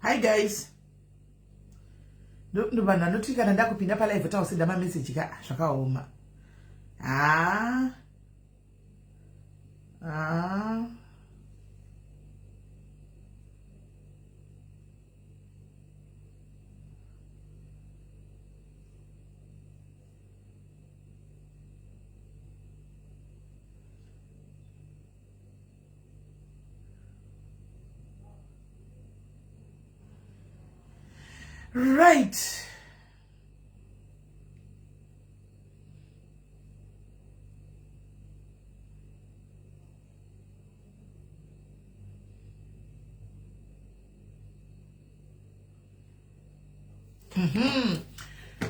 Hi guys. Ndo vanhu vanoti kana ndakupinda palive tausenda mameseji ka zvakaoma. Ah. Ah. Right.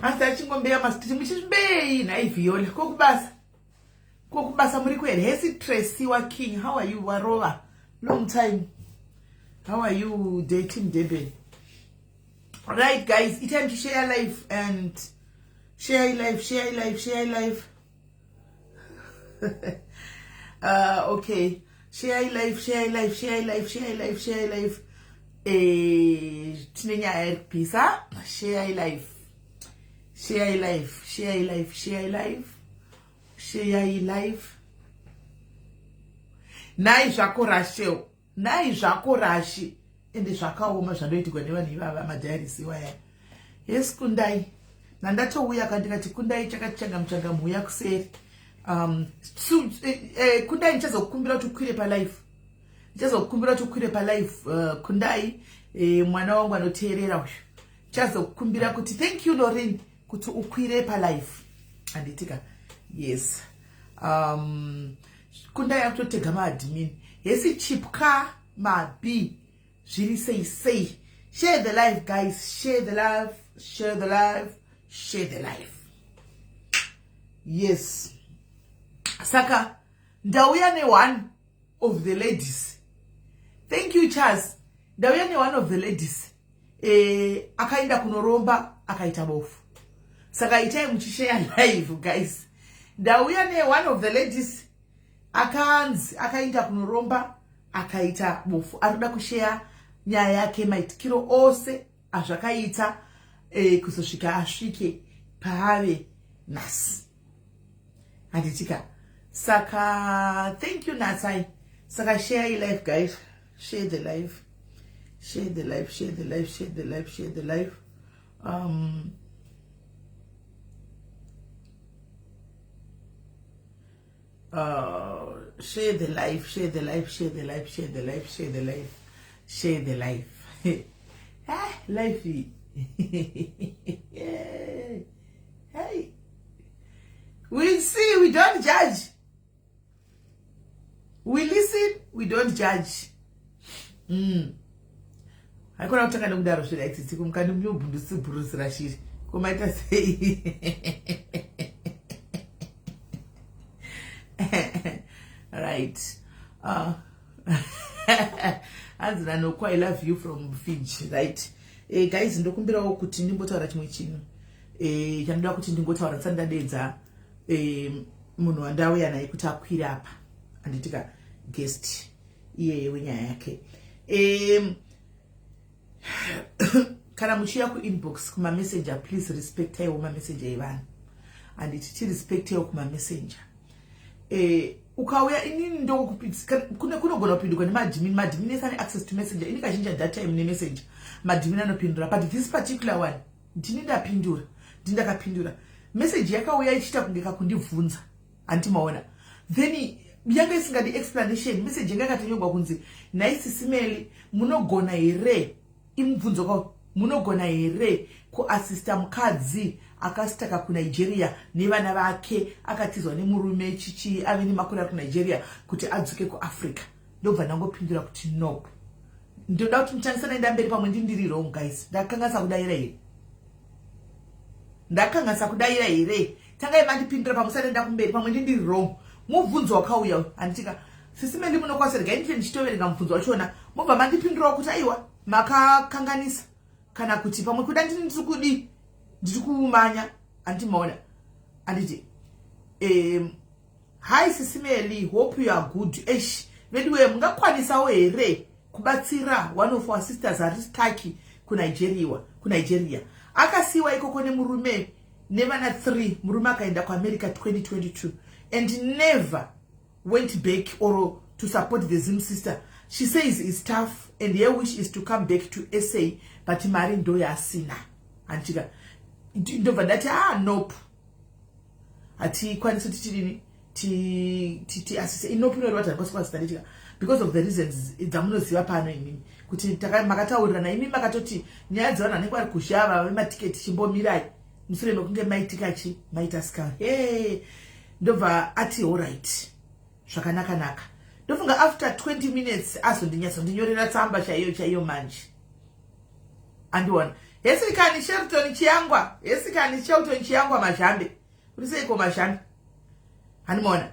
Asi achingombeya masititi muchizvimbei nhai Viola kokubasa kokubasa muri kuhere. Hesi Tracy wa King, how are you? Warova long time. How are you dating Durban? Right guys, itai muchishare live and share live, share live, share live. Okay, share live, share live, share live, share live, share live. Tine nyaya iri kupisa. Share live, share live, share live, share live, share live. Nhai zvako Rachel, nhai zvako Rashi. Ende zvakaoma zvandoitirwa nevanhu ivava madhairisi iwaya. Yes Kundai, nandatouya kandikati Kundai chakati changamu changamu huya kuseri. Kundai ndichazokumbira kuti ukwire palife, ndichazokumbira kuti ukwire palife. Kundai, mwana wangu anoteerera uyu, ndichazokumbira kuti thank you Lorin kuti ukwire palife handitika. Yes. Kundai akutotega maadmin. Hesi Chipka Mabi, zviri sei sei. Share the life guys, share the life, share the life, share the life. Yes. Saka ndauya ne one of the ladies. Thank you Charles. Ndauya ne one of the ladies. Akaenda kunoromba akaita bofu. Saka itai muchishare live guys. Ndauya ne one of the ladies akanzi akaenda kunoromba akaita bofu. Arikuda kushare nyaya yake, maitikiro ose azvakaita kuzosvika asvike paave nhasi. Handitika. Saka thank you Natsai. Saka share your life guys, share the life, share the life, share the life, share the life, share the life. Share the life, share the life, share the life, share the life, share the life, share the life. Ah, life. Hey, we see, we don't judge. We listen, we don't judge. Haikona kutanga nekudaro svira itsitsi kumukandi munyobhundusibhurusira shiri komaita sei. Right. Hanzi nanoko I love you from Fiji. Right. Guys, ndokumbirawo kuti ndimbotaura chimwe chinhu chandoda kuti ndingotaura ndisati ndadedza munhu wandauya naye kuti akwire apa, handitika, guest iyeye wenyaya yake. Kana muchiuya kuinbox kumamessenger, please respectaiwo mamessenger evanhu, handiti? Tirespectaiwo kumamessenger. Ukauya inini kunogona kupindurwa nemadmin. Madmin ese ane access to messenger. Ini kazhinji at that time nemessenger madmin anopindura, but this particular one ndini ndapindura, ndini ndakapindura. Message yakauya ichiita kunge kakundibvunza, handiti maona? Then yanga isingadi explanation. Message yanga yakatonyorwa kunzi, "Nhai Sisi Melly, munogona here?" Imubvunzo kwao, "Munogona here kuasista mukadzi akastaka kuNigeria nevana vake, akatizwa nemurume chichi, ave nemakore ari kuNigeria, kuti adzoke kuAfrica?" Ndobva ndangopindura kuti no. Ndoda kuti mutangisa naenda mberi. Pamwe ndindiri wrong guys. Ndakanganisa kudaira here? Ndakanganisa kudaira here? Tangai mandipindura pamusati enda kumberi. Pamwe ndindiri wrong. Mubvunzo wakauya, handitika, "Sisi Melly munokwanisa?" Regai ndite ndichitoverenga mubvunzo wachona, mobva mandipindurawo kuti aiwa, makakanganisa, kana kuti pamwe kuda ndini ndiri kudi ndiri kumanya, handiti maona? Handiti? "Hi Sisi Melly, hope you are good. Esh veduwe, mungakwanisawo here kubatsira one of our sisters ari stuck kuNigeria, kuNigeria. Akasiyiwa ikoko nemurume nevana 3. Murume akaenda kuAmerica 2022 and never went back or to support the Zim sister. She says is tough and her wish is to come back to SA, but mari ndo yaasina. Handitika ndobva ndati, ah, nope, hatikwanisi kuti tidini, tiasise. Inope inoreva kuti handikwanisi kuasista, nditika, because of the reasons dzamunoziva pano imimi, kuti makataurirana imi, makatoti nyaya dzevanhu vanenge vari kuzhava vematiketi, chimbomirai mushure mekunge maitika chi maita scam. He, ndobva ati alright, zvakanaka-naka. Ndofunga after 20 minutes azondinyatsondinyorera tsamba chaiyo chaiyo. Manje andiona. Hesikani Shelton Chiyangwa, hesikani Shelton Chiyangwa Mazhambe, uri seiko Mazhambe? Handimaona.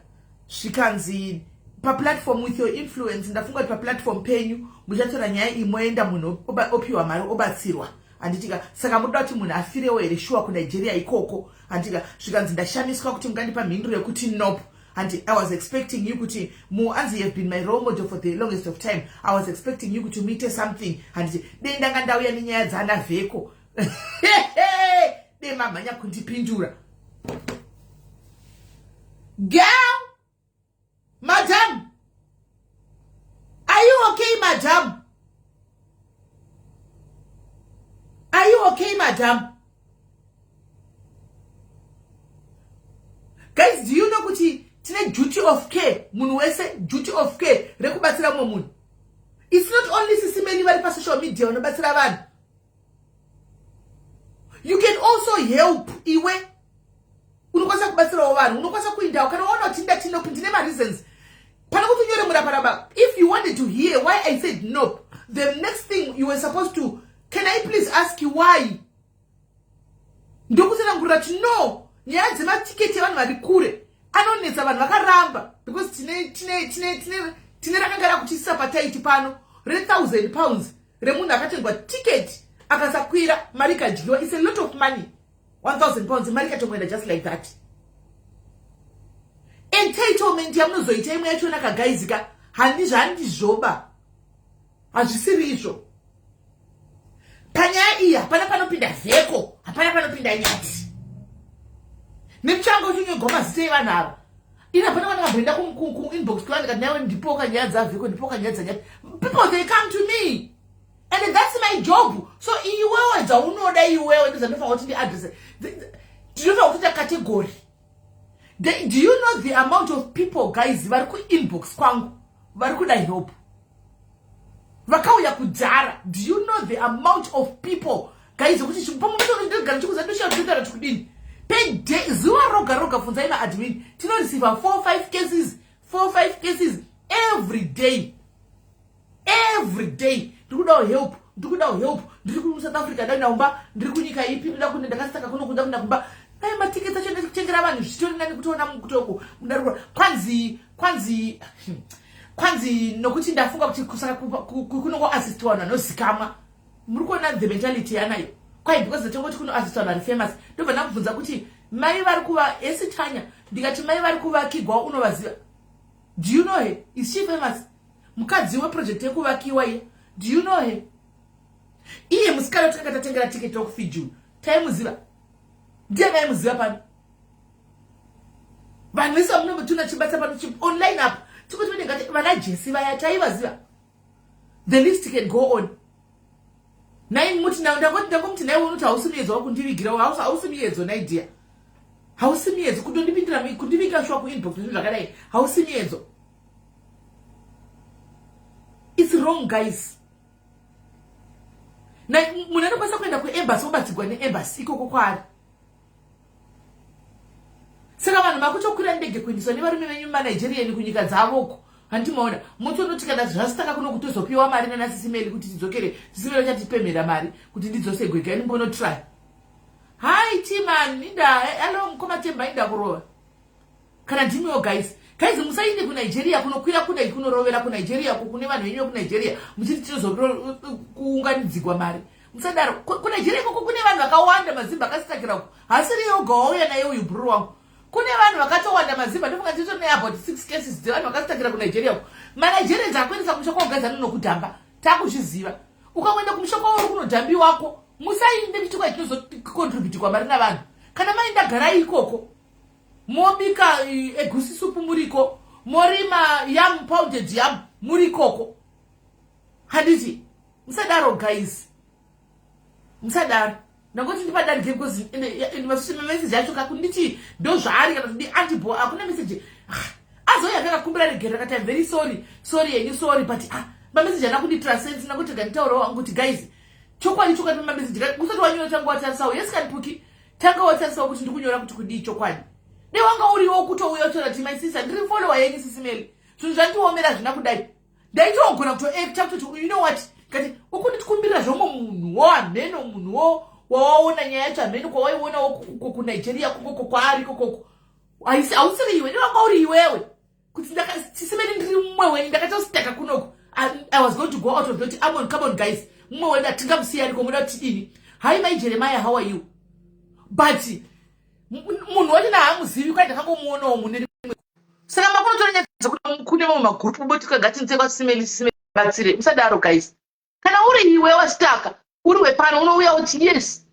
Zvikanzi paplatform, with your influence, ndafunga kuti paplatform penyu muchatora nyaya iyi, moenda, munhu opiwa mari, obatsirwa, handitika? Saka munoda kuti munhu afirewo here shuwa kuNigeria ikoko, handitika? Zvikanzi ndashamiswa kuti mungandipa mhinduro yekuti nope. And I was expecting you kuti anzi, you have been my role model for the longest of time. I was expecting you kuti muite something, handiti? Dei ndanga ndauya nenyaya dzana vheko, dei mamhanya kundipindura. Girl, madam, are you okay? Madam, are you okay? Madam, guys, do you know kuti tine duty of care? Munhu wese, duty of care rekubatsira mumwe munhu. It's not only sisimeni vari pasocial media vanobatsira vanhu. You can also help. Iwe unokwanisa kubatsirawo vanhu, unokwanisa kuindawo kana waona kuti ndati nope, ndine mareasons. Pane kuti unyore muraparaba, if you wanted to hear why I said nope, the next thing you were supposed to, can I please ask you why? Ndokutsanangurira kuti no, nyaya dzematiketi evanhu vari kure anonetsa, vanhu vakaramba because tine tine tine tine tine rakanga rakutisisa pataiti pano re£1000 remunhu akatengwa tiketi akasakwira, mari ikadyiwa. It's a lot of money, £1000, mari ikatongoenda just like that. Entitlement yamunozoita imwe yachona kagaizika, handizvo, handizvoba, hazvisiri izvo. Panyaya iyi hapana panopinda vheko, hapana panopinda nyati nemuchango uchinyogwa mazita evanhu ava. Ini hapana vana vamboenda kuinbox kwangu ndikati nawe ndipoka nyaya dzavheko, ndipoka nyaya dzanyati. People, they come to me and that's my job. So iwewe dzaunoda iwewe ndozandofanira kuti ndiadresse, ndinofanira kutoita category. Do you know the amount of people, guys, vari kuinbox kwangu vari kuda help, vakauya kudhara? Do you know the amount of people, guys, kuti pamwe ndogara ndoshaaa tikudini per zuva roga roga? Funzai maadmin, tinoreceiva 4 5 cases, 4 5 cases every day, every day. Ndiri kudawo help, ndiri kudawo help, ndiri kuSouth Africa, ndaenda kumba, ndiri kunyika ipi, ndoda kune ndakasitaka kuno, kuda kuenda kumba. Dai matiketi acho ndikutengera vanhu zvitori nani kutoona mukutoko mudarura. Kwanzi nokuti ndafunga kuti saka kunongoassistwa vanhu vanozikamwa. Muri kuona the mentality yanayo kwai because tongoti kunoassistwa vanhu vari famous. Ndobva ndamubvunza kuti mai vari kuva esitanya, ndikati mai vari kuvakigwa unovaziva? Do you know her? Is she famous? Mukadzi weproject yekuvakiwa iye, do you know her? Iye musikana watakanga tatengera tiketi wekufiji, taimuziva? Ndiye maimuziva pano? Vanhu vese vamunomutuna chibasa pano online apa, tikuti vanengati vana Jesi vaya, taivaziva? The list can go on. Nai muti ndangomuti naiwe unoti hausi muyedzo wakundivigira, hausi muyedzo naidia, hausi muyedzo kutondipindira, kundivigira shuwa kuinbox zvinhu zvakadai, hausi muyedzo. It's wrong, guys. Munhu anokwanisa kuenda kuembassy, obatsigwa neembassy ikoko kwaari. Saka vanhu makutokwira ndege kuendeswa nevarume venyu maNigerian kunyika dzavoko, handimaona? Motonoti kana zvasitaka kuno kutozopiwa mari nana Sisimeli kuti tidzokere. Sisimeli achatipemhera mari kuti ndidzose gwega, inimbonotry. Hai timan, inda alo mukoma Temba, inda kurova kana ndimiwo. Guys, guys, musainde kuNigeria kunokwira kuda kunorovera kuNigeria ko kune vanhu venyu vekuNigeria muchiti tinozokuunganidzigwa mari. Musadaro. KuNigeria ikoko kune vanhu vakawanda, mazimba akasitakira uko. Hasiri yoga wauya naye uyu, bhururu wangu, kune vanhu vakatowanda mazimba. Ndofunga ndito neabout six cases dzevanhu vakasitakira kuNigeria uko. MaNigerians akuendesa kumusha kwaugaza nonokudhamba, takuzviziva. Ukangoenda kumusha kwavo uri kunodhambi wako, musainde kuchikwa chinozocontributikwa mari navanhu. Kana maenda, garai ikoko, mobika egusi supu muriko, morima yam, pounded yam muri ikoko, handiti? Musadaro guys, musadaro. Ndangoti ndipadarike because mameseji acho kakunditi ndo zvaari kana kuti antibo hakuna meseji azouya kakakumbira regero akati, "I'm very sorry, sorry yenyu, sorry," but ah, mameseji ana kundiitira sense. Nangoti nganditaurawo hangu kuti guys, chokwadi chokwadi, mameseji usati wanyora tanga watarisawo. Yes, kanipuki, tanga watarisawo kuti ndikunyora kuti kudii. Chokwadi, dai wanga uriwo kutouya utaura kuti, "My sister, ndiri follower yenyu, Sis Melly, zvinhu zvandiomera zvina kudai," ndaitogona kutoacta kutoti, you know what, kati ukunditikumbirira zvomwe munhuwo hameno, munhuwo wawaona nyaya yacho hameno kwawaionawo kuNigeria kokoko kwaari kokoko, hausiri iwe, ndewanga uri iwewe kuti Sis Melly, ndiri mumwe wenyu, ndakatositaka kunoko. I was going to go out of the amon. Come on guys, mumwe wenyu hatingamusiya ariko, muda kuti tidini? Hi mai Jeremiah, how are you? But munhu wacho nahamuzivi, kwai ndakangomuonawo mune rimwe. Saka makunotora nyaya dzekuti kune mamwe magurupu botika ngatinze kwaSis Melly, Sis Melly batsire. Musadaro guys. Kana uri iwe wasitaka uri wepano, unouya uti, "Yes,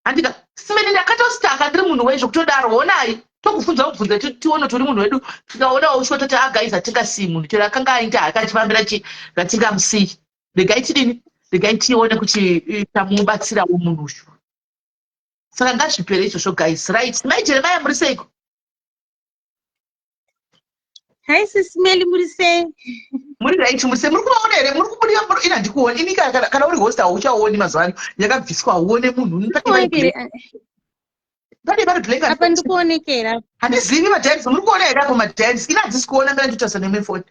handika Sis Melly, ndakatositaka, ndiri munhu wezvo," kutodaro. Honai, tokubvunza mubvunzo, tione kuti uri munhu wedu. Tikaonawo ushuwa toti, "A guys, hatingasiyi munhu chero akanga aita akachifambira chi, ngatingamusiyi. Regai tidini, regai tione kuti tamubatsirawo munhu ushu." Saka ngazvipere izvozvo guys. Right, mai Jeremaya, muri seiko? Hi Sis Melly, muri sei? Muri right, muri sei? Muri kuvaona here? Muri kubudira ina handikuoni ini. Kana uri host hauchaoni. Mazuva ano yakabviswa, hauone munhu. Pane vari blank. Apa ndikuonekera. Handizivi madiaries. Muri kuona here apo madiaries? Ina handisi kuona mira, nditotarisa nemefoni.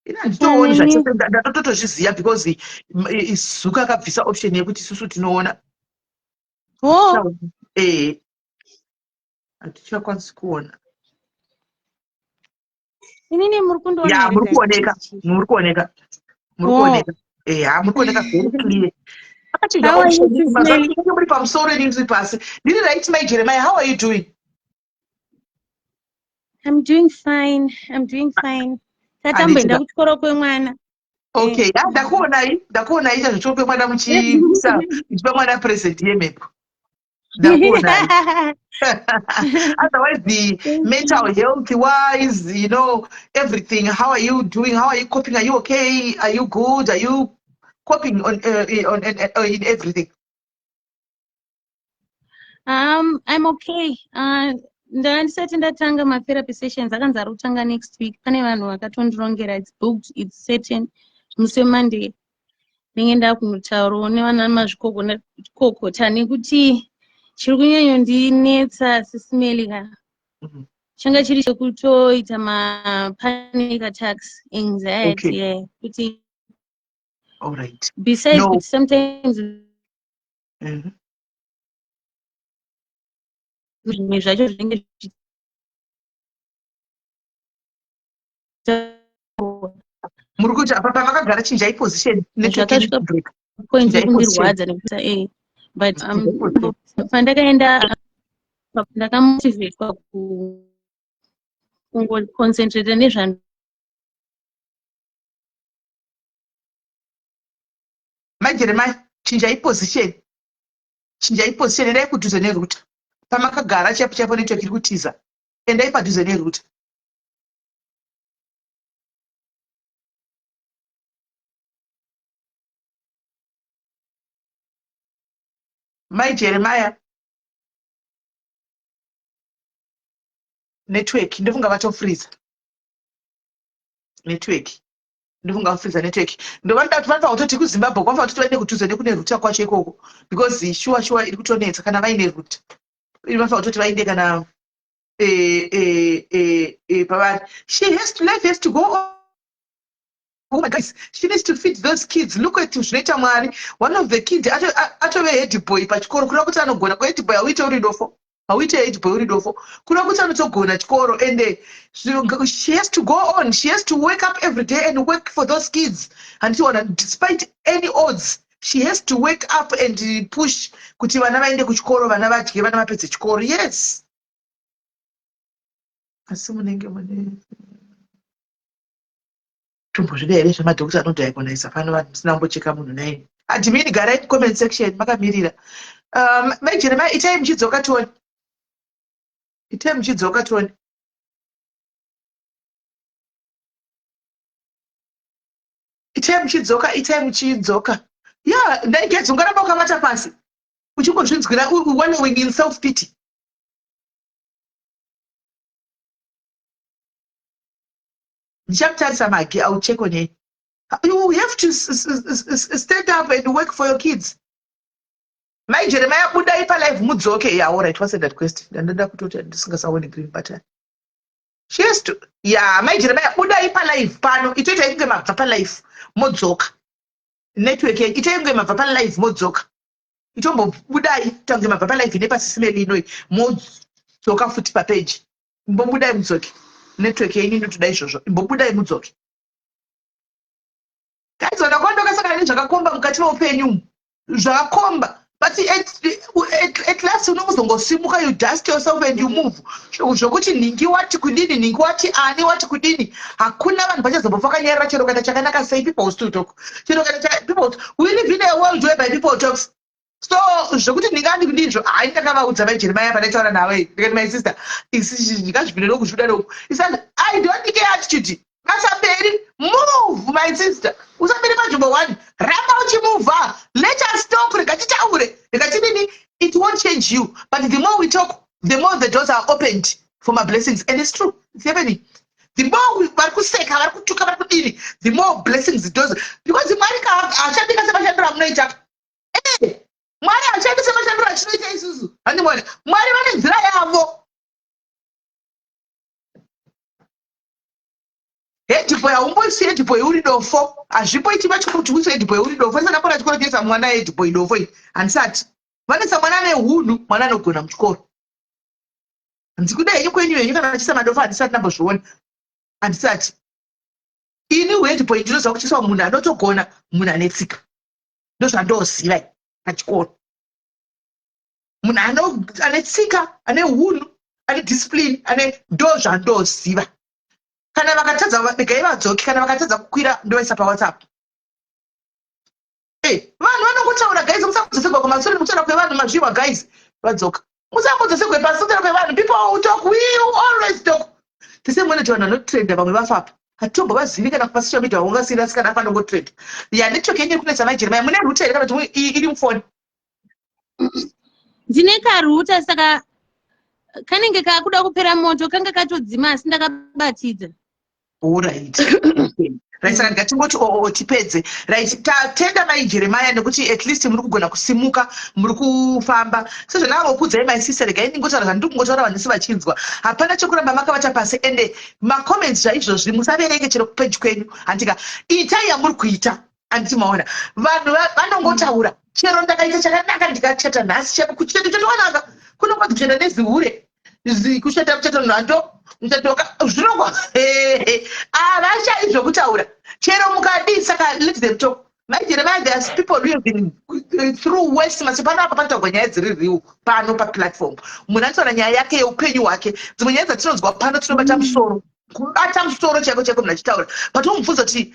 Ina handitooni zvachose, ndatotozviziva because Zuka akabvisa option yekuti isusu tinoona. Oh. Eh, hatichakwanisi kuona. Inini muri kundiona? Ya, muri kuoneka, muri kuoneka, muri kuoneka. Eya, muri kuoneka very clear. Akachinja option mazuva. Muri pamusoro, ini ndiri pasi. Ndiri right, mai Jeremiah, how are you doing? I'm doing fine, I'm doing fine. Tatamboenda kuchikoro kwemwana. Okay, ya, ndakuonai, ndakuonai chazvo kwemwana muchiisa muchipa mwana present yemhepo, ndakuonai. Otherwise, the mental health wise, everything, how are you doing? How are you coping? Are you okay? Are you good? Are you coping on in everything? I'm okay. Ndanga ndisati ndatanga matherapy sessions, akanzi ari kutanga next week. Pane vanhu vakatondirongera, it's booked, it's certain. Musi weMonday ndinge ndakunotaurawo nevana mazvikokota, nekuti chiri kunyanyondinetsa, Sis Melly ka, changa chiri chekutoita mapanic attacks, anxiety. Yeah, kuti All right. besides No. kuti sometimes zvimwe zvacho zvinenge zvichi Muri kuti apa pamakagara, chinjai position, network iri Zvakasvika kubreak. point Chinjai position. yekundirwadza nekuti but Chinjai position. Pandakaenda ndakamotivatwa kungoconcentrata nezvan Mai Jeremiah, chinjai position, chinjai position. Endai kudhuze nerouter. Pamakagara chaipo chaipo network iri kutiza. Endai padhuze nerouter. Mai Jeremiah, network, ndofunga vatofreeza network, ndofunga vafreeza network. Ndovanoda kuti vanofanira kutoti kuZimbabwe kwanofanira kutoti vaende kudhuze nekune router kwacho ikoko, because shuwa shuwa iri kutonetsa. Kana vaine router vanofanira kutoti vaende kana pavari. She has to, life has to go on. Oh my guys, she needs to feed those kids. Look at zvinoita Mwari, one of the kids atove head boy pachikoro, kureva kuti anogona. Kuhead boy hauite uri dofo, hauite head boy uri dofo, kureva kuti anotogona chikoro. And she has to go on, she has to wake up every day and work for those kids, handichiona? Despite any odds, she has to wake up and push kuti vana vaende kuchikoro, vana vadye, vana vapedze chikoro. Yes, asi munenge mune Tombozvida here zvemadhokota anodiagonisa pano vanhu musina kumbocheka munhu naini? Admin, garai comment section makamirira. Mai Jeremiah, itai muchidzoka tione. Itai muchidzoka tione. Itai muchidzoka, itai muchidzoka. Ya, ndaigedza ungaramba ukavata pasi. Uchingozvinzwira wallowing in self pity. Ndichamutarisa Magi, I will check on her. You have to stand up and work for your kids. Mai Jeremiah, budai palive mudzoke. Yeah, all right, what's that question? Ndandoda kutoti ndisingasaoni green button. She has to. Yeah, Mai Jeremiah, budai palive pano. Itoita kunge mabva palive modzoka. Network yenyu itai kunge mabva palive modzoka. Itombobudai tange mabva palive nepasisimeli inoi modzoka futi papage. Imbobudai mudzoke. Network yenyu inotoda izvozvo. Imbobudai mudzoke. Guys, vana kwandakasangana nezvakakomba mukati meupenyu zvakakomba, but at last unozongosimuka, you dust yourself and you move. Zvokuti nhingi wati kudini, nhingi wati ani wati kudini, hakuna vanhu vachazombofa vakanyarara. Chero ukaita chakanaka sei, people will still talk. Chero ukaita people, we live in a world whereby people talks. So zvokuti ndingandi kudinizvo, hai, ndakavaudza mai Jeremiah pandaitaura navo, ndikati, "My sister, isi ndingazvipinde nokuzvida noku." Isati I don't care attitude. Basa mberi, move, my sister. Usamire panzvimbo one, ramba uchimuvha. Let us talk, rega titaure, rega tidini. It won't change you, but the more we talk, the more the doors are opened for my blessings. And it's true, it's happening. The more vari kuseka, vari kutuka, vari kudini, the more blessings the doors, because Mwari haashandika semashandiro amunoita. Eh, Mwari hashandi semashandiro achinoita isusu, handimona? Mwari vane nzira yavo. Headboy haumboisi headboy uri dofo. Hazvimboiti pachikoro kuti uise headboy uri dofo. Isati ndambona chikoro chinoisa mwana headboy dofo iyi, handisati. Vanoisa mwana ane hunhu, mwana anogona muchikoro. Handikuda henyu kwenyu henyu kana vachiisa madofo, handisati ndambozviona, handisati. Ini headboy ndinoziva kuchiiswa munhu anotogona, munhu ane tsika. Ndozvandoziva pachikoro, munhu ane tsika, ane hunhu, ane discipline, ane, ndo zvandoziva. Kana vakatadza, regai vadzoke. Kana vakatadza kukwira, ndovaisa paWhatsApp. Vanhu vanongotaura, guys. Musambodzosegwa kumasure nekutaura kwevanhu. Mazviwa, guys, vadzoka. Musambodzosegwe pasi kutaura kwevanhu. People will talk, we always talk. Tisemone kuti vanhu vanotrenda, vamwe vafapa, hatitombovazivi kana pasocial media. Vaungasiyira sikana afa anongotrenda ya. Network yenyu iri kunetsa, mai Jeremiah. Mune router here kana kuti iri mufoni? Ndine karouter, saka kanenge kakuda kupera moto, kanga katodzima, asi ndakabatidza. Alright, right, saka ndikatingoti oo tipedze. Right, tatenda, mai Jeremiah, nekuti at least muri kugona kusimuka, muri kufamba. Sezvandangokudzai, my sister, regai ndingotaura zvandiri kungotaura, vanhu vese vachinzwa. Hapana chekuramba makavata pasi, ende macomments zvaizvozvi musaverenge chero kupeji kwenyu, handika? Itai yamuri kuita, handiti? Maona, vanhu vanongotaura. Chero ndakaita chakanaka, ndikachata nhasi, kucheto chatowanaka kunongonzi kuchata nezihure, kuchata kuchata nhando muchato zvinongwa. Havashai zvokutaura chero mukadii, saka let them talk. Mai Jeremiah, there's people who have been through worse. Masi pano apa panotaurwa nyaya dziri real pano paplatform. Munhu anotaura nyaya yake yeupenyu hwake. Dzimwe nyaya dzatinonzwa pano tinobata musoro, kubata musoro chaiko chaiko. Munhu achitaura, but womubvunza kuti,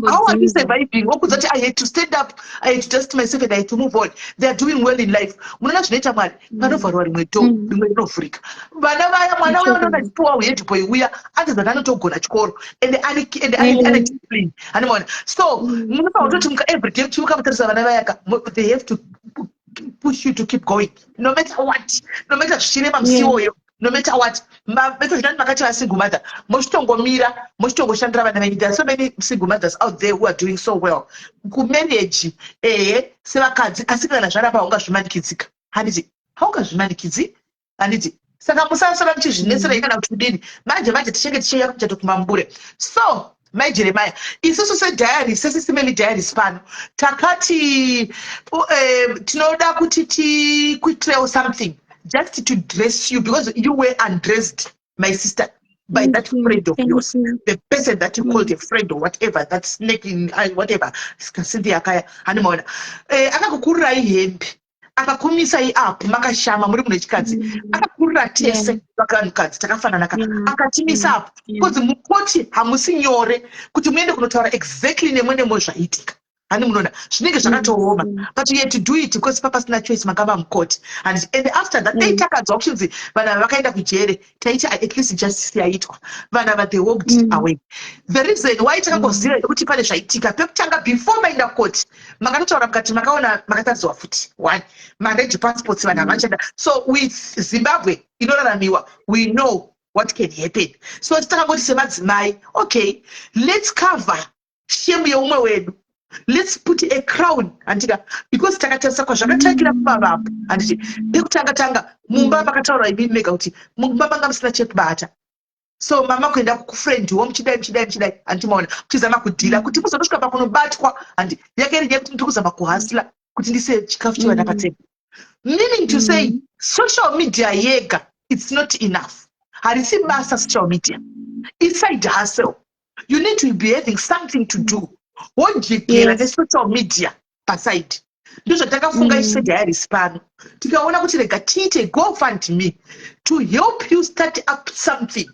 "How are you surviving?" Wokudza kuti, "I had to stand up, I had to dust myself and I had to move on." They are doing well in life. Munoona zvinoita Mwari, panovharwa rimwe door, rimwe rinovhurika. Vana vaya, mwana uya unoona achipiwa headboy uya, anozati anotogona chikoro and ane discipline, anomaona. So munofanira kutoti muka everyday muchimuka mutarisa vana vayaka. They have to push you to keep going no matter what, no matter zvichirema musiwoyo, no matter what. Metozvinani makati vasingle mother, mochitongomira, mochitongoshandira vana venyu. There are so many single mothers out there who are doing so well. Kumarriage, ehe, sevakadzi, asi kana zvarapa, haungazvimanikidzika, handiti? Haungazvimanikidzi, handiti? Saka musasara muchizvinetserei kana kuti kudini. Manje manje tichinge tichiuya kumuchato kumambure. So mai Jeremiah, isusu sediary, seSisimeli Diaries pano, takati tinoda kuti tikuitirewo something just to dress you, because you were undressed, my sister, by that friend of yours, the person that you called a friend or whatever, that snake in whatever, Cynthia Akaya, handimaona, akakukururai hembe. Akakumisai up makashama muri munhu wechikadzi. Akakurira tese vakanhukadzi takafanana ka. Akatimisa up because mukoti hamusi nyore kuti muende kunotaura exactly nemwe nemwe zvaitika. Hani munoona zvinenge zvakatooma, but you had to do it because papasina choice, makava mukoti. And after that, dai takanzwa kuchinzi vanhu ava vakaenda kujere, taiti at least justice yaitwa. Vanhu ava, they walked away. The reason why takangoziva yekuti pane zvaitika pekutanga, before maenda kukoti, makatotaura mukati makaona makataridzwa futi one mared passports, vanhu havachada. So with Zimbabwe inoraramiwa, we know what can happen. So takangoti semadzimai, okay, let's cover shame yeumwe wedu, let's put a crown, handika? Because takatarisa kwazvakatangira kumavapo, handiti? Pekutanga tanga mumba makataura imimi mega kuti mumba manga musina chekubata. So mama kuenda kufriend wo, muchidai, muchidai, muchidai, handiti? Maona muchizama kudhila kuti muzondosvika pakunobatwa, handi? Yake iri yekuti ndiri kuzama kuhustler kuti ndise chikafu chevana patable. Meaning to say, social media yega, it's not enough. Harisi basa social media, iside hustle. You need to be having something to do, wojigera nesocial media paside. Ndozvatakafunga isu sediaries pano. Tikaona kuti rega tiite GoFund Me to help you start up something,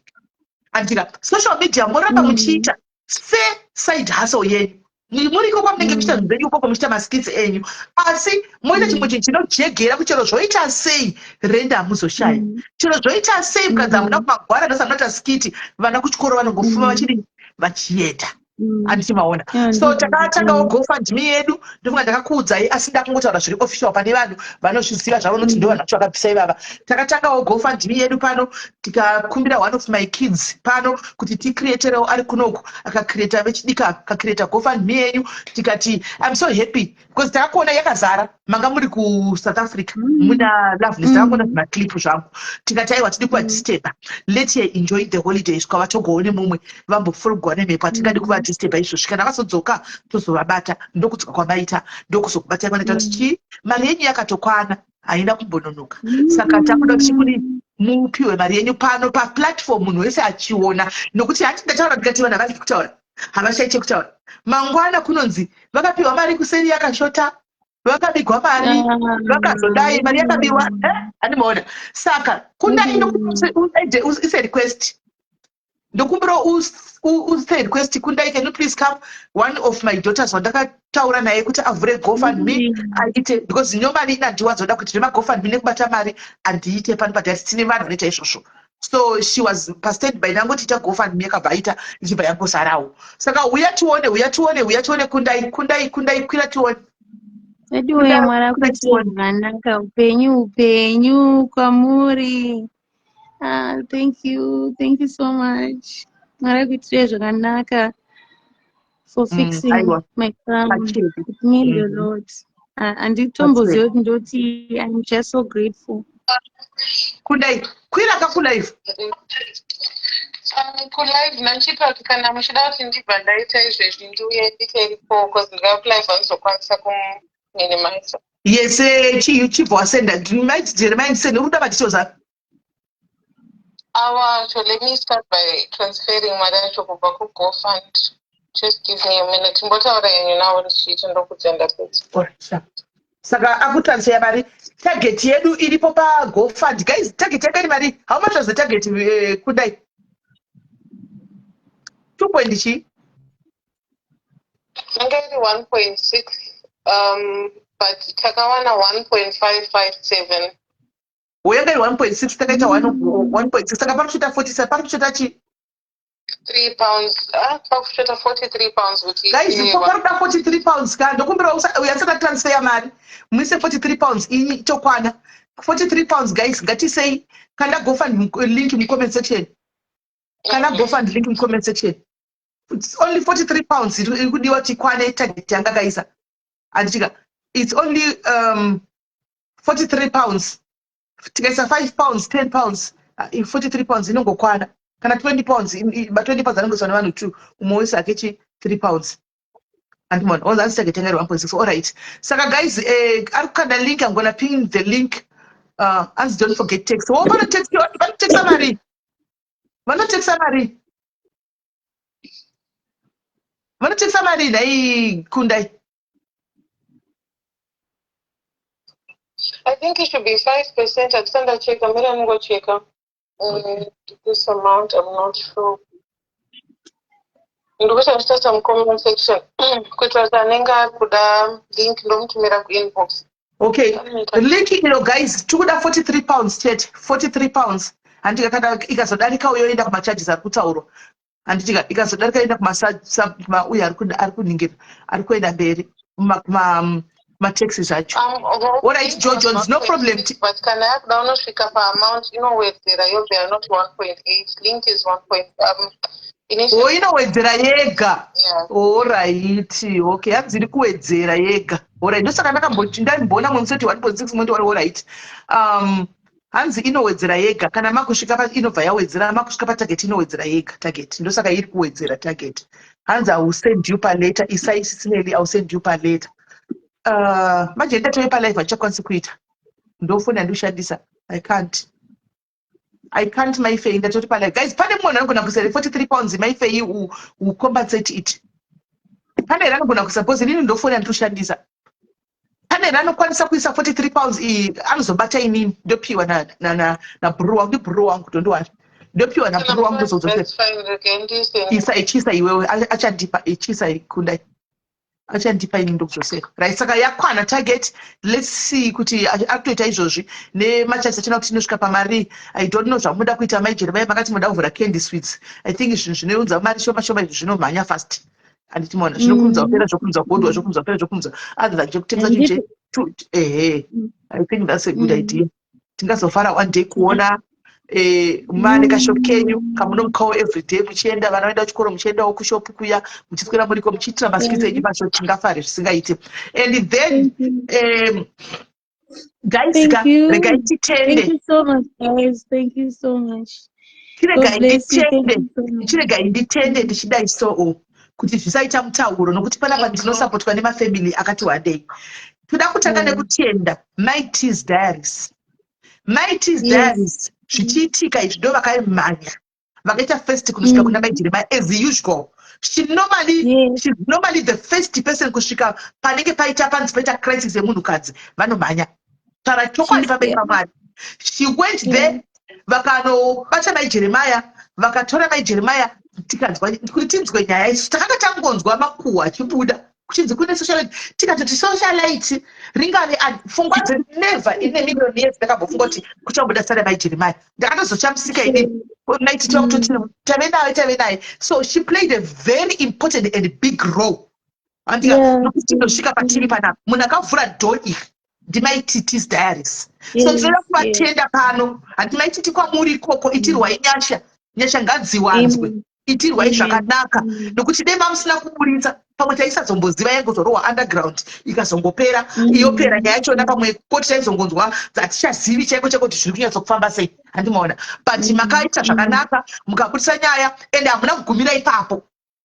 andika? Social media moramba muchiita seside hustle yenyu. Muriko kwamunenge muchiita zvinhu zvenyu ikoko, muchiita maskits enyu, asi moita chimwe chinhu chinojegera kuti chero zvoita sei, renda hamuzoshaya. Chero zvoita sei, mukanzi hamuna kumagwara nhasi, hamunoita skit, vana kuchikoro vanongofuma vachidi vachienda, handiti maona? So takatangawo GoFundMe yedu. Ndofunga ndakakuudzai, asi ndakungotaura zviri official pane vanhu vanozviziva zvavo, nokuti ndo vanhu vacho vakabvisa ivava. Takatangawo GoFundMe yedu pano, tikakumbira one of my kids pano kuti ticreaterewo ari kunoku, akacreata vechidika, akacreata GoFundMe yenyu. Tikati I'm so happy because takakuona yakazara, manga muri kuSouth Africa muna Loveness. Takakuona zvimaclip zvangu, tikati aiwa, tidi kuvadisturba, let her enjoy the holidays. Kwava togoone mumwe vambofurugwa nemhepo, hatingadi kuvadisturba izvozvi. Kana vazodzoka tozovabata. Ndokudzoka kwamaita, ndokuzokubatai kwanoita kuti chii, mari yenyu yakatokwana, haina kumbononoka. Saka takuda kuti chikudi mupiwe mari yenyu pano paplatform, munhu wese achiona, nokuti hati ndataura ndikati vanhu havadi kutaura, havashai chekutaura. Mangwana kunonzi vakapiwa mari kuseri yakashota, vakabigwa mari, vakazodai, mari yakabiwa, handimaona? Saka kundai ise request, ndokumbira use request. Kundai, can you please come? One of my daughters wandakataura naye kuti avhure GoFundMe aite, because normally inandiwanzoda kuti zvemaGoFundMe nekubata mari handiite pano padhati, tine vanhu vanoita izvozvo. So she was pastand by, ndangoti ita GoFundMe, yakabva aita, ichibva yangosarawo. Saka uya tione, uya tione, uya tione. Kundai, Kundai, Kundai, kwira tione. Ediwe, Mwari akuitire zvakanaka. Upenyu, upenyu kwamuri. Ah, thank you, thank you so much. Mwari akuitire zvakanaka for fixing Aiwa. my crown. Pachete. It means a lot. Handitombozivi kuti ndoti, I'm just so grateful. Kundai, kwira kakulive. Kulive nanchiita kuti kana muchida kuti ndibva ndaita izvezvi, ndiuye ndiite iripo, because ndikava kulive handizokwanisa kuminimiza. Yes, chibva wasenda Jeremiah, ndisende uri kuda madetails ako. Awa, so let me start by transferring mari yacho kubva kuGoFund. Just give me a minute, mbotaura yenyu nawo ndichiita, ndokutenda futi. Alright, sure. Saka akutransfer mari, target yedu iripo paGoFund, guys, target yanga iri mari, how much was the target, Kundai? Two point chii? Yanga iri 1.6, but takawana 1.557. Yanga iri 1.6, takaita 1.6, saka pari kuchita 47, pari kuchita chii? £3, ah, pakuchita £43 kuti Guys, iite. Pari kuda £43 ka. Ndokumbira uyasaka transfer mari, muise £43, ini tokwana £43. Guys, ngatisei kanda GoFund link mucomment section, kana GoFund link mucomment section. It's only £43 iri kudiwa kuti ikwane target yanga kaisa, handitika? It's only £43. Tikaisa £5, £10, £43 inongokwana, kana £20, ma £20 anongoiswa nevanhu two, umwe wese ake chi £3, andimona? Onzi anzi target yanga iri 1.6. Alright, saka guys, ari kukanda link. I'm gonna pin the link. Anzi don't forget tax. Wo vanotax, vanotaxa mari, vanotaxa mari, vanotaxa mari nhai, Kundai? I think it should be 5%. Handisati ndacheka, mira ndingocheka. This amount, I'm not sure. Ndikuti ndichaisa mucomment section kuitira kuti anenge ari kuda link ndomutumira kuinbox. Okay, link ino, guys, tikuda £43 chete, £43, handika? Kana ikazodarika, uyoenda kumacharges ari kutaurwa, handitika? Ikazodarika enda kumauyo ari kuningira, ari kuenda mberi mataxes acho. Alright, Joe Jones, no problem. But kana yakuda unosvika paamount inowedzera, yobva not 1.8. Link is 1 point, O, inowedzera yega. Alright, okay, hanzi iri kuwedzera yega. Alright, ndosaka ndakamboti ndamboona mwe musati 1.6 mwenti. Alright, hanzi inowedzera yega kana makusvika, inobva yawedzera. Makusvika patarget, inowedzera yega target. Ndosaka iri kuwedzera target. Hanzi, "I will send you palater." Isai sisineli, "I will send you palater." Manje ndatove palive, hatichakwanisi kuita. Ndofoni yandikushandisa. I can't, I can't. Maifei, ndatoti palive, guys, pane mumwe munhu anogona kuisa £43? Maifei will compensate it. Pane here anogona kuisa? Because inini ndofoni yandikushandisa. Pane here anokwanisa kuisa £43 iyi? Anozobata inini, ndopiwa nabhuru wangu. Ndibhuru wangu, don't worry, ndopiwa nabhuru wangu, ndozodzosera. Isa, ichiisa iwewe, achandipa. Ichiisa kundai, achandipa ini, ndokudzosera. Right, saka yakwana target. Let's see kuti ari kutoita izvozvi nemacharges achina kuti inosvika pamari. I don't know zvamunoda kuita, Mai Jeremai. Makati munoda kuvhura candy sweets. I think zvinhu zvinounza mari shoma shoma izvi zvinomhanya fast, handiti? Maona, zvinokurumidza kupera, zvokurumidza kuodwa, zvokurumidza kupera, zvokurumidza, other than chekutengesa chinhu. Ehe, I think that's a good idea. Tingazofara one day kuona mane kashop kenyu kamunomukawo everyday, muchienda, vana vaenda kuchikoro, muchiendawo kushop kuya, muchiswera muriko, muchiitira maskits enyu pashop. Tingafare zvisingaiti. And then guys ka, regai titende. Chiregai nditende ndichidai so kuti zvisaita mutauro, nokuti panapa ndinosapotwa nemafamily akati wandei. Toda kutanga nekutenda Mighty's Diaries. Mighty's Diaries, zvichiitika izvi, ndo vakaimhanya, vakaita first kunosvika kuna Mai Jeremaya. As usual, she normally she's normally the first person kusvika panenge paita, panzi paita crisis yemunhukadzi, vanomhanya. Taura chokwadi, pamberi paMwari, she went there, vakanobata Mai Jeremaya, vakatora Mai Jeremaya, tikanzwa kuti tinzwe nyaya. Isu takanga tangonzwa makuhwa achibuda kuchinzi kune socialite, tikatoti socialite ringave pfungwa dzedu, never in a million years ndakambofunga kuti kuchabuda sara Mai Jeremaya. Ndakatozoshamisika inini naititiwa kutoti tave naye, tave naye. So she played a very important and big role, andika? Nokuti tinosvika patiri panapa, munhu akavhura door iri ndiMaititi's Diaries. So ndinoda kuvatenda pano. Handimaititi kwamuri ikoko, itirwai nyasha, nyasha ngadziwanzwe, itirwai zvakanaka, nokuti dai mamusina kuburitsa, pamwe taisazomboziva, yaingozorohwa underground, ikazongopera, iyopera nyaya yachona. Pamwe koti taizongonzwa, hatichazivi chaiko chaiko kuti zviri kunyatsokufamba sei, handimaona? But makaita zvakanaka, mukabudisa nyaya, ende hamuna kugumira ipapo,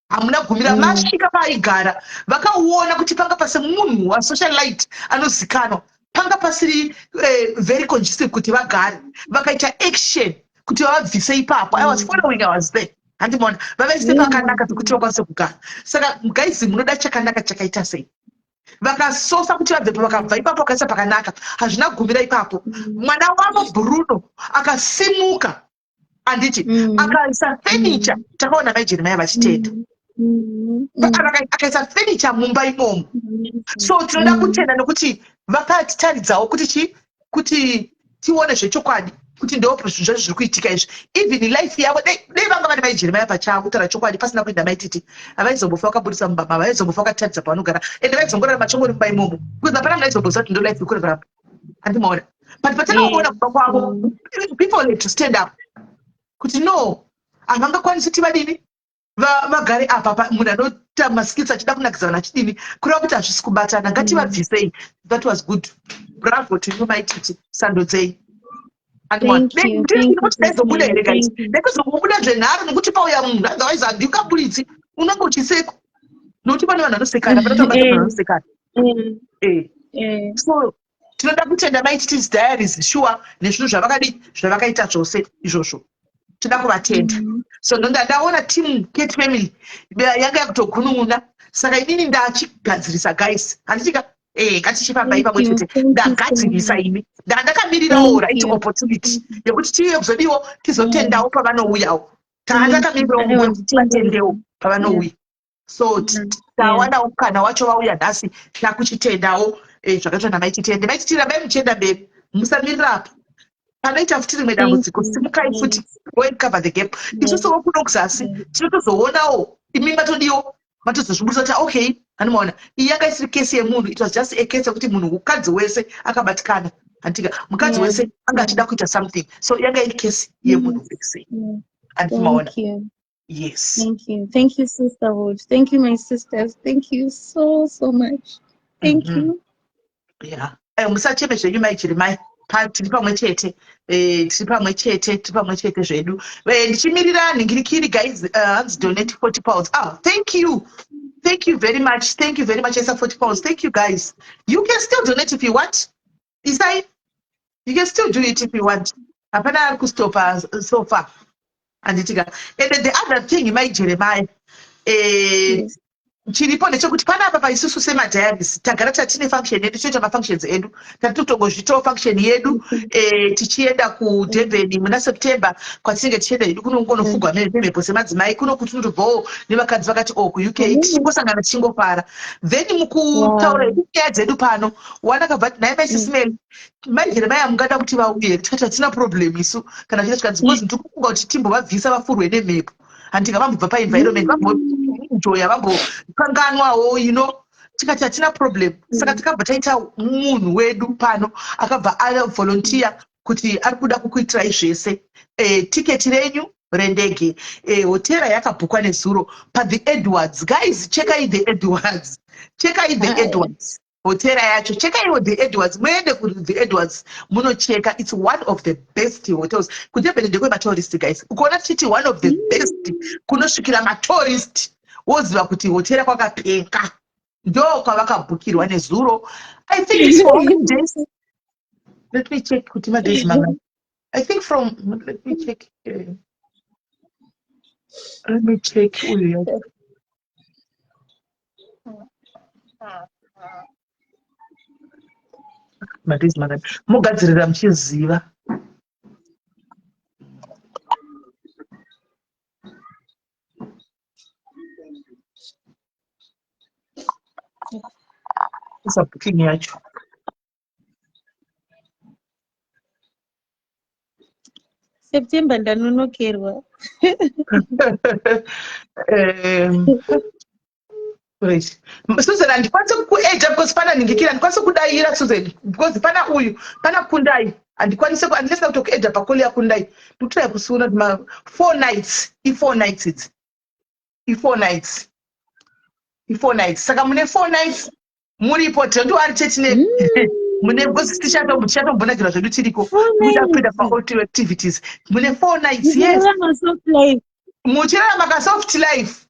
hamuna kugumira. Masvika paaigara, vakauona kuti panga pasi munhu wasocialite anozikanwa, panga pasiri very conducive kuti vagare. Vakaita action kuti vavabvise ipapo. I was following, I was there, handimaona? Vavaise pakanaka pekuti vakwanise kugara. Saka guys, munoda chakanaka chakaita sei? Vakasosa kuti vabvepo, vakabva ipapo, vakaisa pakanaka. Hazvina kugumira ipapo. Mwana wavo Bruno akasimuka, handiti? Akaisa furniture. Takaona Mai Jeremaya vachitenda. Akaisa furniture mumba imomo. So tinoda kutenda nokuti vakatitaridzawo kuti chi kuti tione zvechokwadi kuti ndo zvinhu zvacho zviri kuitika izvi. Even life yavo, dai vanga vane Mai Jeremaya pachavo, kutaura chokwadi, pasina kuenda Maititi, havaizombofa vakabudisa mumba mavo, havaizombofa vakatitaridza pavanogara, ende vaizongorarama chongori mumba imomo, because hapana munhu aizomboziva kuti ndo life ikurarama, handimaona? But patakaona kumba kwavo, people had to stand up kuti no, havangakwanisi kuti vadini, vagare apa munhu anoita maskits achida kunakidza vanhu achidini, kureva kuti hazvisi kubatana, ngativabvisei. That was good. Bravo to you, Maititi, sando dzei. Thank you, thank you. Daizobuda here, guys? Thank you. Daikuzongobuda zvenharo, nokuti pauya munhu, otherwise handingaburitsi, unonge uchisekwa, nokuti pane vanhu vanosekana, panotamba vanhu vanosekana. So tinoda kutenda Maititi's Diaries, sure, nezvinhu zvavakadi, zvavakaita zvose izvozvo, toda kuvatenda. So ndonda ndaona team Cat Family yanga yakutogunun'una, saka inini ndachigadzirisa, guys, handitika? Ngatichifambai pamwe chete. Ndagadzirisa imi, ndandakamirirawo right opportunity yekuti tiuye kuzodiwo tizotendawo pavanouyawo. Tandakamirirawo tivatendewo pavanouya. So tawanawo mukana wacho, vauya nhasi, takuchitendawo zvakaitwa namai Titende. Mai Titi, rambai muchienda mberi, musamirira apa. Panoita futi rimwe dambudziko, simukai futi, go and cover the gap. Isusuwo kuno kuzasi tinotozoonawo imi matodiwo matozozvibudisa kuti okay, anomaona iyi yanga isiri kesi yemunhu, it was just a case yekuti munhu mukadzi wese akabatikana, handitika? Mukadzi wese anga achida kuita something, so yanga iri kesi yemunhu wese, handimaona? Yes. Thank you. Thank you, sisterhood. Thank you, my sisters. Thank you so, so much. Thank you. Yeah, musacheme zvenyu, mai Jeremai. Tiri pamwe chete, tiri pamwe chete, tiri pamwe chete zvedu. Ndichimirira nhingirikiri, guys. Hanzi donate £40. Ah, thank you, thank you very much, thank you very much. Isa £40. Thank you, guys. You can still donate if you want. Isai, you can still do it if you want. Hapana ari kustopa so far, handitika? And the other thing, mai Jeremaya, chiripo ndechekuti panapa paisusu semadiaries tagara tatine function yedu, toita mafunctions edu, tatitongozvitawo function yedu, tichienda kuDurban muna September, kwatinenge tichienda hedu kunongonofugwa nemhepo semadzimai kuno, kuti tinotobvawo nevakadzi vakati o kuUK, tichingosangana, tichingofara. Then mukutaura hedu nyaya dzedu pano, wana akabva ati, "Nhai mai Sisimeli, mai Jeremaya mungada kuti vauye?" Tikati hatina problem isu kana chita. Tikanzi because ndiri kufunga kuti timbovabvisa vafurwe nemhepo, handika? Vambobva paenvironment, vamboenjoya, vambokanganwawo. Tikati hatina problem. Saka tikabva taita munhu wedu pano akabva avolunteer kuti ari kuda kukuitirai zvese, tiketi renyu rendege, hotera yakabhukwa nezuro paThe Edwards. Guys, chekai The Edwards, chekai The Edwards hotera yacho, chekaiwo The Edwards, muende kuThe Edwards munocheka. It's one of the best hotels kuDurban. Ndekwematourist, guys. Ukuona tichiti one of the best, kunosvikira matourist, woziva kuti hotera kwakapenga. Ndo kwavakabhukirwa nezuro. I think it's for how many days? Let me check kuti madays mangani. I think from, let me check, let me check uyu yacho. Madays mangani? Mogadzirira muchiziva. Isa booking yacho. September ndanonokerwa. Right, Susan, handikwanisi kukuedha because pana ningikira, handikwanisi kudayira, Susan, because pana uyu, pana Kundai, handikwanisi, handisina kutokuedha pacall yaKundai. Ndikutraya kusiona kuti ma 4 nights, i 4 nights idzi, i 4 nights, i 4 nights. Saka mune 4 nights muripo. Don't worry, chetine mune, because tichatombonakirwa zvedu tiriko, kuda kuenda paactivities. Mune 4 nights, yes. Soft life. Muchirarama kasoft life,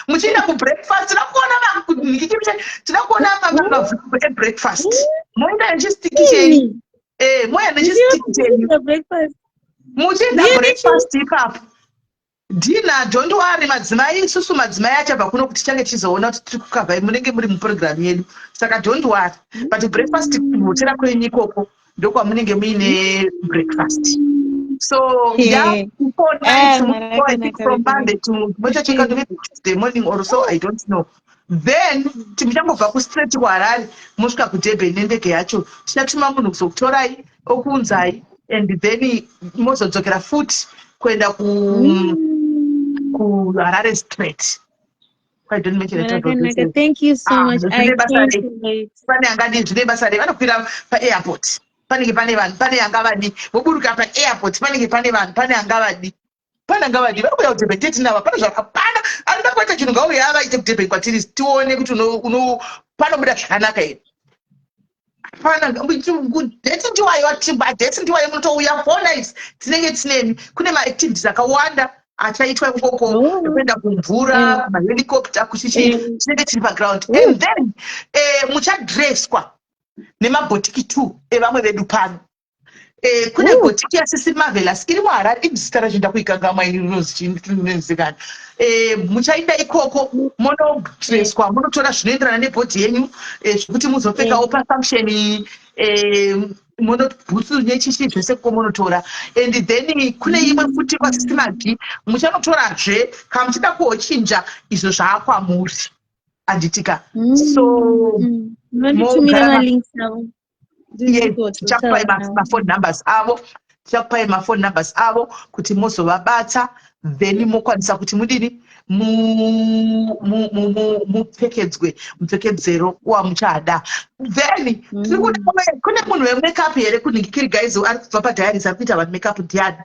muchienda kubreakfast. Tinoda kuona mavhuriko ebreakfast. Moenda nechistiki chenyu, moya nechistiki chenyu. Breakfast. Muchienda breakfast ipapo, dinner. Don't worry, madzimai, isusu madzimai achabva kuno kuti tichange tichizoona kuti tiri kukavhai, munenge muri muprogram yedu, saka don't worry. But breakfast kuhotera kwenyu ikoko ndokwamunenge muine breakfast. So yeah, 4 nights. I think from Monday to, mochacheka to maybe Tuesday morning or so, I don't know. Then timuchangobva kustraight kuHarare, mosvika kuDurban nendege yacho. Tichatuma munhu kuzokutorai, okuunzai, and then mozodzokera futi kuenda kuHarare straight. I don't mention it. Rakanaka. Thank you so much. I can't wait. Pane angadi zvine basa rei? Vanokwira paairport, panenge pane vanhu, pane angavadi. Voburuka paairport, panenge pane vanhu, pane angavadi, pane angavadi. Vari kuuya kuDurban tetinava pane zvakapana. Anoda kuita chinhu, ngauye avaite kuDurban kwatiri, tione kuti panobuda zvakanaka here. Hapana date ndiwayo, date ndiwayo. Munotouya 4 nights, tinenge tinemi. Kune maactivities akawanda achaitwa ikoko, kuenda kumvura, kumahelicopter, kuchichi. Tinenge tiri paground. And then muchadresswa nemabhotiki two evamwe vedu pano. Kune boutique yaSisi Marvelous iri muHarare, izita racho ndakuikangamwa inozikanwa. Muchaenda ikoko monodreswa, munotora zvinoenderana nebody yenyu, zvekuti muzopfekawo pafunction, munobhutsu nechichi zvese ko munotora. And then kune imwe futi kwaSisi Magi, muchanotorazve kana muchida kuochinja izvo zvaakwamuri, handitika? So Munonditumira malinks avo. Yes, tichakupai mafone numbers avo, tichakupai mafone numbers avo kuti mozovabata, then mokwanisa kuti mudini, mupfekedzwe mupfekedzero wamuchada. Then tiri kuda kune munhu wemakeup here kunhingikiri, guys, ari kubva padiaries, ari kuita vanhu makeup? Ndiani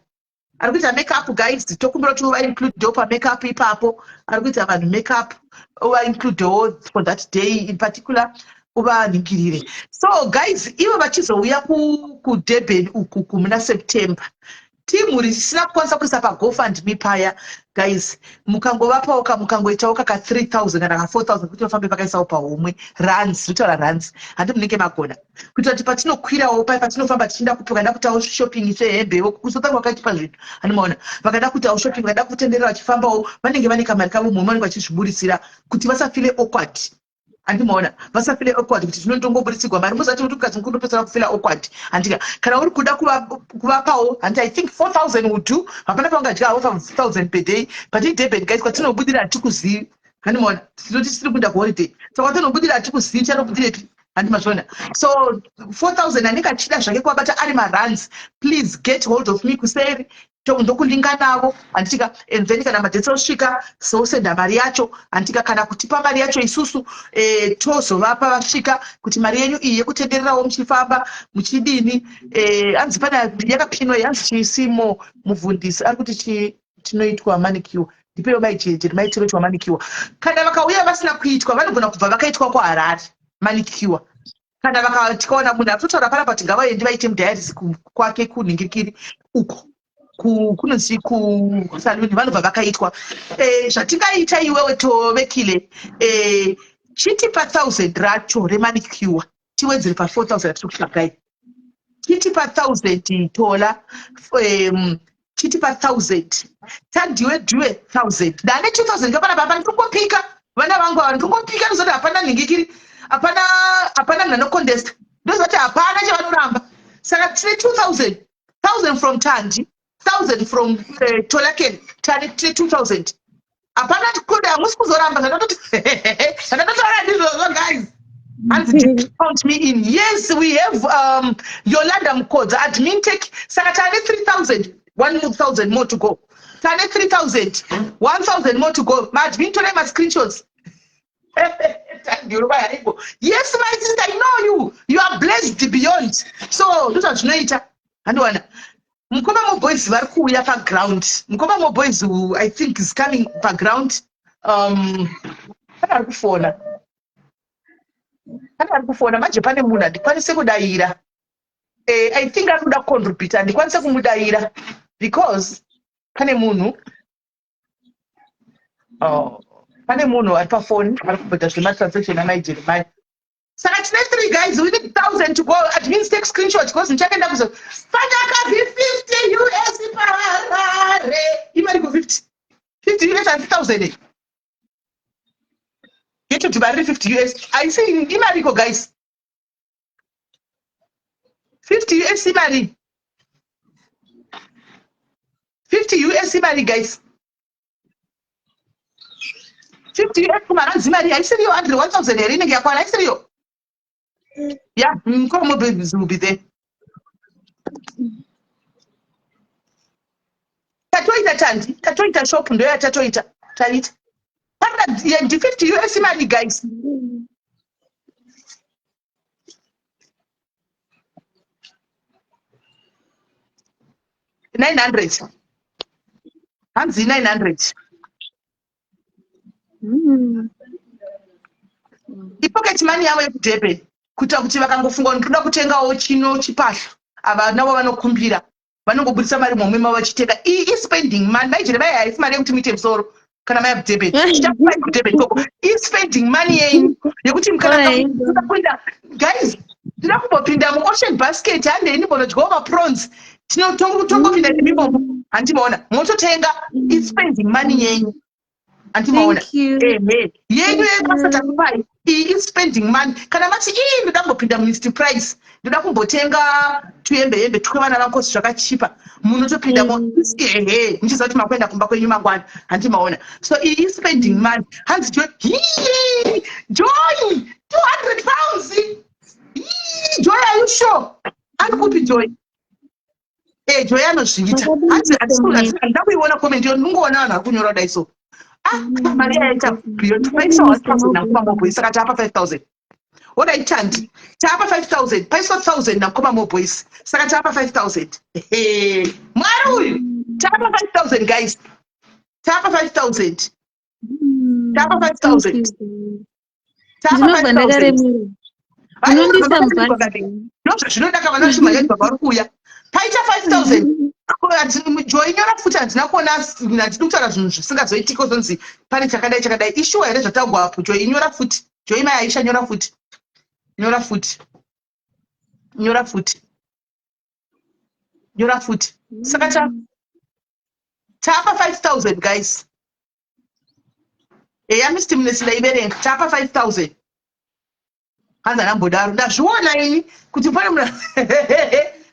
ari kuita makeup, guys? Tokumbira kuti uvaincludewo pamakeup ipapo. Ari kuita vanhu makeup, uvaincludewo for that day in particular, uvanhingirire. So guys, ivo vachizouya kuDurban uku kumuna September, timu risina kukwanisa kuisa paGoFundMe paya, guys, mukangovapawo ka, mukangoitawo kaka 3000 kana ka 4000 kuti vafambe vakaisawo pahomwe, rands, ritaura rands, handi munenge magona kuitira kuti patinokwirawo paya, patinofamba tichienda kupi, vakada kuitawo shopping zvehembe, kusota kwakachipa zvinhu, handimaona, vakada kuitawo shopping, vakada kutenderera vachifambawo, vanenge vane kamari kavo mumwe, vanenge vachizviburitsira kuti vasafile awkward, handimaona, vasafile awkward kuti zvinontongoburitsigwa mari. Muzati kuti mukadzi mukuru unopedzera kufila awkward, handika? Kana uri kuda kuvapawo, handi, I think 4000 would do. Hapana paungadya hawo 1000 per day, but iDurban, guys, kwatinobudira hatikuzivi, handimaona? Tinoti tiri kuenda kuholiday, saka kwatinobudira hatikuzivi, chanobudirepi, handimazviona? So 4000, anenge achida zvake kuvabata ari marands, please get hold of me kuseri, ndokulinga navo, handitika? And then kana madates osvika, sosenda mari yacho, handitika? Kana kutipa mari yacho isusu, tozovapa vasvika kuti mari yenyu iyi yekutendererawo muchifamba muchidini. Hanzi pane yakapinwa, hanzi chisimo mubvundisi ari kuti tinoitwa manicure. Ndipewo maijejeri tinoitwa manicure. Kana vakauya vasina kuitwa, vanogona kubva vakaitwa kuHarare manicure. Kana tikaona munhu akutotaura panapa kuti ngavaendi vaite mudiaries kwake kunhingirikiri uko kunonzi kusaluni, vanobva vakaitwa. Zvatingaita, iwewe tovekile, chitipa 1000 racho remanicure, tiwedzere pa4000 atiri kutsvagai. Chitipa 1000, tola, chitipa 1000, Tandiwe dhuwe 1000, ndane 2000 kapanapa. Apa ndikungopika vana vangu ava, ndikungopika, ndozoti hapana nhingikiri, hapana, hapana munhu anocontesta, ndozoti hapana chavanoramba. Saka tine 2000, 1000 from Tandi, 1000 from Tolaken, tane tine 2000. Hapana kuda, hamusi kuzoramba zvandatotaura, ndizvozvo, guys. Hanzi count me in. Yes, we have Yolanda Mukodza, admin tech. Saka tane 3000, 1000 more to go. Tane 3000, 1000 more to go. Maadmin, torai mascreenshots. Yes, my sister, I know you, you are blessed beyond. So ndozvazvinoita, handiwana mukoma moboys vari kuuya paground. Mukoma moboys, I think, is coming paground. Pane ari kufona, pane ari kufona manje. Pane munhu, handikwanise kudayira. I think ari kuda kucontribute, handikwanise kumudayira because pane munhu, oh, pane munhu ari pafoni ari kubhadha zvematransaction amaijeremai. Saka tine three, guys, we need 1000 to go. Admins, take screenshot because ndichakaenda kuzo fanyakazi. 50 US paHarare imari ko? 50, 50 US and 1000 yetoti variri 50 US aisi imariko, guys? 50 US imari? 50 US imari, guys? 50 US kumaranzi mari haisiriyo 100, 1000 here inenge yakwana? Haisiriyo ya mukoma babies will be there. Tatoita, Tandi, tatoita shop, ndo yatatoita, taita pana ndi 50 US mari, guys? 900, hanzi 900. Ipocket money yavo yekuDurban, kuitira kuti vakangofunga kuti ndoda kutengawo chino chipahlo, ava navo vanokumbira, vanongobudisa mari momwe mavo vachitenga. Iyi ispending money, maijere vai, haisi mari yekuti muite musoro kana maya kuDurban. Tichakupai kuDurban ikoko. Ispending money yenyu yekuti kana kuenda, guys. Ndinoda kumbopinda muOcean Basket, handei ndimbonodyawo maprons. Tongopinda nemimomo, handimaona? Mototenga, ispending money yenyu, handimaona? Thank you. Ehe, yenyu yebasa takupai iyi ispending money. Kana mati, "Ii, ndoda kumbopinda muMr Price, ndoda kumbotenga tuhembe hembe twevana vankosi, zvakachipa," munotopindamo. Ehe, muchiziva kuti makuenda kumba kwenyu mangwana, handimaona? So iyi ispending money. Hanzi Joy, hii, Joy, £200. Hii, Joy, are you sure? Ari kupi Joy? Joy anozviita. Hanzi handida kuiona comment iyo, ndingoona vanhu vari kunyora kudai. So, ah, mari yaita beyond. Paiswa 1000 nakuma Moboys, saka taapa 5000. Alright, Chandi, taapa 5000. Paiswa 1000 nakuma Moboys, saka taapa 5000. Mwari uyu, taapa 5000, guys, taapa 5000, taapa 5000, taapa Ndinobva 5000. ndakaremerwa. Unondisa mubhazi. Ndozvazvinodaka vana vachimhanyadzwa vari kuuya. Paita 5000. Joy, nyora futi. Handina kuona, handidi kutaura zvinhu zvisingazoitika, uzonzi pane chakadai chakadai. Ishuwa here zvataugwa apo? Joy, nyora futi. Joy, mai Aisha, nyora futi, nyora futi, nyora futi, nyora futi. Saka taapa 5000, guys. Eya, Mr Munesi, ndaiverenga. Taapa 5000. Hanzi anambodaro, ndazviona ini kuti pane munhu,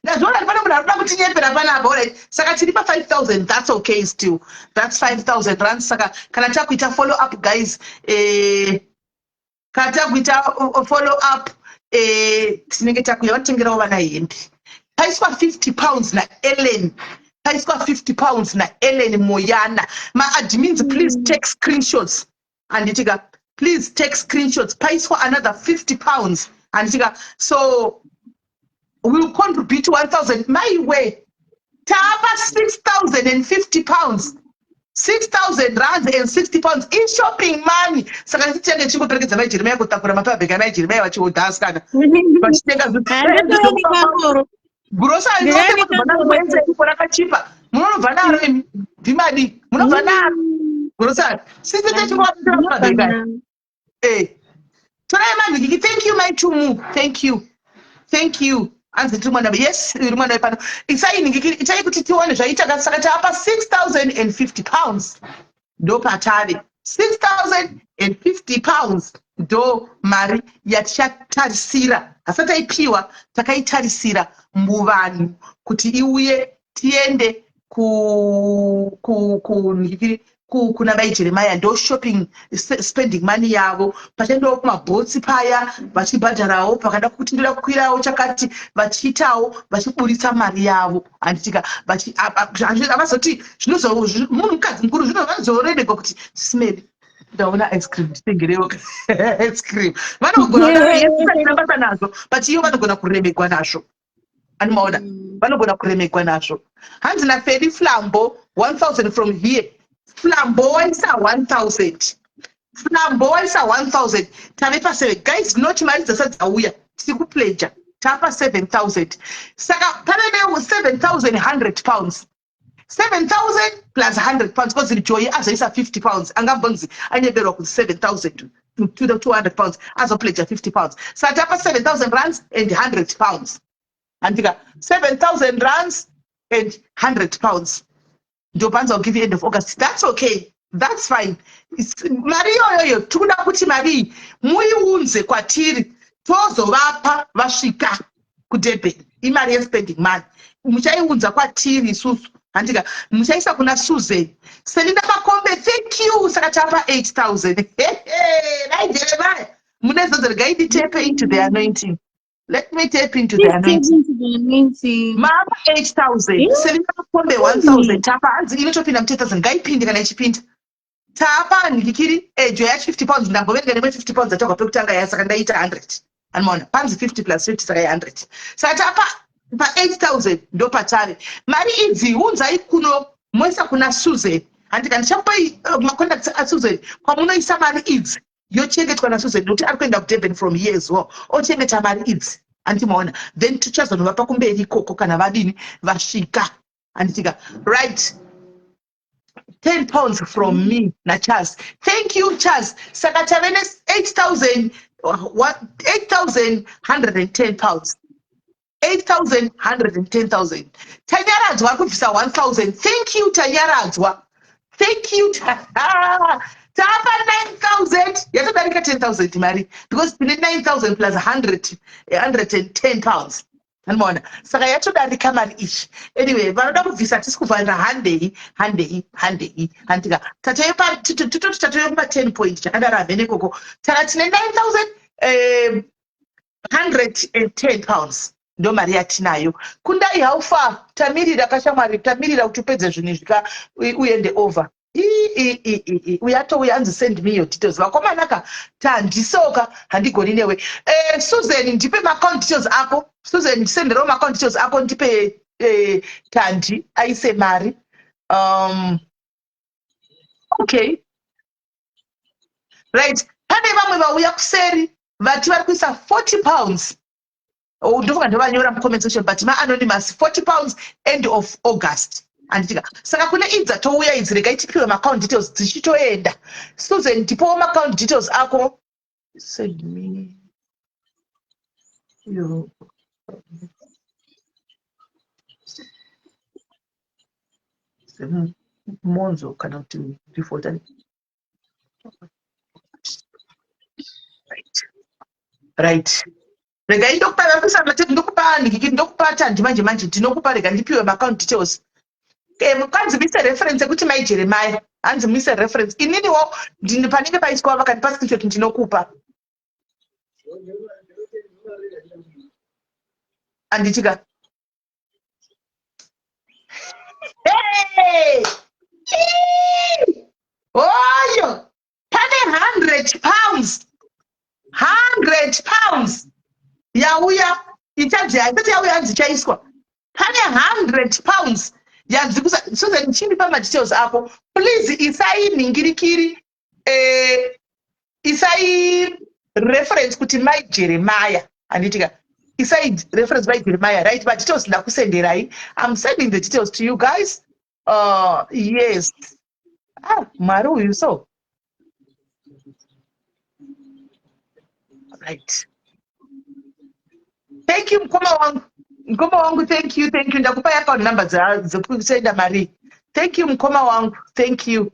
ndazviona kuti pane munhu ari kuda kutinyepera panapa. Alright, saka tiri pa5000. That's okay still, that's 5000 rands. Saka kana takuita follow up, guys, kana takuita follow up, tinenge takuya vatengerawo vana hembe. Paiswa £50 naEllen, paiswa £50 naEllen Moyana. Maadmins, please take screenshots, handitika? Please take screenshots. Paiswa another £50, handitika? So we'll contribute 1000. My way, taapa £6050, 6000 rands and £60 ishopping money. Saka tichange tichingoperekedza mai Jeremia kutakura mapabheka, mai Jeremia vachihodha, asikana vachitenga. Handitooni kakoro. Grocery. Ndingani kakoro. Rakachipa, munonobva naro imi, ndimadi munobva naro grocery sisi techingovapabheka. Torai manhikiki. Thank you, mai Chumu, thank you, thank you. Anzi tiri mwana, yes, iri mwana wepano. Isai nhingiki, itai kuti tione zvaita. Saka taapa £6050, ndo patave £6050, ndo mari yatichatarisira. Hasati taipiwa, takaitarisira muvanhu kuti iuye, tiende kuna mai Jeremia. Ndo shopping spending money yavo. Pachaendawo kumabhotsi paya, vachibhadharawo pakada kuti ndoda kukwirawo chakati, vachiitawo vachiburitsa mari yavo, handitika? Havazoti munhu mukadzi mukuru zvino vanozorebekwa kuti, "Smeli, ndaona ice cream, nditengerewo ice cream." Vanogona basa nazvo, but iyo vanogona kuremegwa nazvo, animaona? Vanogona kuremegwa nazvo. Hanzi naFeli Flambo, 1000 from here. Flambo waisa 1000, Flambo waisa 1000. Tave pa7, guys. Not mari dzasati dzauya, tiri kupledger. Tapa 7000, saka pave ne7100 pounds. 7000 plus £100, because Joy azoisa £50. Angambonzi anyeberwa kuti 7000 to the £200, azopledger £50. Saka tapa 7000 rands and £100, handika? 7000 rands and £100. Ndopanza will give you end of August. That's okay, that's fine. Mari iyoyoyo tikuda kuti mari iyi muiunze kwatiri, tozovapa vasvika kuDurban. Imari yespending money, muchaiunza kwatiri isusu, handika? Muchaisa kuna Susan Selinda Makombe. Thank you. Saka tapa 8000. Dai Jeremaya mune zodzo. Regai nditape into the anointing. Let me tap into the anointing. Mama, 8000. Selina Makombe, 1000. Tapa, hanzi inotopinda mu10 000. Ngaipinde kana ichipinda. Tapa ndikiri ejo ya £50. Ndamboverenga nemwe £50 atagwa pekutanga ya, saka ndaita 100, anomaona? Panzi 50 plus 50, saka ya100. Saka tapa pa8000, ndo patave. Mari idzi unzai kuno, moisa kuna Susan, handika? Ndichakupai macontacts aSusan kwamunoisa mari idzi, yochengetwa naSusan, nekuti ari kuenda kuDurban from here as well, ochengeta mari idzi, handimaona? Then tichazonovapa kumberi ikoko kana vadini, vasvika, handitika? Right, £10 from me naCharles. Thank you, Charles. Saka tave ne8000. 8110 pounds. 8110,000. Tanyaradzwa ari kubvisa 1000. Thank you, Tanyaradzwa. Thank you. Tapa 9000, yatodarika 10,000 mari, because tine 9000 plus 100, 110 pounds, anomaona. Saka yatodarika mari ichi. Anyway, vanoda kubvisa, tisi kuvharira. Handei, handei, handei. Handika tototi tatove kuma 10 point chakadaro, hamene ikoko. Saka tine 9000 110 pounds, ndo mari yatinayo. Kundai, how far? Tamirira kashamwari, tamirira kuti upedze zvinhu izvi ka, uende over. Uyatouya, anzi, "Send me your details." Vakomanaka, tandisoka, handigoni newe. Susan, ndipe maaccount details ako. Susan, ndisenderewo maaccount details ako, ndipe Tandi aise mari. Okay, right, pane vamwe vauya kuseri vati vari kuisa £40. Oh, ndofunga ndovanyora mucomment section, but maanonymous. £40, end of August, handitika? Saka kune idzi dzatouya idzi, regai tipiwe maaccount details dzichitoenda. Susan, ndipowo maaccount details ako. Send me your Monzo kana kuti default. Right, regai ndokupa vakuisa matete, ndokupa ndikiki, ndokupa Tandi manje manje, ndinokupa. Rega ndipiwe maaccount details. Kwanzi muise reference yekuti Mai Jeremaya. Hanzi muise reference. Ininiwo ndini panenge paiswa, vakandipa screenshot, ndinokupa, handitika? Hey! Oyo pane £100, £100 yauya. Ichanzi haisati yauya, hanzi ichaiswa. Pane £100 yanzi kusa. Susan, chindipa madetails ako, please. Isai nhingirikiri, isai reference kuti Mai Jeremaya, handitika? Isai reference Mai Jeremaya. Right, madetails ndakusenderai. I'm sending the details to you guys. Yes. Ah, Mwari uyu. So right, thank you, mukoma wangu, mukoma wangu, thank you, thank you. Ndakupa account number dzekusenda mari. Thank you, mukoma wangu, thank you.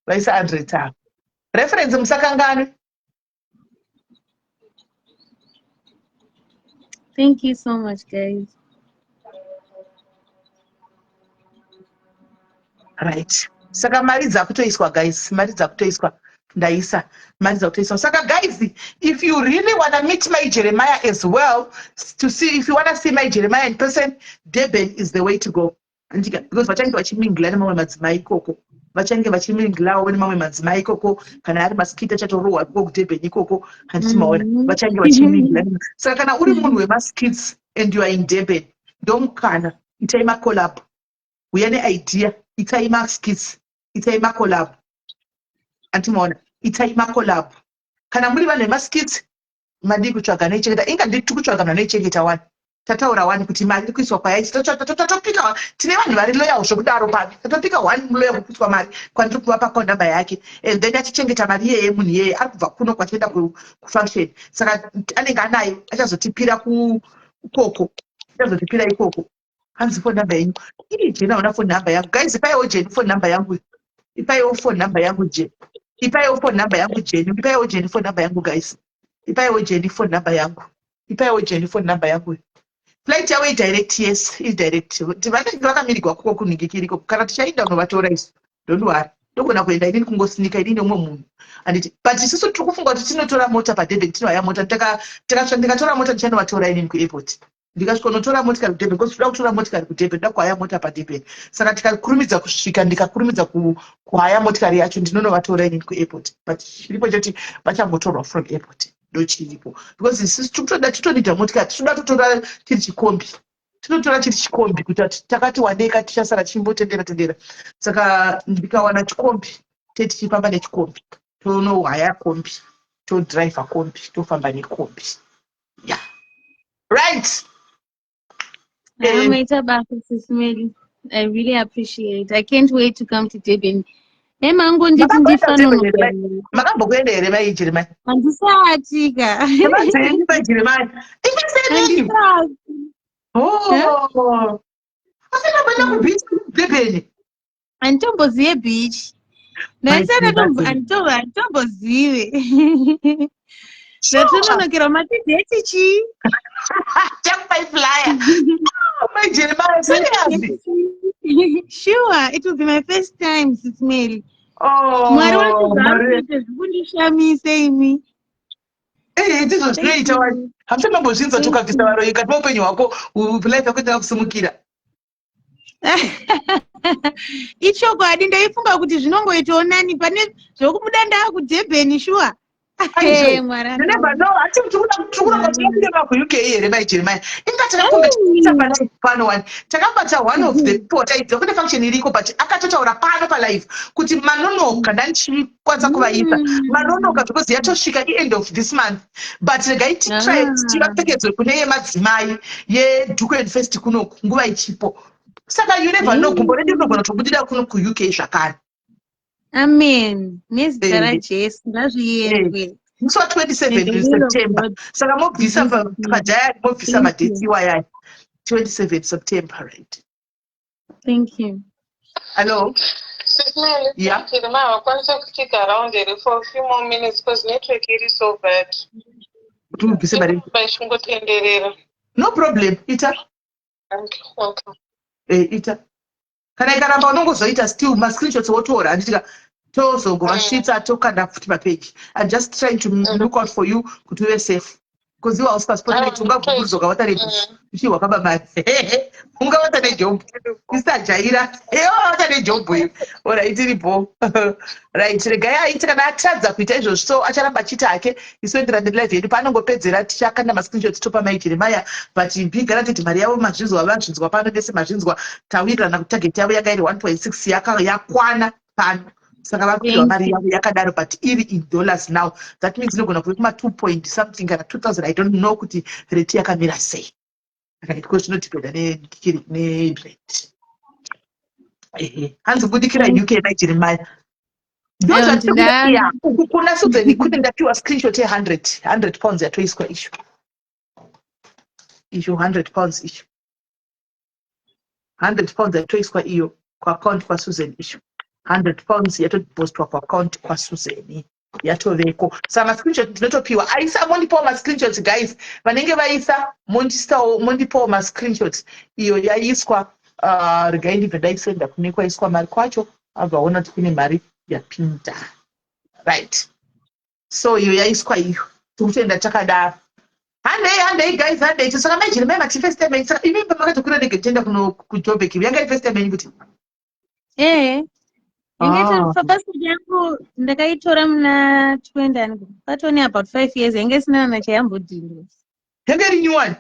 Vaisa 100 avo. Reference musakanganwe. Thank you so much, guys. Right, saka mari dzakutoiswa, guys, mari dzakutoiswa. Ndaisa mari dzakutoiswa. Saka guys, if you really wanna meet my Jeremiah as well, to see, if you wanna see my Jeremiah in person, Durban is the way to go, andika? Because vachange vachimingila nemamwe madzimai ikoko, vachange vachiminglawo nemamwe madzimai ikoko. Kana ari maskit achatorohwa ikoko kuDurban ikoko, handiti maona? Vachange vachimingila. Saka kana uri munhu wemaskits and you are in Durban, ndomukana. Itai macolab, uya neidea, itai maskits, itai macolab, andimaona? Itai macolab kana muri vanhu vemaskits. Madii kutsvaga anoichengeta? Inga ndiri kutsvaga munhu anoichengeta wani. Tataura wani kuti mari iri kuiswa kwayaiti. Tatopika, tine vanhu vari loyal zvokudaro pano. Tatopika one loyal kuiswa mari kwandiri kuvapa account number yake, and then achichengeta mari iyeye. Munhu iyeye ari kubva kuno kwatienda kufunction, saka anenge anayo, achazotipira ikoko, achazotipira ikoko. Hanzi phone number yenyu ii. Jeni hauna phone number yangu. Guys, ipaiwo Jeni phone number yangu, ipaiwo phone number yangu Jeni, ipaiwo phone number yangu Jeni, ipaiwo Jeni phone number yangu. Guys, ipaiwo Jeni phone number yangu, ipaiwo Jeni phone number yangu. Flight yavo idirect, yes, idirect. Vanenge vakamirigwa kuko kunhingikiriko. Kana tichaenda unovatora isu, don't worry. Ndogona kuenda inini, kungosinika inini umwe munhu, handiti? But isusu tiri kufunga kuti tinotora mota paDurban, tinohaya mota. Ndikatora mota, ndichanovatora inini kuairport. Ndikasvika unotora motikari kuDurban, because toda kutora motikari kuDurban, ndoda kuhaya mota paDurban. Saka tikakurumidza kusvika, ndikakurumidza kuhaya motikari yacho, ndinonovatora inini kuairport. But chiripo choti vachangotorwa from airport, ndochiripo, because isusu tikutoda, titonida motikari, tinoda kutora chiri chikombi, tinotora chiri chikombi kuti takati wandei, tichasara tichimbotendera tendera. Saka ndikawana chikombi, tetichifamba nechikombi, tonohaya kombi, todhiraivha kombi, tofamba nekombi. Yeah, right. Maita basa, Sis Melly. I really appreciate. I can't wait to come to Durban. Dai mangonditi ndifanonoka. Makambokuenda here, mai Jeremai? Handisati ka. Mai Jeremai, ifaseni. Oh, asina kuenda kubeach Durban? Handitombozive beach. Handitombozive. Ndatononokerwa matidheti chii? Chakupai flyer. Mai Jeremai, serious? Sure, it will be my first time, Sis Mary. Oh, Mwari wacho zvekundishamise imi. Eh, ndizvo zvinoita wani. Hamusati mambozvinzwa, tukabvisa varoyi kati maupenyu hwako, life yako itanga kusimukira. Ichokwadi, ndaifunga kuti zvinongoitawo nani pane zvokubuda ndaakuDurban, sure. Never know. Ati tikuramba tinobuda kuUK here, mai Jeremiah? Inga takakombe palive pano wani, takabata one of the people taibva kune function iriko, but akatotaura pano palive kuti manonoka, ndandichikwanisa kuvaisa, manonoka because yatosvika iend of this month, but regai titry tivapfekedzwe kune yemadzimai yeDuke and Fest kunoku nguva ichipo. Saka you never know, gumbo redu rinogona kutobudira kuno kuUK zvakare. Amen, nezita raJesu ngazviendwe. Musi wa27 September, saka mobvisa padiary, mobvisa madates iwayaya, 27 September, right? Thank you. Hello? Yeah. Vakwanisa kustick around here for a few more minutes, because network iri so bad? Kuti ubvise mari. Vachingotenderera. No problem, ita. Okay. Ita kana ikaramba unongozoita still mascreenshots wotora, handitika? Tozongovasvitsa, tokanda futi papeji. I'm just trying to look out for you kuti uve safe, because iwe hausi paspotlight, ungabvumburudzwa ukavata nebush uchi wakaba mari, ungavata nejombo isiajaira, wavata nejombo iyo. Alright, iripo, right? Regai aite. Kana atadza kuita izvozvo, so acharamba achiita hake, isoenderana nelive yedu. Paanongopedzera tichakanda mascreenshots, topa mai Jeremaya. But be guaranteed, mari yavo mazvinzwa, vazvinzwa pano nese, mazvinzwa, tawirirana kuti target yavo yanga iri 1.6, yakwana pano, saka vakupiwa mari yavo yakadaro, but iri in dollars now. That means inogona kuve kuma 2 point something kana 2000, I don't know kuti rate yakamira sei, right? Because zvinodependa nerate. Ehe, hanzi budikira UK, mai Jeremaya. Uku kuna Susan kune ndapiwa screenshot ye100 £100 yatoiswa isho isho, £100 isho, £100 yatoiswa iyo kuaccount kwaSusan isho, £100 yatopostwa kuaccount kwaSusan, yatoveko. Saka mascreenshot ndinotopiwa aisa, mondipawo mascreenshots, guys. Vanenge vaisa mondisawo, mondipawo mascreenshots iyo yaiswa. Regai ndibve ndaisenda kune kwaiswa mari kwacho, abva aona kuti kune mari yapinda, right? So iyo yaiswa iyo, tikutoenda takadaro. Handei, handei guys, handei. Saka mai Jeremai, mati first time? Saka imi pamakatokwira ndege tienda kuno kuJobek, yanga iri first time yenyu kuti? Ee, passport yangu ndakaitora muna 20, patone about 5 years, yange isina na chayambodhindwa. Yange iri nyuwani?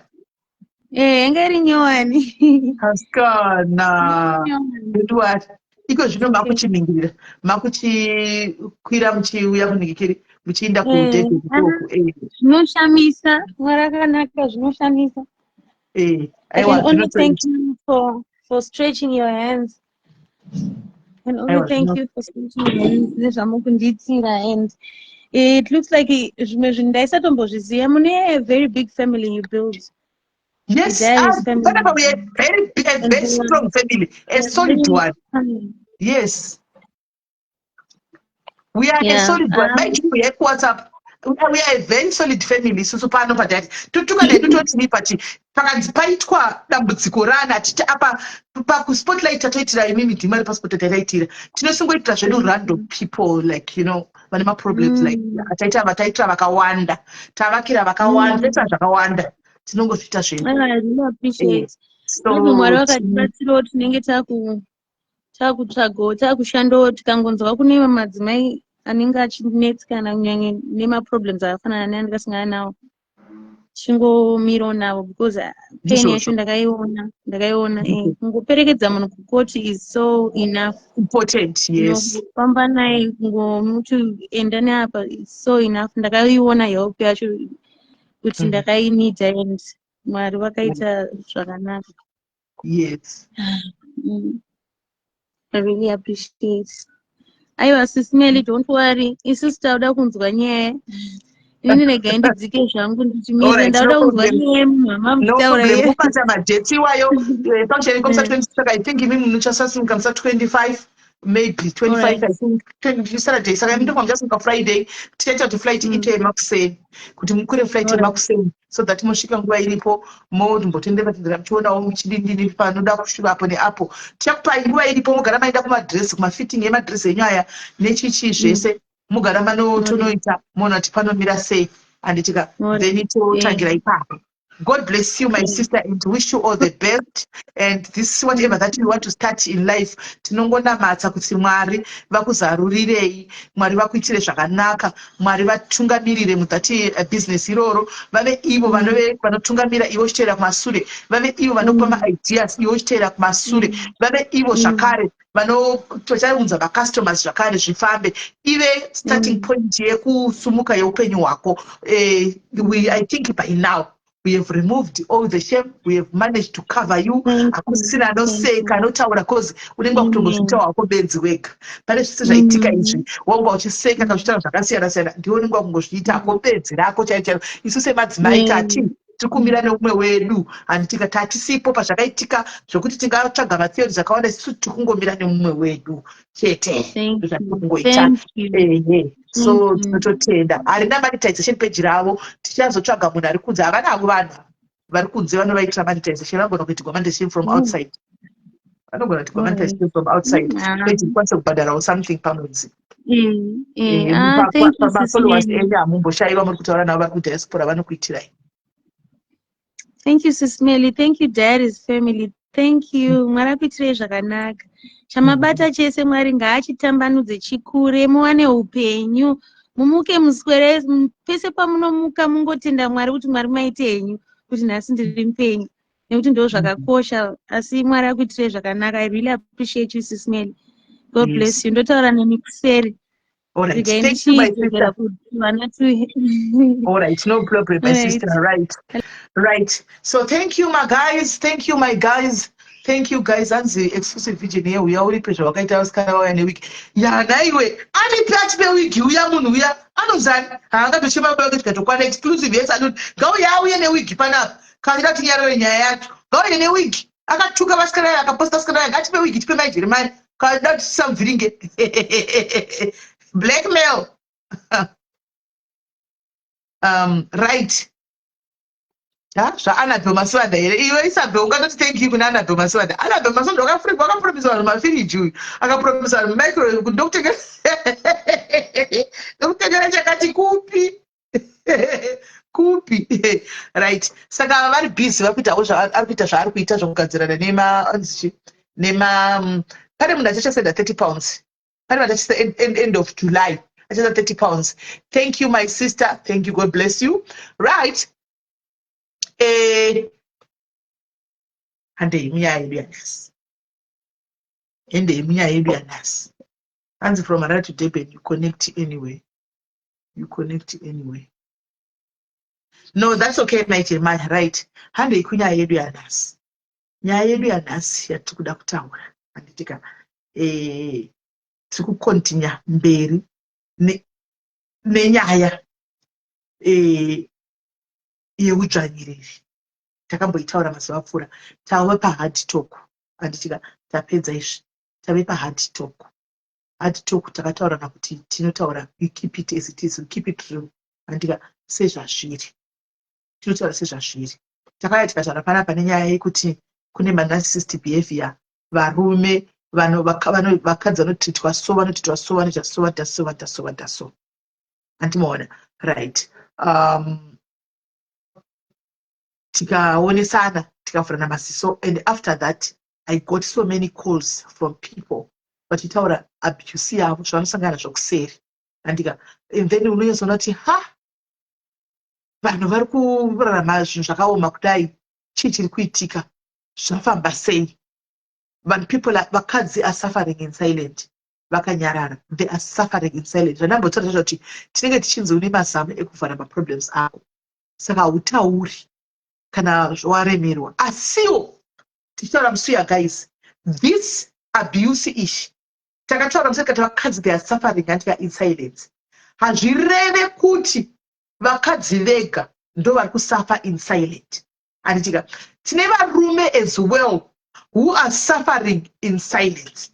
Ee, yange iri nyowani. Asikana, eduwari iko zvino makuchiningirira, makuchikwira muchiuya kuningikiri, muchiinda kuDurban ikoku. Zvinoshamisa, Mwari akanaka, zvinoshamisa. I can only thank you for stretching your hands. And only thank you for stretching your hands nezvamukundiitira, and it looks like zvimwe zvinhu ndaisatombozviziva. Mune a very big family you build. Yes, panapa we are very a very strong family, a solid one. Yes, we are a solid one. Maichiu yekuWhatsApp, we are a very solid family isusu pano padati totuka nedu totini, but pakanzi paitwa dambudziko rana titi apa pakuspotlight tatoitira imimi, dhima repaspotlight tataitira, tinosingoitira zvedu random people like vane maproblems like ataita, vataitira vakawanda, tavakira vakawanda, taitira zvakawanda, tinongozviita zvedu. So Mwari vakatibatsirawo, tinenge takutsvagawo, takushandawo, tikangonzwa kune madzimai anenge achinetsikana kunyanya nemaproblems akafanana neandikasangana nawo, tichingomirawo navo, because pain yacho ndakaiona, ndakaiona. Kungoperekedza munhu kukoti is so enough. Important, yes. Kufamba naye, kungomuti enda neapa, is so enough. Ndakaiona help yacho kuti ndakainida, and Mwari vakaita zvakanaka. I really appreciate. Aiwa, Sis Melly, don't worry. Isusu tauda kunzwa nyaya. Inini regai ndidzike zvangu ndichimira. Ndauda kunzwa nyaya mama muchitaura. Mubata madates iwayo, function iko musa 20. Saka I think imi muchasasimuka musa 25, maybe 25, I think 20 Saturday. Saka imi ndokwa muchasimuka Friday. Tichaita kuti flight ite yemakuseni, kuti mukwire flight yemakuseni, so that mosvika nguva iripo, mombotendera tendera, muchionawo muchidindini panoda kusvika apo neapo. Tichakupai nguva iripo, mogara maenda kumadress, kumafitting emadress enyu aya nechichi zvese, mugara manotonoita, moona kuti panomira sei, handitika? Then totangira ipapo. God bless you, my sister, and wish you all the best. And this, whatever that you want to start in life, tinongonamatsa kuti Mwari vakuzarurirei, Mwari vakuitire zvakanaka, Mwari vatungamirire muthat business iroro, vave ivo vanove vanotungamira, ivo uchiteera kumasure, vave ivo vanokupa maideas, ivo uchiteera kumasure, vave ivo zvakare vanotochaunza macustomers zvakare, zvifambe, ive starting point yekusumuka yeupenyu hwako. I think by now we have removed all the shame. We have managed to cover you. Hakusisina anoseka, anotaura, 'cause unenge wakutongozviita wako benzi wega pane zvese zvaitika izvi. Wanga uchiseka kana uchitaura zvakasiyana siyana, ndiwe unenge wakungozviita hako benzi rako chairo chairo. Isu semadzimai tati tiri kumira neumwe wedu, handitika? Tatisipo pazvakaitika zvokuti tingatsvaga matheories akawanda. Isusu tiri kungomira nemumwe wedu chete, zvatiri kungoita. Ehe, so tinototenda. Harina monetization page ravo. Tichazotsvaga munhu ari kunze. Havana havo vanhu vari kunze vanovaitira monetization. Vanogona kuitirwa monetization from outside, vanogona kuitirwa monetization from outside, page ikwanise kubhadharawo something pamwedzi. Pamafollowers enyu hamumboshayiwa muri kutaura navo vari kudiaspora, vanokuitirai. Thank you, Sis Melly. Thank you, Diaries family. Thank you. Mwari akuitirei zvakanaka. Chamabata chese Mwari ngaachitambanudze chikure, muwane upenyu. Mumuke muswere pese pamunomuka mungotenda Mwari kuti Mwari maite henyu kuti nhasi ndiri mupenyu. Nekuti ndo zvakakosha. Asi Mwari akuitirei zvakanaka. I really appreciate you, Sis Melly. God bless you. Ndotaura nemi kuseri. All right. Thank you, my sister. All right, no problem, my sister. Right. So thank you, my guys. Thank you, my guys. Thank you, guys. Anzi exclusive vision here. Uya uripe zvawakaita vasikana vauya newiki. Ya naiwe. Aripi achipe wigi uya munhu uya. Anozani. Haangatochema baba tikatokwana exclusive yes anoti. Ngauya auye newigi panapa. Kana tinyarare nyaya yacho. Ngauye newigi. Akatuka vasikana, akaposta vasikana, ngatipe wigi, tipe mai Jeremiah. Kana tisamubviringe. Blackmail. Right, ha, zvaAnabel Masiwanda here? Iwe Isabel, ungatoti thank you kuna Anabel Masiwanda. Anabel Masiwanda wakapromisa vanhu mafiriji uyu, akapromisa vanhu micro, ndokutengera chakati kupi kupi. Right, saka vari busy, vari kuitawo ari kuita zvaari kuita zvokugadzirana nema pane munhu achachasenda £30, pane vanhu achisa end of July achisa £30. Thank you, my sister. Thank you. God bless you. Right, handei munyaya yedu yanhasi, handei munyaya yedu yanhasi. Hanzi from Harare to Durban, you connect anyway, you connect anyway. No, that's okay, my Jeremiah. Right, handei kunyaya yedu yanhasi. Nyaya yedu yanhasi yatiri kuda kutaura, handitika? Tiri kucontinue mberi nenyaya yeudzvanyiriri. Takamboitaura mazuva apfuura. Tava pahard talk, handitika? Tapedza izvi, tave pahard talk. Hard talk takataurana kuti tinotaura, we keep it as it is, we keep it real, handika? Sezvazviri, tinotaura sezvazviri. Takauya tikataura panapa nenyaya yekuti kune manarcissist behavior, varume vakadzi vanotitwa so, vanotitwa so, vanoita so, vanoita so, vanoita so, vanoita so, handimaona? Right, tikaonesana, tikavhurana maziso, and after that I got so many calls from people vachitaura abuse yavo, zvavanosangana zvokuseri, handika? And then unonyatsoona kuti ha, vanhu vari kurarama zvinhu zvakaoma kudai, chii chiri kuitika, zvafamba sei? Vanhu, people, vakadzi are suffering in silent, vakanyarara. They are suffering in silent. Zvandambotaura zvacho kuti tinenge tichinzi une mazamu ekuvhara maproblems ako, saka hautauri kana waremerwa. Asiwo tichitaura musuya, guys, this abuse ishi. Takataura musati kati vakadzi, they are suffering, handika, in silence. Hazvireve kuti vakadzi vega ndo vari kusuffer in silent, handitika? Tine varume as well who are suffering in silence.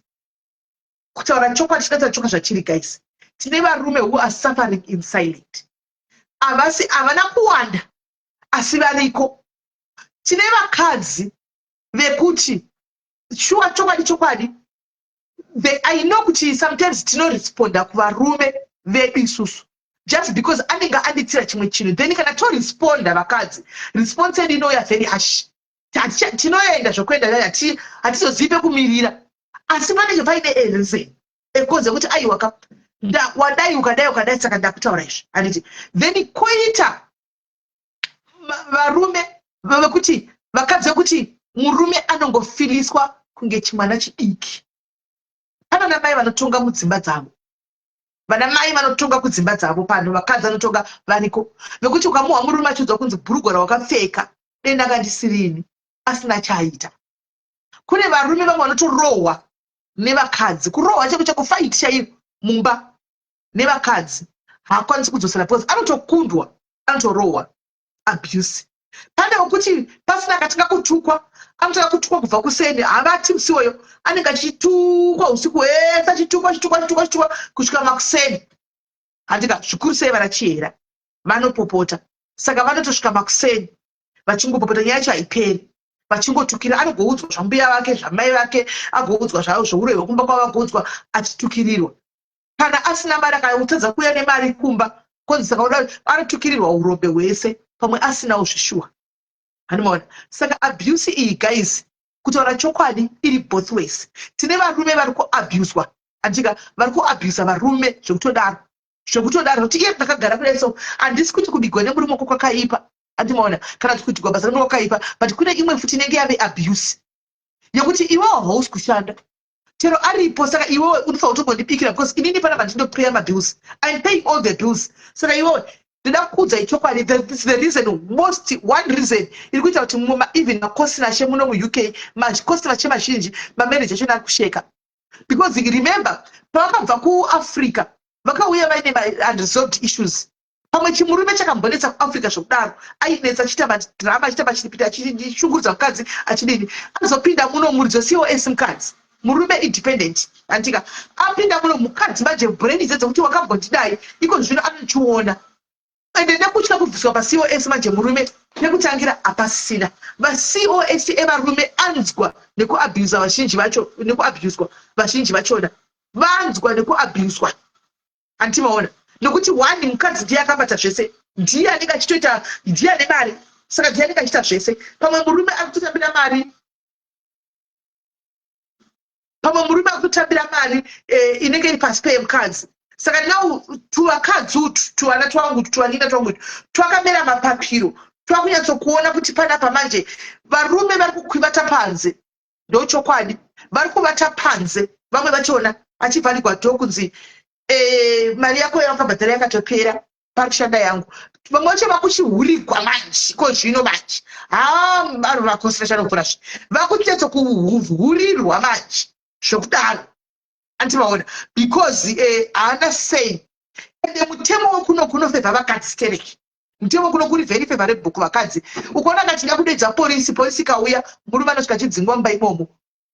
Kutaura chokwadi, chinotaura chokwadi zvachiri, guys, tine varume who are suffering in silent. Havasi, havana kuwanda, asi variko. Tine vakadzi vekuti shuwa, chokwadi chokwadi, I know kuti sometimes tinoresponda kuvarume vedu isusu just because anenge anditira chimwe chinhu. Then kana toresponda vakadzi, response yedu inouya very harsh. Tinoenda zvokuenda, hatizozivi pekumirira, asi panenge paine a reason ekonze kuti aiwaka, wadai, ukadai, ukadai, saka ndakutaura izvi, handiti? Then koita varume vekuti, vakadzi vekuti murume anongofiliswa kunge chimwana chidiki. Pana namai vanotonga mudzimba dzavo, vana mai vanotonga kudzimba dzavo pano, vakadzi vanotonga variko, vekuti ukamuhwa murume achiudzwa kunzi bhurugwa rawakapfeka denda kandisirini, asina chaaita. Kune varume vamwe vanotorohwa nevakadzi, kurohwa chaiko chako, fight chaiyo mumba nevakadzi, haakwanisi kudzosera because anotokundwa, anotorohwa, abuse. Pane wekuti pasina akatinga kutukwa, anotanga kutukwa kubva kuseni, havati musi iwoyo, anenge achitukwa usiku hwese, achitukwa, achitukwa, achitukwa, achitukwa kusvika makuseni, handika? Zvikuru sei vana chihera vanopopota, saka vanotosvika makuseni vachingopopota, nyaya yacho haiperi, vachingotukira. Anogoudzwa zvambuya vake, zvamai vake, agoudzwa zvauroyi hwekumba kwavo, agoudzwa achitukirirwa. Kana asina mari, akatadza kuuya nemari kumba, konzi saka uda, anotukirirwa urombe hwese, pamwe asinawo zvishuwa, handimaona? Saka abuse iyi, guys, kutaura chokwadi, iri both ways. Tine varume vari kuabuswa, andika, vari kuabusa varume zvekutodaro, zvekutodaro, kuti iye ndakagara kudai. So handisi kuti kubigwa nemurume wako kwakaipa, andimaona? Kana kuti kuitirwa basa remurume kwakaipa, but kune imwe futi inenge yave abuse yekuti iwewo hausi kushanda, chero aripo, saka iwewe unofanira kutombondibikira because inini panapa ndindopeya mabills, I'm paying all the bills. Saka iwewe, ndinoda kuudza ichokwadi, the reason, most one reason iri kuita kuti even makosi nashe muno muUK, makosi vashe mazhinji, mamaneja achona ari kusheka, because remember, pavakabva kuAfrica vakauya vaine unresolved issues. Pamwe chimurume chakambonetsa kuAfrica zvokudaro, ainetsa, achiita madrama, achiita machiripiti, achishungurudza mukadzi, achidini. Azopinda muno, muridzi weCOS mukadzi, murume independent, andika? Apinda muno, mukadzi manje brain idze dzekuti wakambondidai, iko zvino anochiona, ende nekutya kubviswa paCOS manje murume nekutangira hapasisina. VaCOS evarume anzwa nekuabusa vazhinji vacho, nekuabuswa vazhinji vachona vanzwa nekuabuswa, handimaona? Nekuti one, mukadzi ndiye akabata zvese, ndiye anenge achitoita, ndiye ane mari, saka ndiye anenge achiita zvese. Pamwe murume ari kutotambira mari, pamwe murume ari kutotambira mari inenge iri pasi peyemukadzi. Saka now tuvakadzi utu, tuvana twangu, tuvanina twangu twakamera mapapiro, twakunyatsokuona kuti panapa manje varume vari kukwivata panze. Ndochokwadi, vari kuvata panze vamwe vachona, achivharigwa dho kunzi mari yako yawakabhadhara yakatopera, pari kushanda yangu. Vamwe vacho vakuchihurigwa manje ko zvino manje, ha, vari vakosera chanopfuura zve, vakunyatsokuhurirwa manje zvokudaro, andimaona? Because haana sei. Ende mutemo wekuno kunofavor vakadzi stereki. Mutemo kuno kuri very favorable kuvakadzi. Ukaona kachida kudeedza porisi, porisi ikauya, murume anosvika achidzingwa mumba imomo,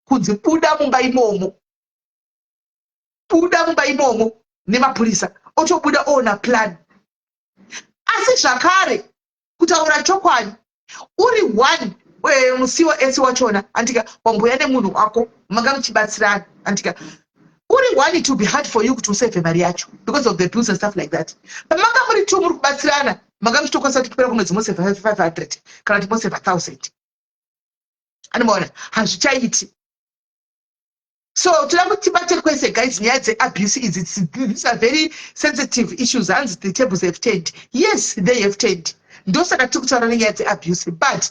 kunzi buda mumba imomo, buda mumba imomo nemapurisa, otobuda oona plan. Asi zvakare, kutaura chokwadi, uri one muCOS wachona, andika, wamboya nemunhu wako, manga muchibatsirana, andika? Uri one, it will be hard for you kuti usevhe mari yacho because of the bills and stuff like that. Pamanga muri two, muri kubatsirana, manga muchitokwanisa kuti kupera kumwedzi mosevha 500 kana kuti mosevha 1000, anomaona? Hazvichaiti. So toda kuti tibate kwese, guys, nyaya dzeabuse idzi. These are very sensitive issues. Hanzi the tables have turned. Yes, they have turned. Ndosaka tiri kutaura nenyaya dzeabuse. But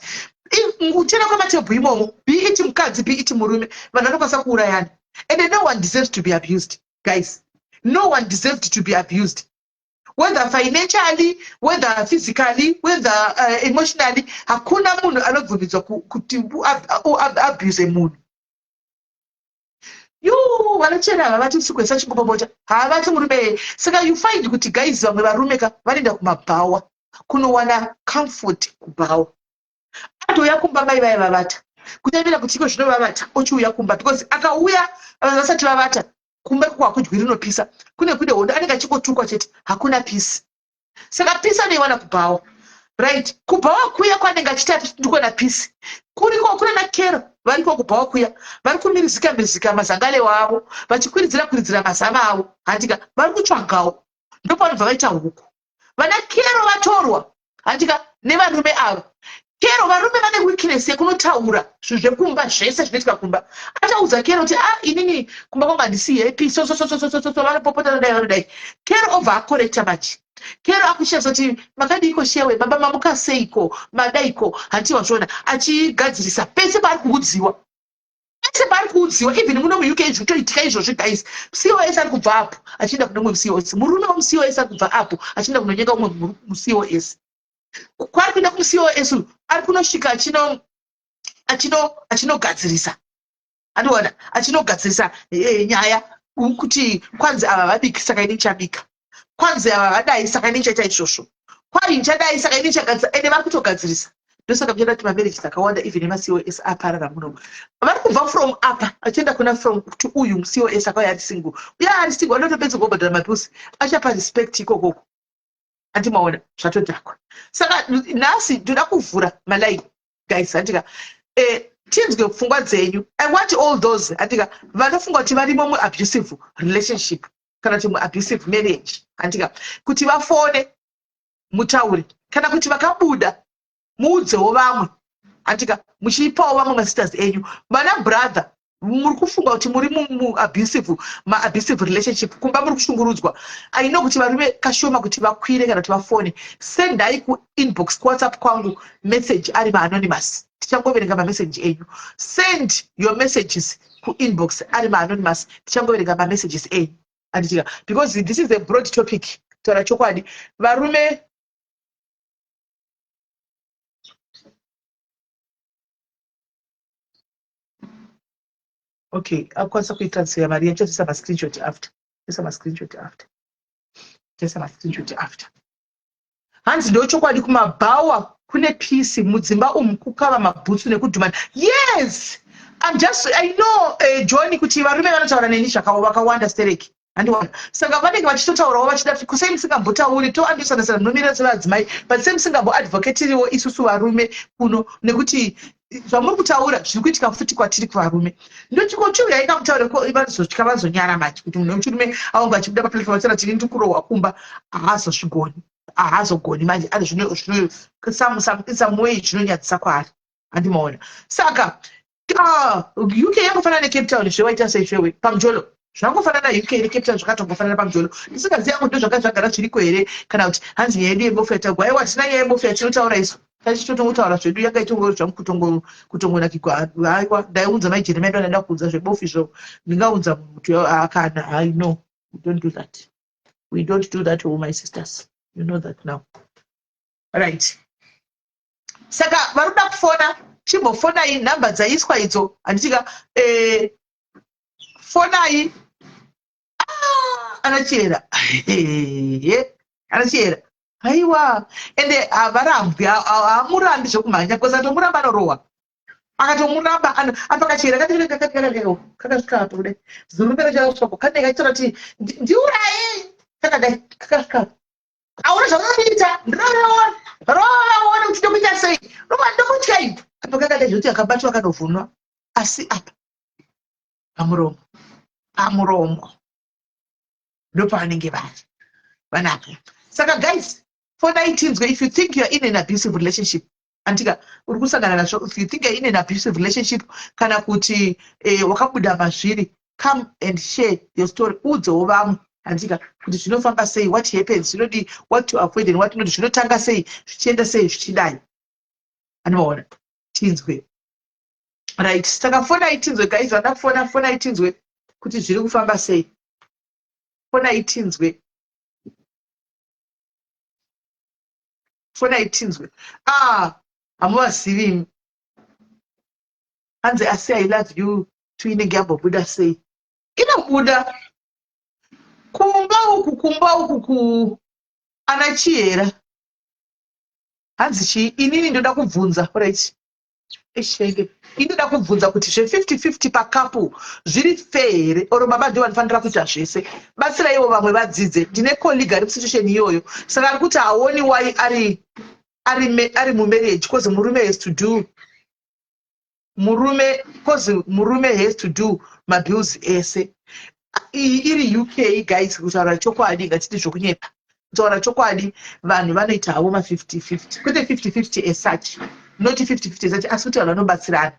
kutena kwamatebhu imomo, be it mukadzi, be it murume, vanhu vanokwanisa kuurayana. And no one deserves to be abused, guys. No one deserved to be abused, whether financially, whether physically, whether emotionally. Hakuna munhu anobvumidzwa kuti uabuse munhu. Yu, Vanochera havavati usiku hwese vachingopopota, haavati murume iyeye. Saka you find kuti guys, vamwe varume ka vanoenda kumabhawa kunowana comfort kubhawa. Atouya kumba mai vaya vavata, kutaimira kuti iko zvino vavata ochiuya kumba, because akauya vasati vavata kumba ikoko hakudyi, rinopisa, kune kune hondo, anenge achingotukwa chete, hakuna peace. Saka peace anoiwana kubhawa, right? Kubhawa kuya kwanenge achiti ndikuona peace kuriko, kuna nakero variko kubhawa kuya, vari kumirizika mirizika mazangalewa avo, vachikwiridzira kwiridzira mazama avo, handika? Vari kutsvagawo, ndopanobva vaita huku vana kero vatorwa, handika, nevarume ava. Kero varume vane weakness yekunotaura zvinhu zvekumba, zvese zvinoitika kumba. Achaudza kero kuti, "Ah, inini kumba kwangu handisi happy, so so so so so so so, vanopopota, vanodai, vanodai." Kero obva akorekta manje. Kero akushevza kuti, "Makadiiko shewe baba? Mamuka seiko? Madaiko?" Hanti wazviona, achigadzirisa pese paari kuudziwa, pese paari kuudziwa. Even muno muUK zvitoitika izvozvi, guys. COS ari kubva apo achienda kune umwe muCOS, murume wemuCOS ari kubva apo achienda kunonyenga umwe muCOS. Kwaari kuenda kumuCOS ari kunosvika achinogadzirisa, andiona, achinogadzirisa nyaya kuti kwanzi ava vabiki, saka ini nchabika, kwanzi ava vadai, saka ini nchaita izvozvo, kwai nchadai, saka ini nchagadzirisa. Ende vari kutogadzirisa. Ndosaka muchiona kuti mamarriages akawanda, even emaCOS, aparara muno. Vari kubva from apa achienda kuna from kuti uyu muCOS akauya ari single, uye ari single anotopedza kubhadhara mabills, achapa respect ikokoko, andimaona zvatodhakwa. Saka nhasi ndoda kuvhura maline, guys, handika? Tinzwe pfungwa dzenyu. I want all those, handika, vanofunga kuti varimo muabusive relationship kana kuti muabusive marriage, handika, kuti vafone mutaure, kana kuti vakabuda muudzewo vamwe, handika, muchipawo vamwe masisters enyu, vana brother muri kufunga kuti muri muabusive, maabusive relationship kumba, muri kushungurudzwa. I know kuti varume kashoma kuti vakwire kana kuti vafone. Sendai kuinbox kuWhatsApp kwangu message ari maanonymous, tichangoverenga mameseji enyu. Send your messages kuinbox ari maanonymous, tichangoverenga mamessages enyu, anditika? Because this is a broad topic. Taura chokwadi, varume. Okay, akukwanisa kuitransfera mari yacho. Toisa mascreenshot after, toisa mascreenshot after, toisa mascreenshot after. Hanzi, "Ndochokwadi, kumabhawa kune peace, mudzimba umu kukava mabhutsu nekudhumana." Yes, I know, John, kuti varume vanotaura neni zvakawanda stereki, handiwana. Saka vanenge vachitotaurawo vachida kuti kusei musingambotauri, toandosanasana munomirira sevadzimai, but sei musingamboadvocatiriwo isusu varume kuno? Nekuti zvamuri kutaura zviri kuitika futi kwatiri kuvarume. Ndochikochiuyai kamutaure, vanozotya, vazonyara manje kuti munhu wechirume aonge achibuda paplatform achitaura tini ndiri kurohwa kumba. Haazozvigoni, haazogoni manje. Ane zvino some way zvinonyadzisa kwaari, handimaona? Saka UK yangofanana neCape Town, zvewaita sei zvewe pamujolo zvangofanana. UK neCape Town zvakatongofanana pamujolo. Ndisingazivi yangu ndo zvanga zvagara zviriko here, kana kuti hanzi nyaya yedu yebofu yatagwa. Aiwa, tina nyaya yebofu yatinotaura isu, tachitotongotaura zvedu, yanga itongori zvangu kutongonakigwa. Aiwa, ndaiunza maijeremia, ndo ndaida kuudza zvebofu izvo, ndingaunza mutu akana? I know we don't do that, we don't do that, all my sisters, you know that now, right? Saka vari kuda kufona, chimbofonai, nhamba dzaiswa idzo, handitika? Fonai. Ah, anachera, anachera, aiwa, ende havarambwi, haamurambi zvekumhanya, because atomuramba anorohwa. Akatomuramba apa kachera kakasvika apo kudai, zurume rachakasvikapo, kanenge kachitora kuti ndiuraye, kakadai kakasvika. Auna zvakanoita, ndinoona rovaone kuti ndokuita sei, rova ndokutyai apa kakadai, zvekuti akabatwa akanovhunwa. Asi apa pamuromo, pamuromo ndopavanenge vari vanapo. Saka guys, fonai tinzwe. If you think you are in an abusive relationship, andika, uri kusangana nazvo, if you think you are in an abusive relationship kana kuti wakabuda mazviri, come and share your story, udzewo vamwe, handika, kuti zvinofamba sei, what happens, zvinodi, what to avoid and what not, zvinotanga sei, zvichienda sei, zvichidai, anomaona? Tinzwe, right? Saka fonai tinzwe, guys. Vada kufona, fonai tinzwe kuti zviri kufamba sei. Fonai tinzwe, fonai tinzwe. Ah, hamuvazivi. Hanzi, "Asi I love you too inenge yambobuda sei?" Inobuda kumba uku, kumba uku ku ana Chihera. Hanzi chii? Inini ndoda kubvunza, right? Eshenge. Ini ndoda kubvunza kuti zve 50-50 pacouple zviri fair here or baba ndivo vanofanira kuita zvese? Batsiraiwo vamwe vadzidze. Ndine colleague ari musituation iyoyo. Saka ari kuti haoni why ari ari me, ari mumarriage cause murume has to do murume cause murume has to do mabills ese. Iyi iri UK guys, kutaura chokwadi ngatiti zvokunyepa. Kutaura chokwadi vanhu vanoita havo ma 50-50, kwete 50-50 as such, not 50-50 as such, asi kuti vanhu vanobatsirana.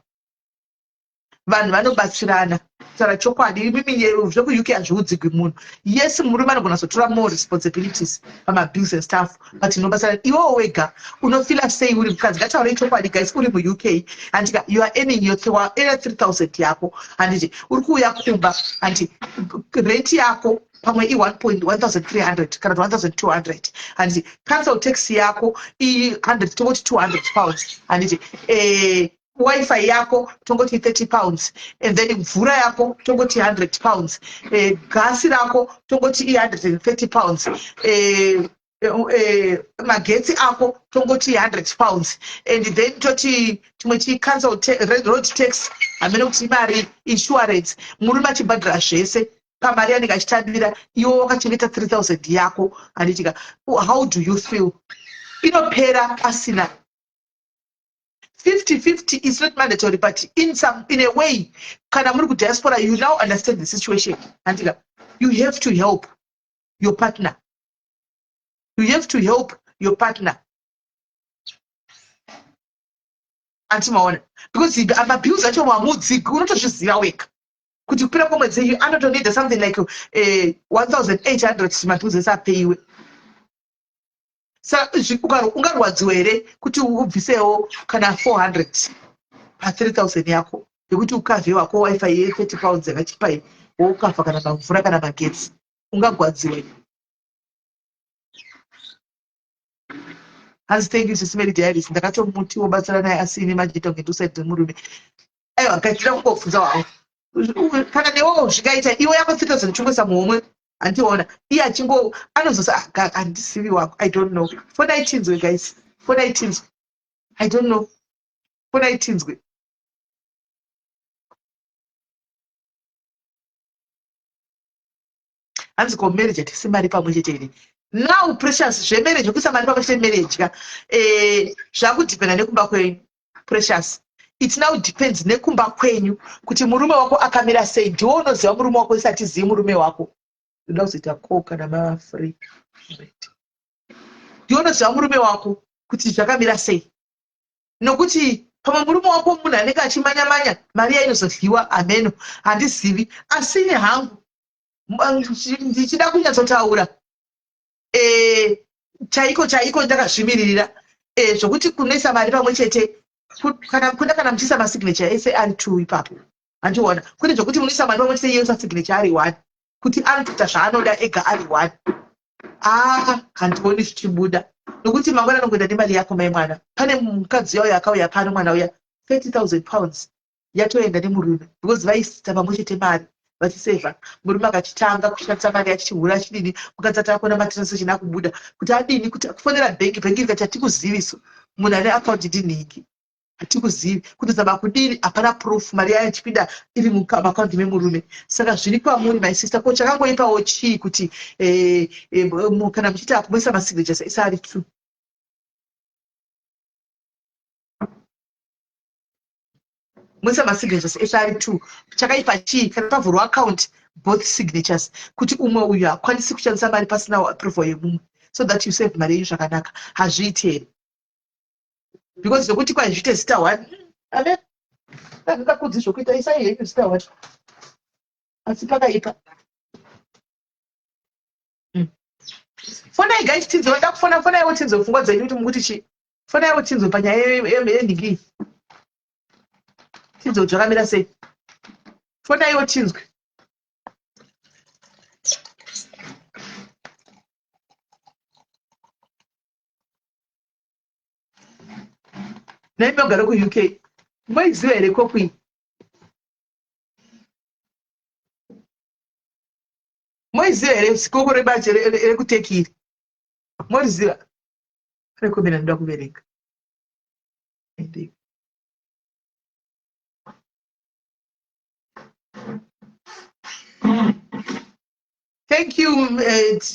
Vanhu vanobatsirana kutaura chokwadi. Imimi zvekuUK hazviudzigwi munhu. Yes, murume anogona kuzotora more responsibilities pamabills and stuff, but inobatsirana. Iwewo wega unofila sei uri mukadzi? Ngataurei chokwadi guys, uri muUK handika, you are earning your 3000 yako, handiti? Uri kuuya kumba, handiti? Rent yako pamwe i-1.1300 kana kuti 1200, handiti? Council tax yako i-100, tongoti 200 pounds, handiti? Wifi yako tongoti 30 pounds, and then mvura yako tongoti 100 pounds, gasi rako tongoti i-130 pounds, magetsi ako tongoti 100 pounds, and then toti chimwe chi council road tax, hamene kuti imari, insurance. Murume achibhadhara zvese pamari yanenge achitambira, iwe wakachengeta 3000 yako, handitika? How do you feel? Inopera pasina 50-50. Is not mandatory, but in a way, kana muri kudiaspora, you now understand the situation, handika? You have to help your partner, you have to help your partner, anti maona? Because mabills acho mamudzigi, unotozviziva wega kuti kupera kwemwedzi anotoneeda something like 1800 mabills ese apeiwe. Saka ungarwadziwa here kuti ubvisewo kana 400 pa3000 yako yekuti ukavhe wako wifi ye30 pounds yakachipa iyi, woukafa kana mamvura kana magetsi? Ungagwadziwa here? Hanzi thank you, Sisi Mary Diaries. Ndakatomuti wobatsira naye, asi ini manje tonge ndiusaidze murume. Aiwa, gaitira kungobvunza wavo kana newewo zvingaita. Iwe yako 3000 chungoisa muhomwe, handiona iye achingo anozosa ah, handisivi wako. I don't know. Fonai tinzwe guys, fonai tinzwe. I don't know, fonai tinzwe. Hanzi ko marriage hatisi mari pamwe chete here? Now Precious, zvemarriage, kuisa mari pamwe chete marriage ka, zvakudhipenda nekumba kwenyu. Precious, it now depends nekumba kwenyu kuti murume wako akamira sei. Ndiwo unoziva murume wako, isati zivi murume wako. Ndoda kuzoita call kana mava free. Ndiwo unoziva murume wako kuti zvakamira sei, nokuti pamwe murume wako munhu anenge achimanya-manya mari yainozodyiwa, hameno, handizivi. Asi ini hangu ndichida kunyatsotaura chaiko chaiko, ndakazvimiririra zvokuti kunoisa mari pamwe chete, kana kuna kana muchiisa masignature ese ari two ipapo, handiona kune zvokuti munoisa mari pamwe chete, iye signature ari one, kuti anotoita zvaanoda ega ari one. Ah, handioni zvichibuda, nokuti mangwana anongoenda nemari yako, mai mwana. Pane mukadzi uya akauya pano, mwana uya, £30,000 yatoenda nemurume, because vaisita pamwe chete mari vachisevha. Murume akachitanga kushandisa mari achichihura, achidini, mukadzi atakuona matransaction akubuda kuti adini, kuti kufonera bhengi, bhengi rikati hatikuziviso, munhu ane akaunti ndinhingi, hatikuzivi kuti zama kudini, hapana proof, mari yayo ichipinda iri muakaunti memurume. Saka zviri kwamuri, my sister. Ko chakangoipawo chii kuti kana muchiita kumuisa masignatures ese ari two, muisa masignatures ese ari two, chakaipa chii kana pavhurwa account, both signatures, kuti umwe uyu hakwanisi kushandisa mari pasina approval yemumwe, so that you save mari yenyu zvakanaka? Hazviiti here? Because zvokuti kwai zviite zita one, ame handingakudzi zvokuita, isai henyu zita one, asi pakaipa. Fonai guys, tinzwe. Vada kufona, fonaiwo tinzwe pfungwa dzenyu kuti mukuti chii. Fonaiwo tinzwe panyaya yenhingi iyi, tinzwe kuti zvakamira sei. Fonaiwo tinzwe. Naimi ogara kuUK, moiziva here kopu iyi? Moiziva here zikoko rebache rekuTurkey iri? Moriziva? Pane comment anoda kuverenga. Ende. Thank you,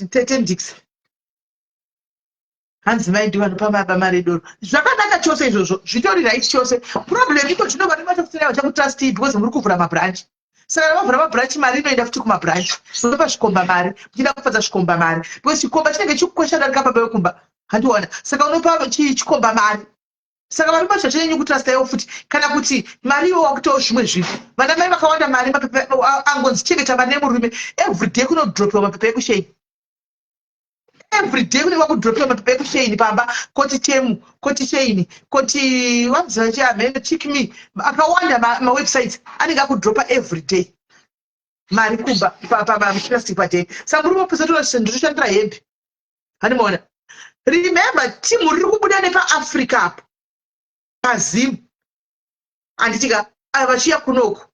Tete Ndix. Hanzi mai ndivo vanopa baba mari yedoro. Zvakanaka chose izvozvo, zvitori right chose. Problem iko zvino vanhu vatokutora vachakutrustii because muri kuvhura mabranch. Saka kana mavhura mabranch mari inoenda futi kumabranch. Munopa zvikomba mari, muchida kufadza zvikomba mari. Because chikomba chinenge chikukwesha darika baba vekumba. Handiona. Saka unopa chikomba mari. Saka varume vacho vachanyanyo kutrasta iwo futi kana kuti mari iwo wakuitawo zvimwe zvinhu. Vana mai vakawanda mari mapepa angonzi chengeta mari nemurume everyday kunodropiwa mapepa ekushaini. Everyday kunenge kwakudropiwa mapepa ekushaini pamba koti Temu koti Shein koti vanzi chiamhene chick me akawanda mawebsites anenge akudropa everyday mari kumba paplastic paday. Saka murume opesa toona ndotoshandira hembe. Handimaona. Remember team riri kubuda nepaAfrica apo paZim handitika ava vachiya kunoku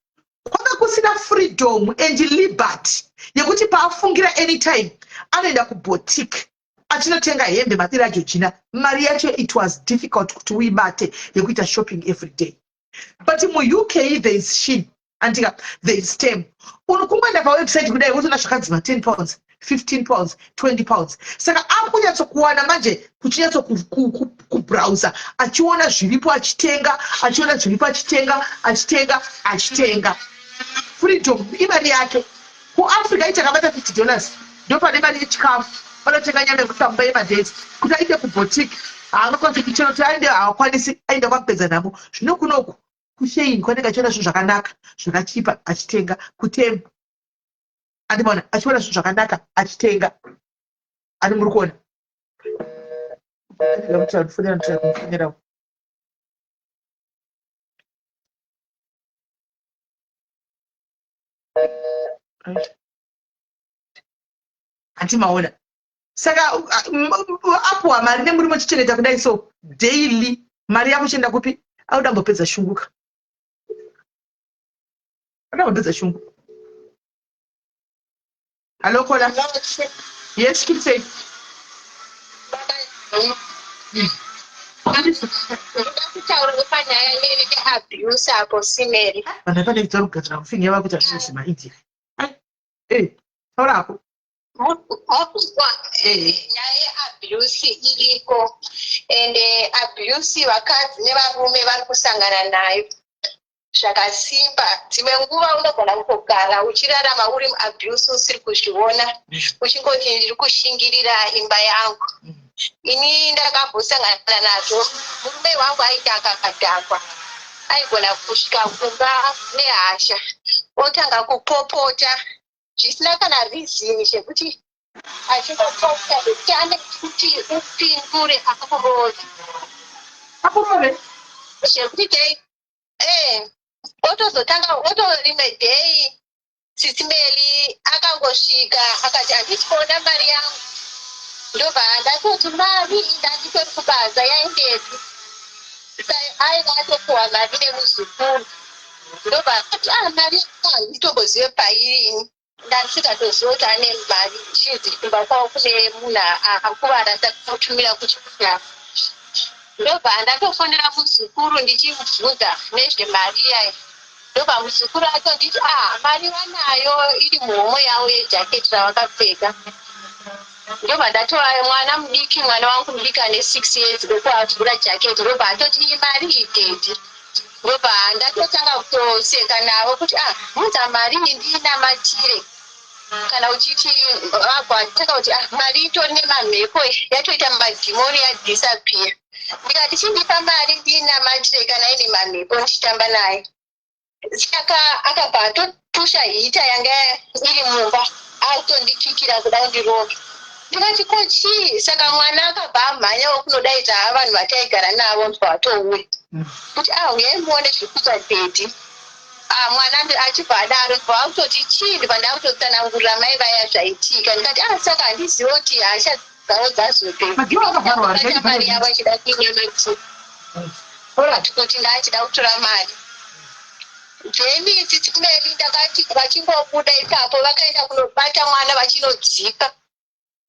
kwanga kusina freedom and liberty yekuti paafungira anytime anoenda kuboutique achinotenga hembe madira aJorgina mari yacho it was difficult kuti uibate yekuita shopping every day but muUK there is Shein andika there is Temu uri kungoenda pawebsite kudai wotoona zvakanzi ma 10 pounds 15 pounds 20 pounds saka akunyatsokuwana manje kuchinyatso kubrowser achiona zviripo achitenga achiona zviripo achitenga achitenga achitenga freedom imari yake kuAfrica itakabata 50 dollars ndopane mari yechikafu vanotenga nyama yekuti pamumba yemadays kuti aende kuboutique haangakwanisi kuchero kuti aende haakwanisi aenda kwakupedza nhamo zvino kunoku kuShein kwanenge achiona zvinhu zvakanaka zvakachipa achitenga kuTemu andimaona achiona zvinhu zvakanaka achitenga ani muri kuona kufonera hanti maona saka apuwa mari nemurume uchichengeta kudai so daily mari yako chienda kupi auda mbopedza shunguka auda mbopedza shungu hallo kola yes keep safe kutaura panyaya yeabuse apo simeri vanhu pane kuita kugadzira mufingi yavakuita zvinhu zvemaindia eh taura hako Mukuzwa nyaya yeabuse iriko ende abuse vakadzi nevarume vari kusangana nayo zvakasimba. Dzimwe nguva unogona kutogara uchirarama uri muabuse usiri kuzviona uchingoti ndiri kushingirira imba yangu. Ini ndakambosangana nazvo, murume wangu aiti akadhakwa aigona kusvika kumba nehasha otanga kupopota zvisina kana reason zvekuti achingopopota zvekuti ane kuti upindure akurove akurove zvekuti dai eh otozotanga oto rimwe day sisi Meli akangosvika akati handisi kuona mari yangu ndobva ndatoti mari ndanditori kubasa yaendepi aiva atopuwa mari nemuzukuru ndobva ati ah mari handitombozive pairi ini ndandisingatozive kuti ane mari chinzi kumba kwavo kune munhu akuvara takamutumira kuchipatara ndobva ndatofonera muzukuru ndichimubvunza nezvemari iyayi ndobva muzukuru atonditi ah mari vanayo iri muhomwe yavo yejaketi ravakapfeka ndobva ndatova mwana mudiki mwana wangu mudiki ane 6 years ndokuavhura jaketi ndobva atoti iyi mari iyi daddy ndobva ndatotanga kutoseka navo kuti ah unza mari iyi ndiinamatire kana uchiti vagwataka kuti ah mari itori nemamhepo yatoita madhimoni yadisappear ndikati chindipa mari ndiinamatire kana ine mamhepo ndichitamba naye saka akabva atopusha hita yanga iri mumba akutondikikira kuda kundirova ndikati ko chii saka mwana akabva amhanyawo kunodaidza ha vanhu vataigara navo ndibva vatouya kuti ah uyai muone zviri kuita daddy ah mwana achibva adaro ndibva vakutoti chii ndibva ndakutotsanangurira mai vaya zvaitika ndikati ah saka handizive kuti hasha dzavo dzazopera mari yavo achida kuinyamatira kuti ngaachida kutora mari. Then Sisi Meli, ndakati vachingobuda ipapo, vakaenda kunobata mwana vachinodzika.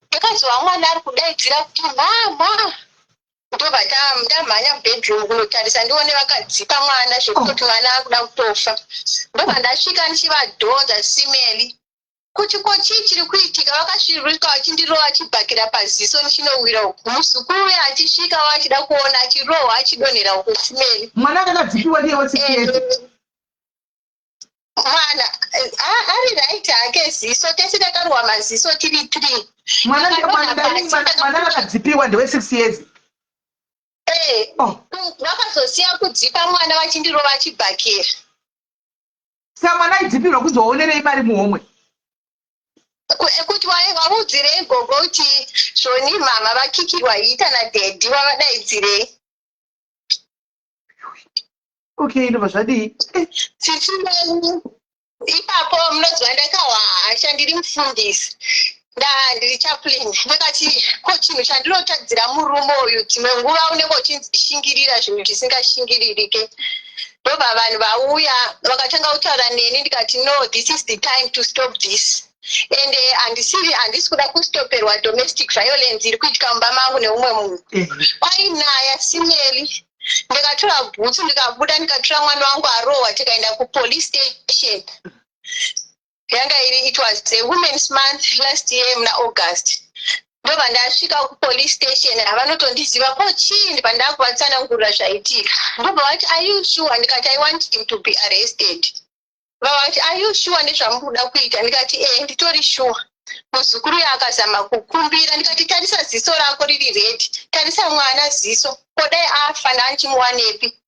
Ndakazwa mwana ari kudaidzira kuti, "Mama!" Ndobva ndamhanya mubedroom kunotarisa, ndione vakadzipa mwana zvekutoti mwana akuda kutofa. Ndobva ndasvika ndichivadhonza, Sisi Meli, kuti ko chii chiri kuitika? Vakasviruka vachindirova chibhakira paziso, ndichinowira uku. Muzukuru uya achisvika achida kuona, achirohwa, achidonhera uku, Sisi Meli. Mwana akakadzipiwa ndiye we6 years? Mwana ari right hake ziso. Tese takarohwa maziso tiri three. Mwana akadzipiwa ndewe6 years? Eh. Oh. Vakazosiya kudzipa mwana vachindirova chibhakera. Saka mwana aidzipirwa kunzi waonerei mari muhomwe? Kuti waudzirei gogo kuti zvoni mama vakikirwa heater nadaddy, wavadaidzirei? Okay, ndobva zvadii? Sisi Meli, ipapo munoziva ndakahwa hasha. Ndiri mufundisi, ndiri chaplain. Ndakati, ko chinhu chandinotadzira murume uyu? Dzimwe nguva unenge uchishingirira zvinhu zvisingashingiririke. Ndobva vanhu vauya, vakatanga kutaura neni. Ndikati, "No, this is the time to stop this." Ende handisi kuda kustoperwa domestic violence iri kuitika mumba mangu neumwe munhu. Kwainaya, Sisi Meli, ndikatora bhutsu, ndikabuda, ndikatora mwana wangu arohwa, tikaenda kupolice station. Yanga iri, it was the Women's Month last year muna August. Ndobva ndasvika kupolice station, havanotondiziva. Ko chii? Ndibva ndakuvatsanangurira zvaitika. Ndobva vati, "Are you sure?" Ndikati, "I want him to be arrested." Vavati, "Are you sure nezvamukuda kuita?" Ndikati, "E, nditori sure." Muzukuru uyo akazama kukumbira. Ndikati, "Tarisa ziso rako riri red, tarisa mwana ziso. Kodai afa, ndanchimuwanepi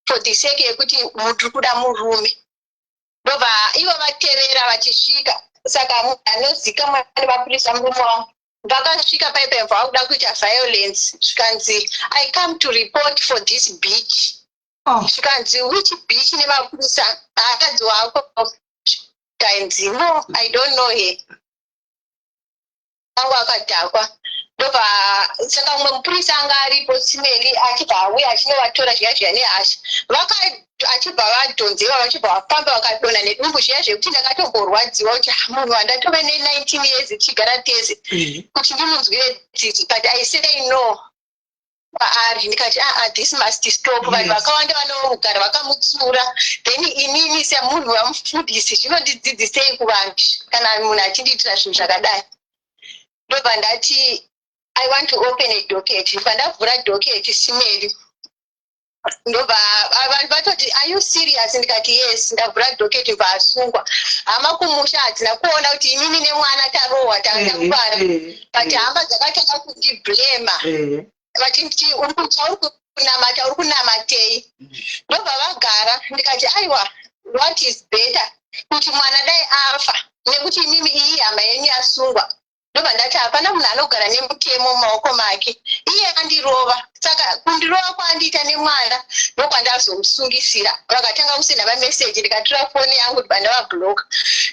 for the sake yekuti muri kuda murume?" Ndobva ivo vatevera vachisvika. Saka munhu anozikamwa nemapurisa murume wangu. Vakasvika paipaibva vakuda kuita violence. Zvikanzi, "I come to report for this bitch." Zvikanzi, "Which bitch?" Nemapurisa, akadzi wako. Zvikanzi, "No, I don't know her." Angu akadhakwa. Ndobva saka mumwe mupurisa anga aripo, Sisi Meli, achibva auya achinovatora zviya zviya nehasha. Achibva vadhonzewa, vachibva vafamba, vakadonha nedumbu zviya, zvekuti ndakatomborwadziwa kuti, "Ah, munhu wandatove ne19 years tichigara tese, kuti ndimunzwire tsitsi." But I say no kwaari. Ndikati, "Aa, this must stop." Vanhu vakawanda vanogara vakamutsura. Then inini semunhu wamufundisi, zvinondidzidzisei kuvanhu kana munhu achindiitira zvinhu zvakadai? Ndobva ndati, "I want to open a docket." Ndobva ndavhura docket, Sisi Meli. Ndobva vanhu vatoti, "Are you serious?" Ndikati, "Yes, ndavhura docket." Bva asungwa. Hama kumusha hadzina kuona kuti inini nemwana tarohwa, takuvara, but hama dzakatanga kundiblema, vachiti, "Uri kutya, uri kunamata, uri kunamatei?" Ndobva vagara. Ndikati, "Aiwa, what is better kuti mwana dai afa nekuti imimi iyi hama yenyu yasungwa?" Ndobva ndati, hapana munhu anogara nemutemo mumaoko make. Iye andirova, saka kundirova kwaandiita nemwana ndokwandazomusungisira. Vakatanga kusenda mameseji. Ndikatora foni yangu, ndibva ndavabloka.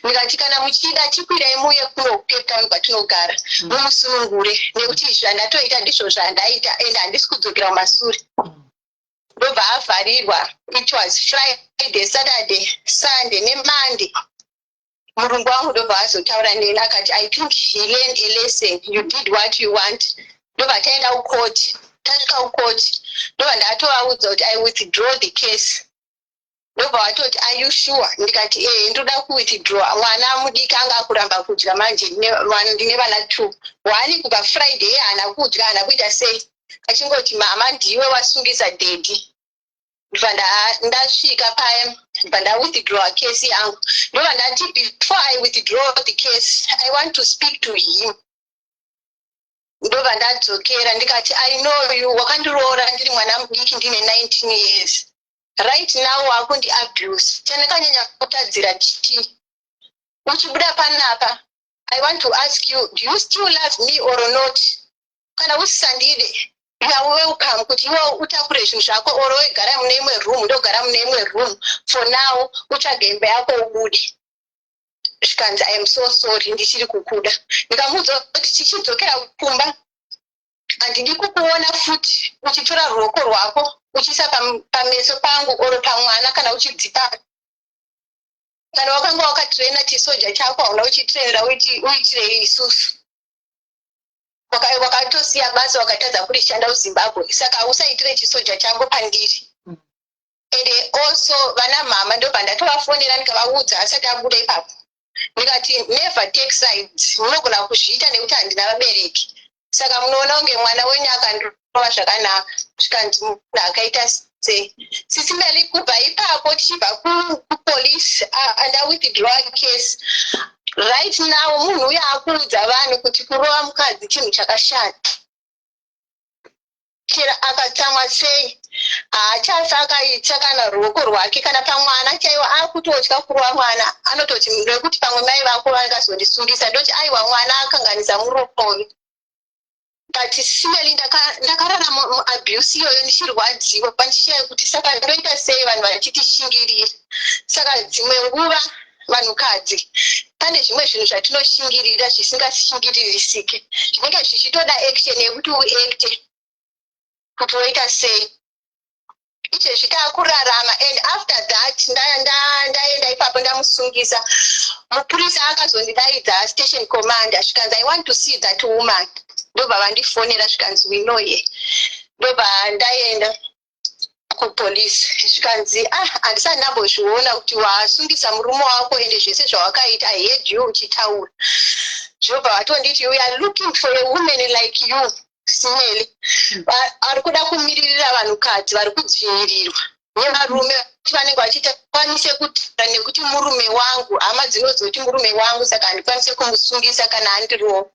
Ndikati, "Kana muchida, chikwirai muuye kuno kuCape Town kwatinogara, mumusunungure, nekuti zvandatoita ndizvo zvandaita, ende handisi kudzokera kumasure." Ndobva avharirwa. It was Friday, Saturday, Sunday neMonday. Murungu wangu ndobva azotaura neni, akati, "I think he learned a lesson. You did what you want." Ndobva taenda kukoti. Tasvika kukoti, ndobva ndatovaudza kuti, "I withdraw the case." Ndobva vatoti, "Are you sure?" Ndikati, "Ee, ndoda kuwithdraw." Mwana mudiki anga akuramba kudya manje. Ndine vana two. One kubva Friday haana kudya, haana kuita sei, achingoti, "Mama, ndiwe wasungisa daddy." Ndobva ndasvika paya, ndobva ndawithdraw case yangu. Ndobva ndati, "Before I withdraw the case, I want to speak to him." Ndobva ndadzokera, ndikati, "I know you. Wakandiroora ndiri mwana mudiki, ndine 19 years. Right now wakundi abuse. Chandakanyanya kutadzira chii? Uchibuda panapa, I want to ask you, do you still love me or not? Kana usisandide, you are welcome kuti iwe utakure zvinhu zvako, or wegara mune imwe room, ndogara mune imwe room. For now utsvage imba yako ubude." Zvikanzi, "I am so sorry, ndichiri kukuda." Ndikamuudza kuti tichidzokera kumba, handidi kukuona futi uchitora ruoko rwako uchiisa pameso pangu oro pamwana kana uchidzipa. Kana wakanga wakatraina chisoja chako, hauna uchitrainera uitirei isusu? Wakatosiya basa, wakatadza kurishanda kuZimbabwe, saka usaitire chisoja changu pandiri. Ende also vana mama, ndobva ndatovafonera, ndikavaudza asati abuda ipapo, ndikati, "Never take sides. Munogona kuzviita nekuti handina vabereki, saka munoona kunge mwana wenyu akandorova zvakanaka." Zvikanzi, "Munhu akaita sei?" Sisi Meli, kubva ipapo tichibva kupolice, ndawithdraw case. Right now munhu uyo akuudza vanhu kuti kurova mukadzi chinhu chakashata. Chero akatsamwa sei, haachafi akaita kana ruoko rwake kana pamwana chaiwo. Akutotya kurova mwana, anototi, "Nekuti pamwe mai vako vangazondisungisa." Ndoti, "Aiwa, mwana akanganisa, murovi." But simeli, ndakararama muabuse iyoyo ndichirwadziwa, pandishaya kuti saka ndoita sei, vanhu vachitishingirira. Saka dzimwe nguva vanhukadzi pane zvimwe zvinhu zvatinoshingirira zvisingashingiririsike, zvinenge zvichitoda action yekuti uacte kuti woita sei. Izvezvi taakurarama. And after that ndaenda ipapo, ndamusungisa, mupurisa akazondidaidza, station commander, zvikanzi, "I want to see that woman." Ndobva vandifonera, zvikanzi, "We know ye." Ndobva ndaenda kupolisi, zvikanzi, "Ah, handisati ndambozviona kuti wasungisa murume wako, ende zvese zvawakaita, I heard you uchitaura." Zvobva vatonditi, "We are looking for a woman like you, Simeli, ari kuda kumiririra vanhukadzi vari kudzvinyirirwa nevarume, kuti vanenge vachiita kwanise kutaura nekuti murume wangu, hama dzinozoti murume wangu, saka handikwanise kumusungisa kana andirova."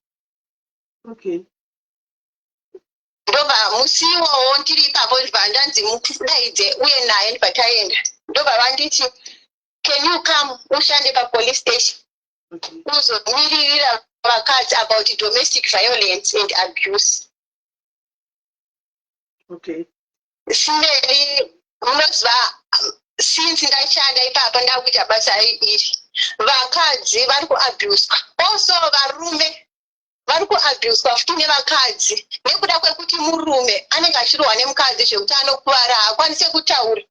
Ndobva musi iwowo ndiri ipapo, ndibva ndanzi mukudaidze uye naye. Ndibva taenda, ndobva vanditi, "Can you come ushande papolice station, uzomiririra vakadzi about domestic violence and abuse?" Simeli, munoziva, since ndashanda ipapo, ndakuita basa iri, vakadzi vari kuabuswa. Also varume vari kuabuswa futi nevakadzi, nekuda kwekuti murume anenge achirohwa nemukadzi zvekuti anokuvara, haakwanise kutaura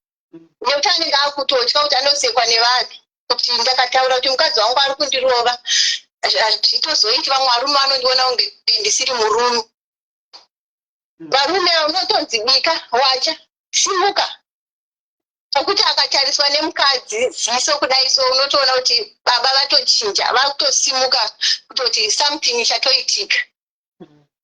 nekuti anenge akutotya kuti anosekwa nevanhu kuti ndakataura kuti mukadzi wangu ari kundirova, hazvitozoiti. Vamwe varume vanondiona kunge ndisiri murume. Varume unotonzi bika, wacha, simuka, nokuti akatariswa nemukadzi ziso kudai so, unotoona kuti baba vatochinja, vakutosimuka kutoti something chatoitika.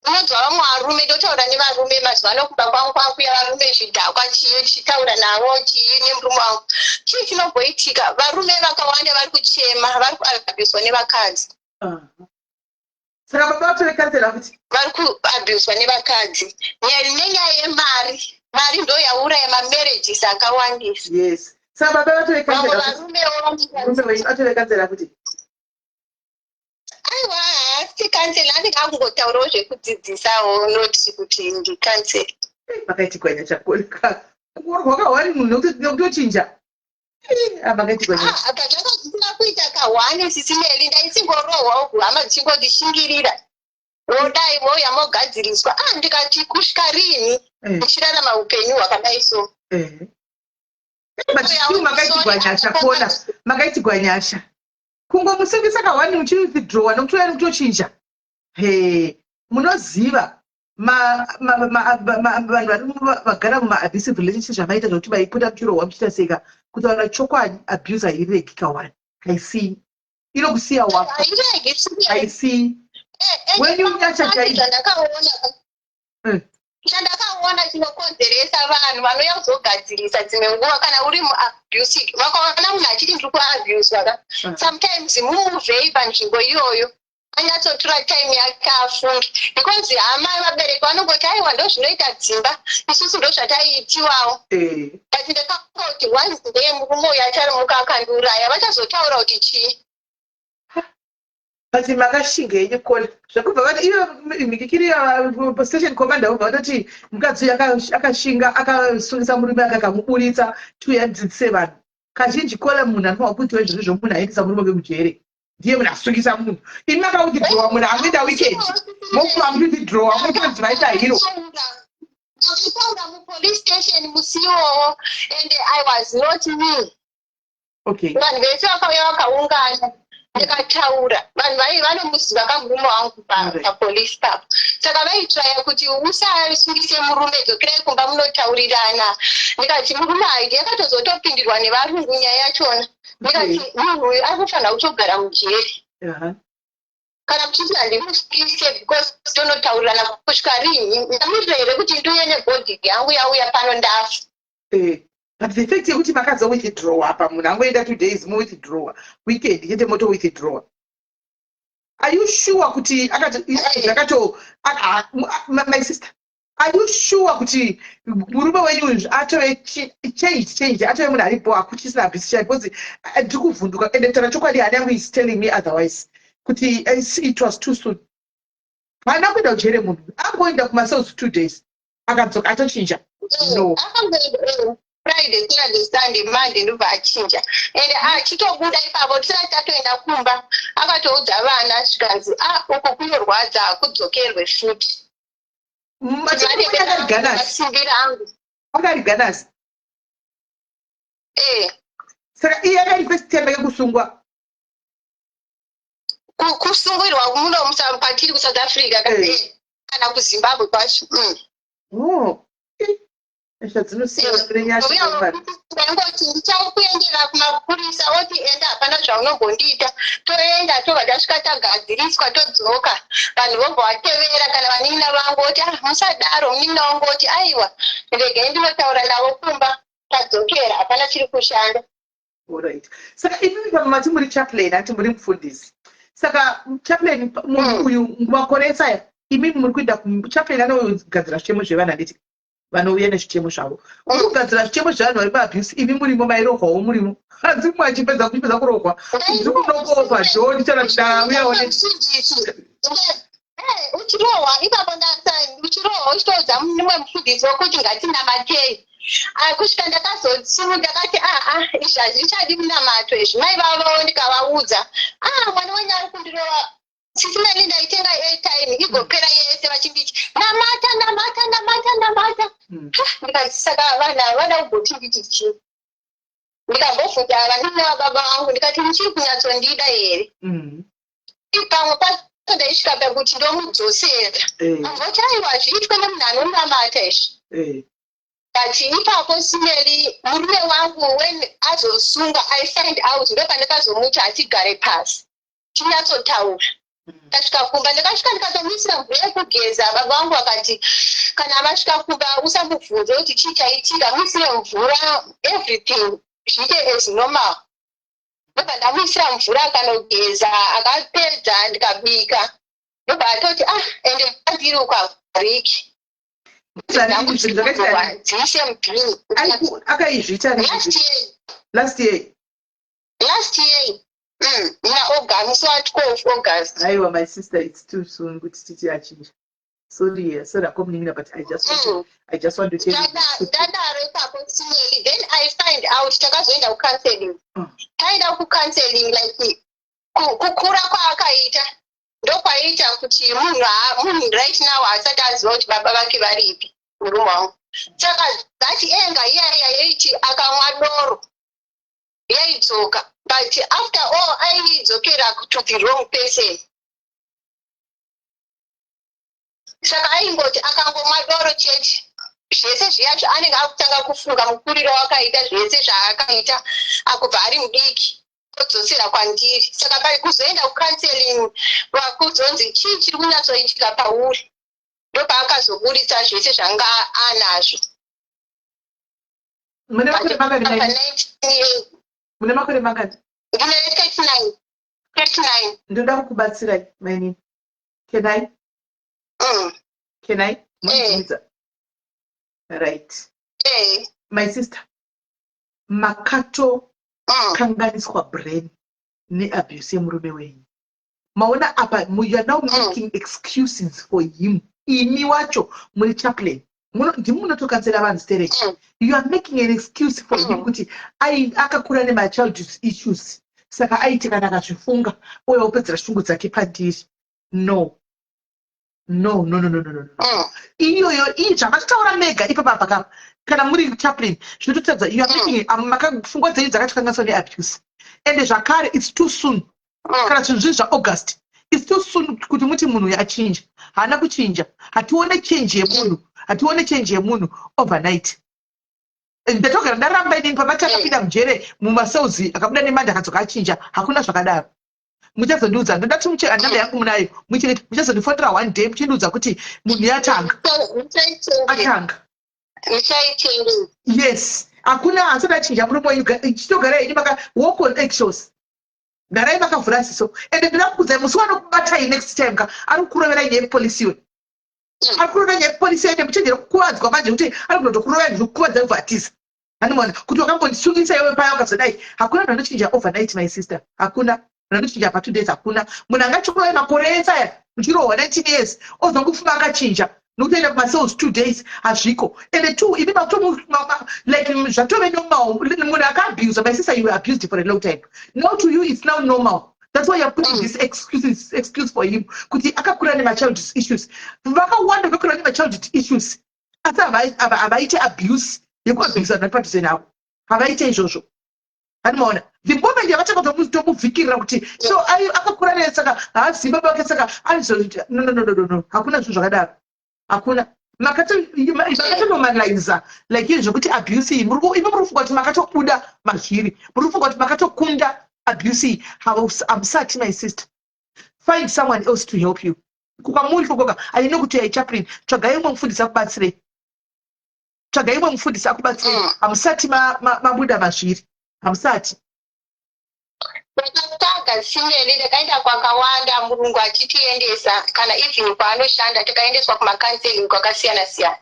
Unonzwa vamwe varume, ndotaura nevarume mazuva ano, kumba kwangu kwakuya varume, zvidhakwa, chii, tichitaura navo chii nemurume wangu, chii chinomboitika? Varume vakawanda vari kuchema, vari kuabhuswa nevakadzi. Saka baba vatove counsellor futi? Vari kuabhuswa nevakadzi nenyaya yemari. Mari ndo yauraya mamarriages akawandisa. Yes, saka baba vatove Vamwe counsellor futi? varumewo. Murume wenyu atove counsellor futi? Aiwa, haasi counsellor, anenge akungotaurawo zvekudzidzisawo, noti kuti ndicounsellor. Makaitikwa nyachakoleka kurohwa kahwani munhu nekutochinja. Makaitikwa nyasha. Ah, pazvanga zvisina kuita kahwani, Sisi Meli, ndaisingorohwa uku, hama dzichingondishingirira, wodai vouya mogadziriswa. Ah, ndikati kusvika rini ndichirarama upenyu hwakadai so? But still makaitigwa nyasha, Kola, makaitigwa nyasha. Kungomusungisa kahwani muchiwithdrawa nokutouya nekutochinja, he, munoziva vanhu vari vagara mumaabusive relationship, zvamaita zvokuti maipota muchirohwa muchiita seka, kutaura chokwadi, abuse hairegi kahwani, haisii, inokusiya wafa. Hairegi. Haisii. When you nyasha chaizvo. Zvandakaona, chandakaona chinokonzeresa, vanhu vanouya kuzogadzirisa dzimwe nguva, kana uri muabusive, vakaona munhu achiti ndiri kuabuswa ka, sometimes mumuvhei panzvimbo iyoyo, anyatsotora time yake afunge, because hama, vabereki vanongoti, "Aiwa, ndo zvinoita dzimba, isusu ndo zvataiitiwawo." But ndakafunga kuti one day murume uyu acharimuka akandiuraya, vachazotaura kuti chii? But makashinga henyu, Kola, zvekubva vati iyo mhikikiri, station commander vobva vatoti mukadzi uyu akashinga, akasungisa murume ake, akamuburitsa, tiuya dzidzise vanhu. Kazhinji, Kola, munhu anofanwa kuitiwa izvozvo, munhu aendesa murume wake kujere ndiye munhu asungisa munhu. Imi makawithdrawa, munhu angoenda weekend, mokuva muchiwithdrawa, mutonzi vaita hero. Ndakataura mupolice station musi iwowo, and I was not me. Vanhu vese vakauya vakaungana, ndikataura. Vanhu vai vanomuziva kamurume wangu papolice papo. Saka vaitraya kuti usasungise murume, dzokerai kumba munotaurirana. Ndikati murume haidi, yakatozotopindirwa nevarungu nyaya yachona. Ndikati munhu uyu ari kufanira kutogara mujeri. Kana muchiti handimusungise because tonotaurirana kusvika rini? Ndamirira here kuti ndiuye nebody yangu yauya pano ndafa? But the fact yekuti makazo withdraw apa, munhu angoenda 2 days, mowithdrawa weekend chete, moto withdrawa, are you sure kuti akati zvakato my sister, are you sure kuti murume wenyu uyu atove changed, atove munhu aripo, hakuchisina abuse chai? Because ndiri kuvhunduka, ende kutaura chokwadi, hana yangu is telling me otherwise, kuti it was too soon. Haana kuenda kujere munhu, angoenda kumacells 2 days, akadzoka atochinja. No. Akangoenda Friday, Saturday, Sunday, Monday, ndobva achinja. Ende achitobuda ipapo, tisati tatoenda kumba, akatoudza vana, zvikanzi, "A, uku kunorwadza, hakudzokerwe futi." Akari ganasi? Masimbiro angu. Akari ganasi? Eh. Saka iye akari first time yake kusungwa? Kusungirwa muno patiri kuSouth Africa kana kuZimbabwe kwacho. Oh. Nyasha dzinosiyana kune nyasha dzevanhu. Ndangoti ndichakuendera kumapurisa, oti enda, hapana zvaunombondiita. Toenda, tobva tasvika, tagadziriswa, todzoka. Vanhu vobva vatevera, kana vanin'ina vangu oti, "Ah, musadaro." Munin'ina wangu oti, "Aiwa, regai ndinotaura navo kumba." Tadzokera, hapana chiri kushanda. Alright. Saka imimi pamwe mati muri chaplain, ati muri mufundisi. Saka chaplain, munhu uyu makore ese aya, imimi muri kuenda chaplain anogadzira zvichemo zvevanhu, handiti? Vanouya nezvichemo zvavo. Muri kugadzira zvichemo zvevanhu vari paabuse, imi murimo, mairohwawo murimo. Hanzi mumwe achipedza kuchipedza kurohwa, ndiri kunokopa dhoni chana kuti ndauyawo ne Mufundisi, uchirohwa ipapo, uchirohwa, uchitoudza mumwe mufundisi wekuti ngatinamatei. Ah, kusvika ndakazotsumu, ndakati, "Aa, izvi hazvichadi munamato izvi." Mai vavo ndikavaudza, "Ah, mwana wenyu ari kundirova." Sisi Meli, ndaitenga airtime igopera yese, vachinditi, "Namata, namata, namata, namata." Ndikati, "Saka vanhu ava vada kugoti nditi chii?" Ndikambobvunza vanina vababa vangu, ndikati, "Muchiri kunyatsondida here?" Pamwe pacho ndaisvika pakuti ndomudzosera. Voti, "Aiwa, zviitwe nemunhu anonamata izvi." But ipapo, Simeli, murume wangu when azosunga, I find out, ndopandakazomuti hatigare pasi tinyatsotaura. Tasvika kumba, ndakasvika ndikatomuisira mvura yekugeza. Baba vangu vakati, "Kana vasvika kumba, usamubvunze kuti chii chaitika, muisire mvura, everything zviite as normal." Ndobva ndamuisira mvura, akanogeza, akapedza, ndikabika. Ndobva atoti, "Ah, ende andiri ukavariki." Zvinhu zvakaita Dziise mubhini. Akaizviita Last year. Last year? Last year, muna August, musi wa12 August. Aiwa, my sister, it's too soon kuti titi achinja. Sorry, sorry akomunin'ina, but I just want to tell you Ndadaro ipapo, Simeli, then I find out takazoenda kucounseling. Taenda kucounseling, like kukura kwaakaita ndokwaiita kuti munhu right now haasati aziva kuti baba vake varipi, murume wangu. Saka that anger iyaiya yeiti akamwa doro yaidzoka, but after all aidzokera to the wrong person. Saka aingoti akangomwa doro chete, zvese zviya zvaanenge akutanga kufunga, mukuriro wakaita zvese zvaakaita akubva ari mudiki, odzosera kwandiri. Saka pai kuzoenda kucounseling, vakuzonzi, "Chii chiri kunyatsoitika pauri?" Ndopaakazoburitsa zvese zvanga anazvo. Mune makore mangani? Apa Mai? 19 Mune makore mangani? Ndine 39, 39. Ndoda kukubatsirai, mainini. Can I? Can I? Munobvumidza? Right. Eh. My sister, makatokanganiswa brain neabuse yemurume wenyu. Maona apa, you are now making excuses for him. Imi wacho muri chaplain, ndimi munotokansela vanhu stereki. You are making an excuse for him kuti akakura nemachild issues, saka aiti kana akazvifunga uye wopedzera shungu dzake pandiri. No. No, no, no, no, no, no. Iyoyo iyi zvamatotaura mega ipapa pakapa, kana muri chaplain, zvinototaridza you are making pfungwa dzenyu dzakatokanganiswa neabuse. Ende zvakare it's too soon. Kana zvinhu zviri zvaAugust, it's too soon kuti muti munhu uyu achinja. Haana kuchinja. Hatione change yemunhu, hatione change yemunhu overnight. Ndatogara ndaramba inini pamati akapinda mujere, mumacells, akabuda nemanda, akadzoka achinja. Hakuna zvakadaro. Muchazondiudza, ndoda kuti muche namba yangu munayo, muchengete. Muchazondifonera one day muchindiudza kuti munhu yatanga atanga. Muchaichengeta. Yes, hakuna asati achinja murume wenyu. Chitogarai henyu maka walk on eggshells, garai makavhura ziso. Ende ndinoda kukudzai, musi wanokubatai next time ka, ari kukuroverai nyaya yepolisi iwe. Ari kurova nyaya yepolisi. Ende muchenjere kukuvadzwa manje, kuti ari kunotokurovai zvekukuvadza kubva. Handimaona kuti wakambondisungisa iwe paya ukazodai. Hakuna munhu anochinja overnight, my sister. Hakuna munhu anochinja pa2 days. Hakuna munhu angachirovai makore ese aya, muchirohwa 19 years, ozongofuma akachinja nokutoenda kumacells 2 days. Hazviko. Ende two, imi like zvatove normal munhu akaabuse. My sister, you were abused for a long time. Now to you it's now normal. That's why you're putting this excuse for him kuti akakura nemachild issues. Vakawanda vakakura nemachild issues, asi havaite abuse yekuabuse vanhu vari padhuze navo. Havaite izvozvo. Handimaona the moment yavatanga tomuvhikirira kuti so akakura naye, saka haazivi baba vake, saka aizo. No, no, no, no, no, hakuna zvinhu zvakadaro, hakuna. Makatonormaliza like izvo zvekuti abuse iyi, imi muri kufunga kuti makatobuda mazviri, muri kufunga kuti makatokunda abuse iyi. Hamusati, my sister. Find someone else to help you. Kukwamuri kokoka aino kuti yaichaplain, tsvagai umwe mufundisi akubatsirei, tsvagai umwe mufundisi akubatsirei. Hamusati mabuda mazviri, hamusati. Ndakatsvaga simeli, ndakaenda kwakawanda, murungu achitiendesa, kana even kwaanoshanda, takaendeswa kumacounseling kwakasiyana siyana.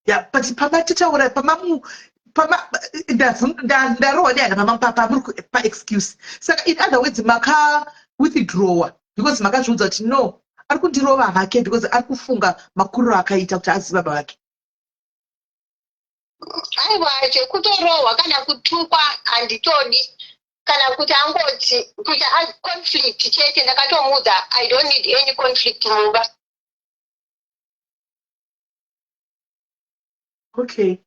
Ya, but pamatitaura, pamamu pama ndarohwa nehana, pamuri paexcuse. Saka in other words, maka withdrawa because makazviudza kuti no, ari kundirova hake because ari kufunga makuriro akaita kuti azivi baba vake. Aiwa, zvekutorohwa kana kutukwa handitodi, kana kuti angoti kuita conflict chete. Ndakatomuudza, I don't need any conflict mumba. Okay,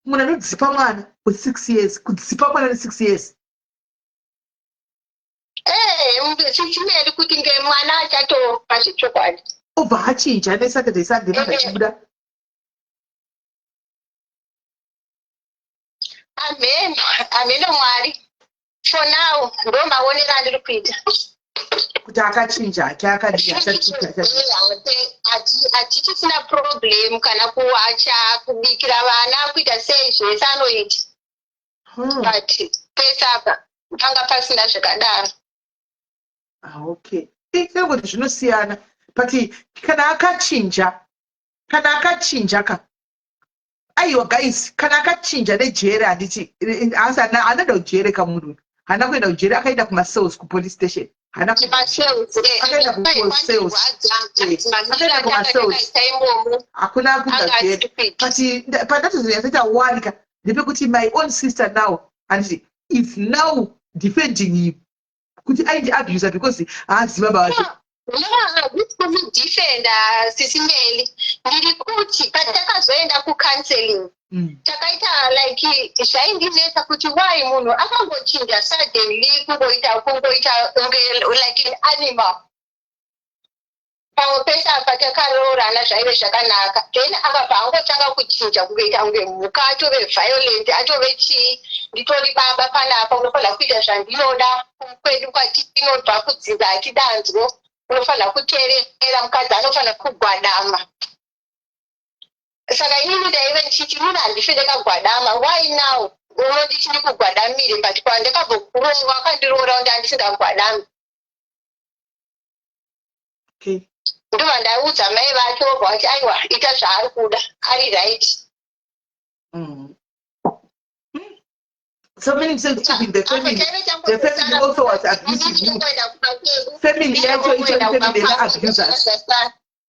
munhu anodzipa mwana we6 years, kudzipa mwana ne6 years. Ee, chichimeri kuti nge mwana achatofa zvechokwadi. Obva achinja neSaturday, Sunday, manga achibuda. Amen, ameno Mwari. For now ndo maonero andiri kuita. Kuti akachinja hake, akadii, achachinja. Hatichisina problem, kana kuwacha, kubikira vana, kuita sei, zvese anoita. But pese apa panga pasina zvakadaro. Ah, okay, kuti zvinosiyana, but kana akachinja, kana akachinja ka, aiwa guys, kana akachinja nejere, handiti asi anaenda kujere kamunhu uyu? Haana kuenda kujere, akaenda kumacells, kupolice station. Haana akaenda kucells, akaenda kumacells, hakuna kuenda kujere. But pandatozonyatsoita one ka, ndepekuti my own sister now, handiti, is now defending him kuti aindi abuser because haaziva baba vake. Handisi kumudefenda, Sisi Meli. Ndiri kuti patakazoenda kucounseling, takaita like zvaindinetsa kuti why munhu akangochinja suddenly, kungoita kunge like an animal. Pamwe pese apa takaroorana zvaive zvakanaka, then akabva angotanga kuchinja kungoita kunge mhuka, atove violent, atove chii. Nditori baba panapa, unofanira kuita zvandinoda. Kwedu kwatinobva kudzinza hatidanzwo, unofanira kuteerera, mukadzi anofanira kugwadama. Saka inini ndaive ndichiti inini handifi ndakagwadama. Why now unonditi ndikugwadamire? But kwandakabvokuroora, wakandiroora kuti handisingagwadami. Ndobva ndaudza mai vake, vobva vati aiwa, ita zvaari kuda, ari right. So many says even the family also was abusing you. Family yacho icho, family abusers.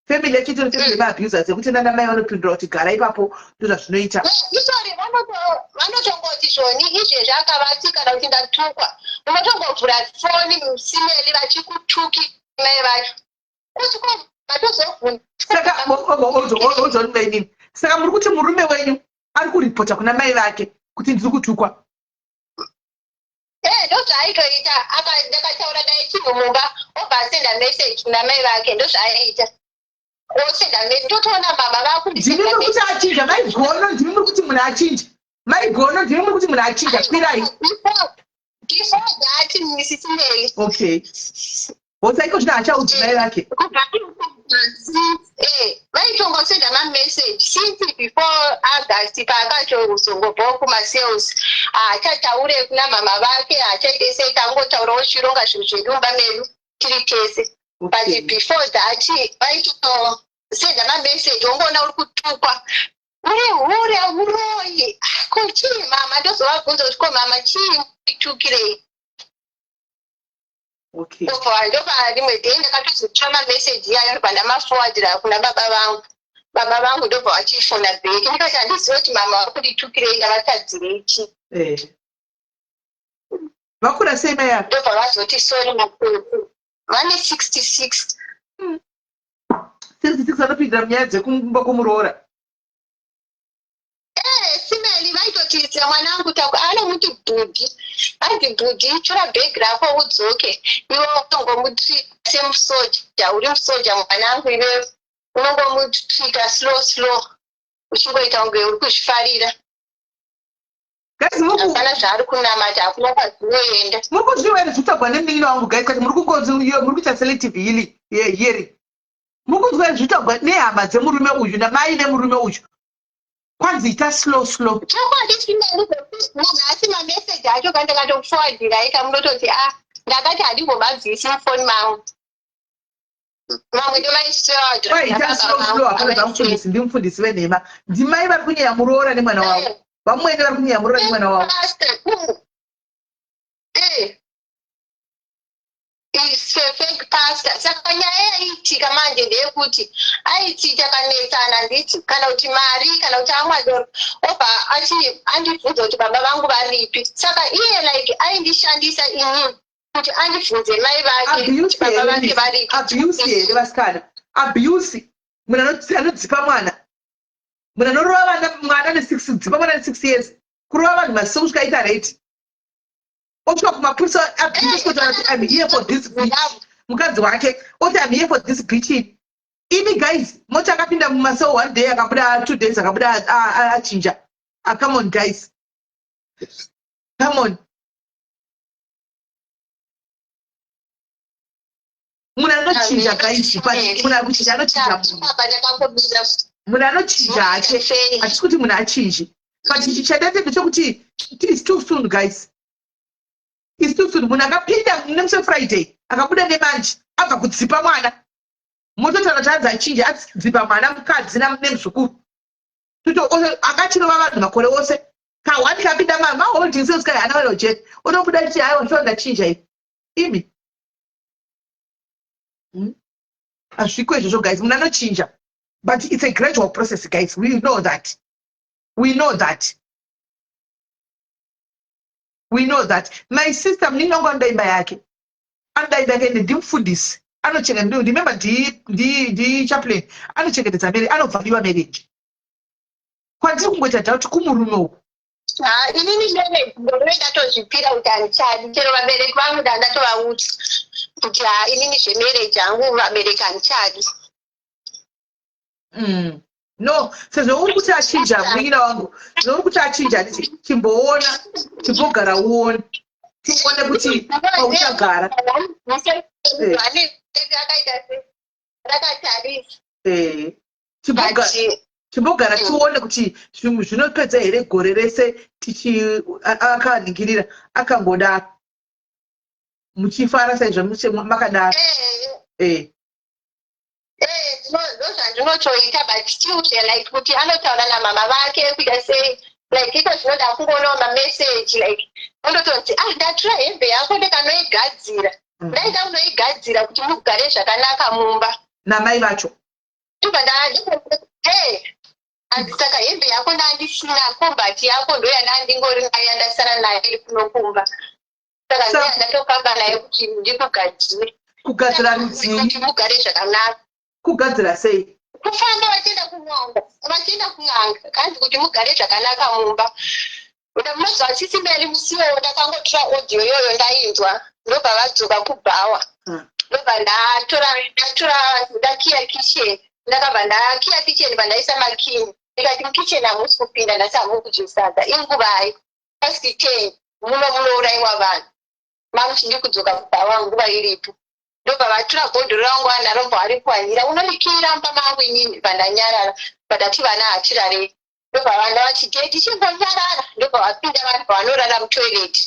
Family yacho itori family yemaabusers yekuti nana mai vanopindura kuti gara ipapo, ndozvazvinoita. Itori vanotongoti zvoni izvezvi akavati kana kuti ndatukwa, unotongovhura foni musimeli vachikutuki mai vacho kuti ko vatozobvunza. Saka ozondimainini, saka muri kuti murume wenyu ari kuripota kuna mai vake kuti ndiri kutukwa? Eh, ndozvaaitoita. Ndakataura naye chinhu mumba, obva asenda message kuna mai vake. Ndozvaaiita, osenda, ndotoona mama Ndimi muri kuti achinja, maigono. Ndimi muri kuti munhu achinja, maigono. Ndimi muri kuti munhu achinja. Kwirai. Before that, Mrs Mary. Okay, hosaiko zvino hachaudzi mai vake. Kubva vaitongosenda mameseji since before August, paakatozongobvawo kumasales, haachataure kuna mama vake, haachaite sei. Tangotaurawo chironga zvinhu zvedu mumba medu tiri tese, but before that vaitosenda mameseji, wongoona uri kutukwa, uri hure, uroyi. Ko chii mama? Ndozovabvunza kuti ko mama, chii, itukirei? Ndobva ndobva rimwe day ndakatozotora mameseji iyayo, ndobva ndamaforwardira kuna baba vangu. Baba vangu ndobva vachifona back. Ndikati handizivi kuti mama vari kunditukirei, ndavatadzirei chii? Vakura sei mai ava? Ndobva vazoti sorry mapepe, vane 66. 66 vanopindira munyaya dzekumba kwomuroora? Eh, simeli vaitoti mwanangu taku anomuti bhudhi, anzi bhudhi, tora bhegi rako udzoke. Iwe unongomutrita semusoja, uri musoja mwanangu iwe, unongomutrita slow slow, uchingoita kunge uri kuzvifarira. Guys, muri Hapana zvaari kunamata, hakuna kwazvinoenda. Muri kuzviwa here zvitagwa nemunin'ina wangu, guys? Kati muri kungozi muri kuita selective hearing. Muri kunzwa here zvitagwa nehama dzemurume uyu, namai vemurume uyu? Kwanzi ita slow slow. Chokwadi chimweni, munhu asi mameseji acho kandakatokuforwardira ika, munototi a ndakati handimbomabvisi mufoni mangu, mamwe ndomaisforwardira. Kwaita slow slow, hapana zvamufundisi. Ndimufundisi venhema, ndimai vari kunyeya muroora nemwana wavo. Vamwene vari kunyeya muroora nemwana wavo. Pastor, is a fake pastor. Saka nyaya yaiitika manje ndeyekuti aiti takanetsana, handiti, kana kuti mari, kana kuti amwa doro, obva achi andibvunza kuti baba vangu varipi. Saka iye like aindishandisa inini kuti andibvunze mai vake kuti Abuse baba here? Vake varipi. Abuse here, vasikana? Abuse. Munhu anodzipa mwana, munhu anorova vana, mwana ne6, kudzipa mwana ne6 years, kurova vanhu maziso kusvika aita reti, osvika kumapurisa, abuse, kuti I'm here for this bitch. Mukadzi wake oti I'm here for this bitch. Imi guys, moti akapinda mumaso one day, akabuda 2 days, akabuda achinja. Ah, come on guys, come on. Munhu anochinja guys, but munhu ari kuchinja anochinja munhu. Apa ndakangomira. Munhu anochinja hake, hatisi kuti munhu achinji, but chadate ndechekuti it's too soon guys, it's too soon. Munhu akapinda nemusi weFriday, akabuda nemanje, abva kudzipa mwana, mototaura kuti anzi achinje. Adzipa mwana mukadzi nemuzukuru. Akachirova vanhu makore ose, kahwani kapinda maholding sales kai hana welo jet, otobuda chiti haiwa, sho ndachinja ivi. Imi, Hazviko izvozvo guys. Munhu anochinja, but it's a gradual process guys, we know that, we know that, we know that. My sister, munin'ina wangu anoda imba yake, anoda imba yake, ende ndimufundisi, anochengeta. Remember, ndichaplain, anochengetedza marriage, anovhaliwa marriage. Kwandiri kungoita doubt kumurume uku. Ha, inini marriage ndonove ndatozvipira kuti handichadi. Chero vabereki vangu ndandatovaudza kuti ha, inini zvemarriage hangu, vabereki, handichadi. No, sezvo uri kuti achinja, munin'ina wangu, sezvo uri kuti achinja, handiti, chimboona, chimbogara uone, tione kuti pauchagara. Akaita rakatarisa. Chimbogara tione kuti zvinhu zvinopedza here gore rese tichi akaningirira akangodaro, muchifara saizvo makadaro. Ndozvandinotoita, but still zve like kuti anotaura namama vake kuita sei, like iko zvinoda kungoonawo mameseji, like ondotonzi ah, ndatura hembe yako, ndikanoigadzira. Ndaida kunoigadzira kuti mugare zvakanaka mumba. Namai vacho. Ndobva ndati, hanzi saka hembe yako ndandisina, kombati yako ndo yandandingori nayo, yandasara nayo iri kunokumba, saka ndo yandatofamba nayo kuti ndikugadzire. Kugadzira rudzii? Kuti mugare zvakanaka. Kugadzira sei? Kufamba vachienda kun'anga, vachienda kun'anga, kanzi kuti mugare zvakanaka mumba. Munoziva, Sisi Meli, musiwo ndakangotora audio iyoyo, ndainzwa. Ndobva vadzoka kubhawa. Ndobva ndatora, ndakiya kitchen. Ndakabva ndakiya kitchen, pandaisa makini, ndikati mukitchen hamusi kupinda, ndasi hamukudyi sadza. Inguvai? Past 10. Muno munourayiwa vanhu, mamuchidi kudzoka kubhawa nguva iripo. Ndobva vatora bhodhoro rangu anarobva ari kuhanyira, unonikira mumba mangu inini. Pandanyarara, pandati vana hatirarei. Ndobva vana vati, "Daddy, chimbonyarara." Ndobva vapinda, vanhu pavanorara mutoilet.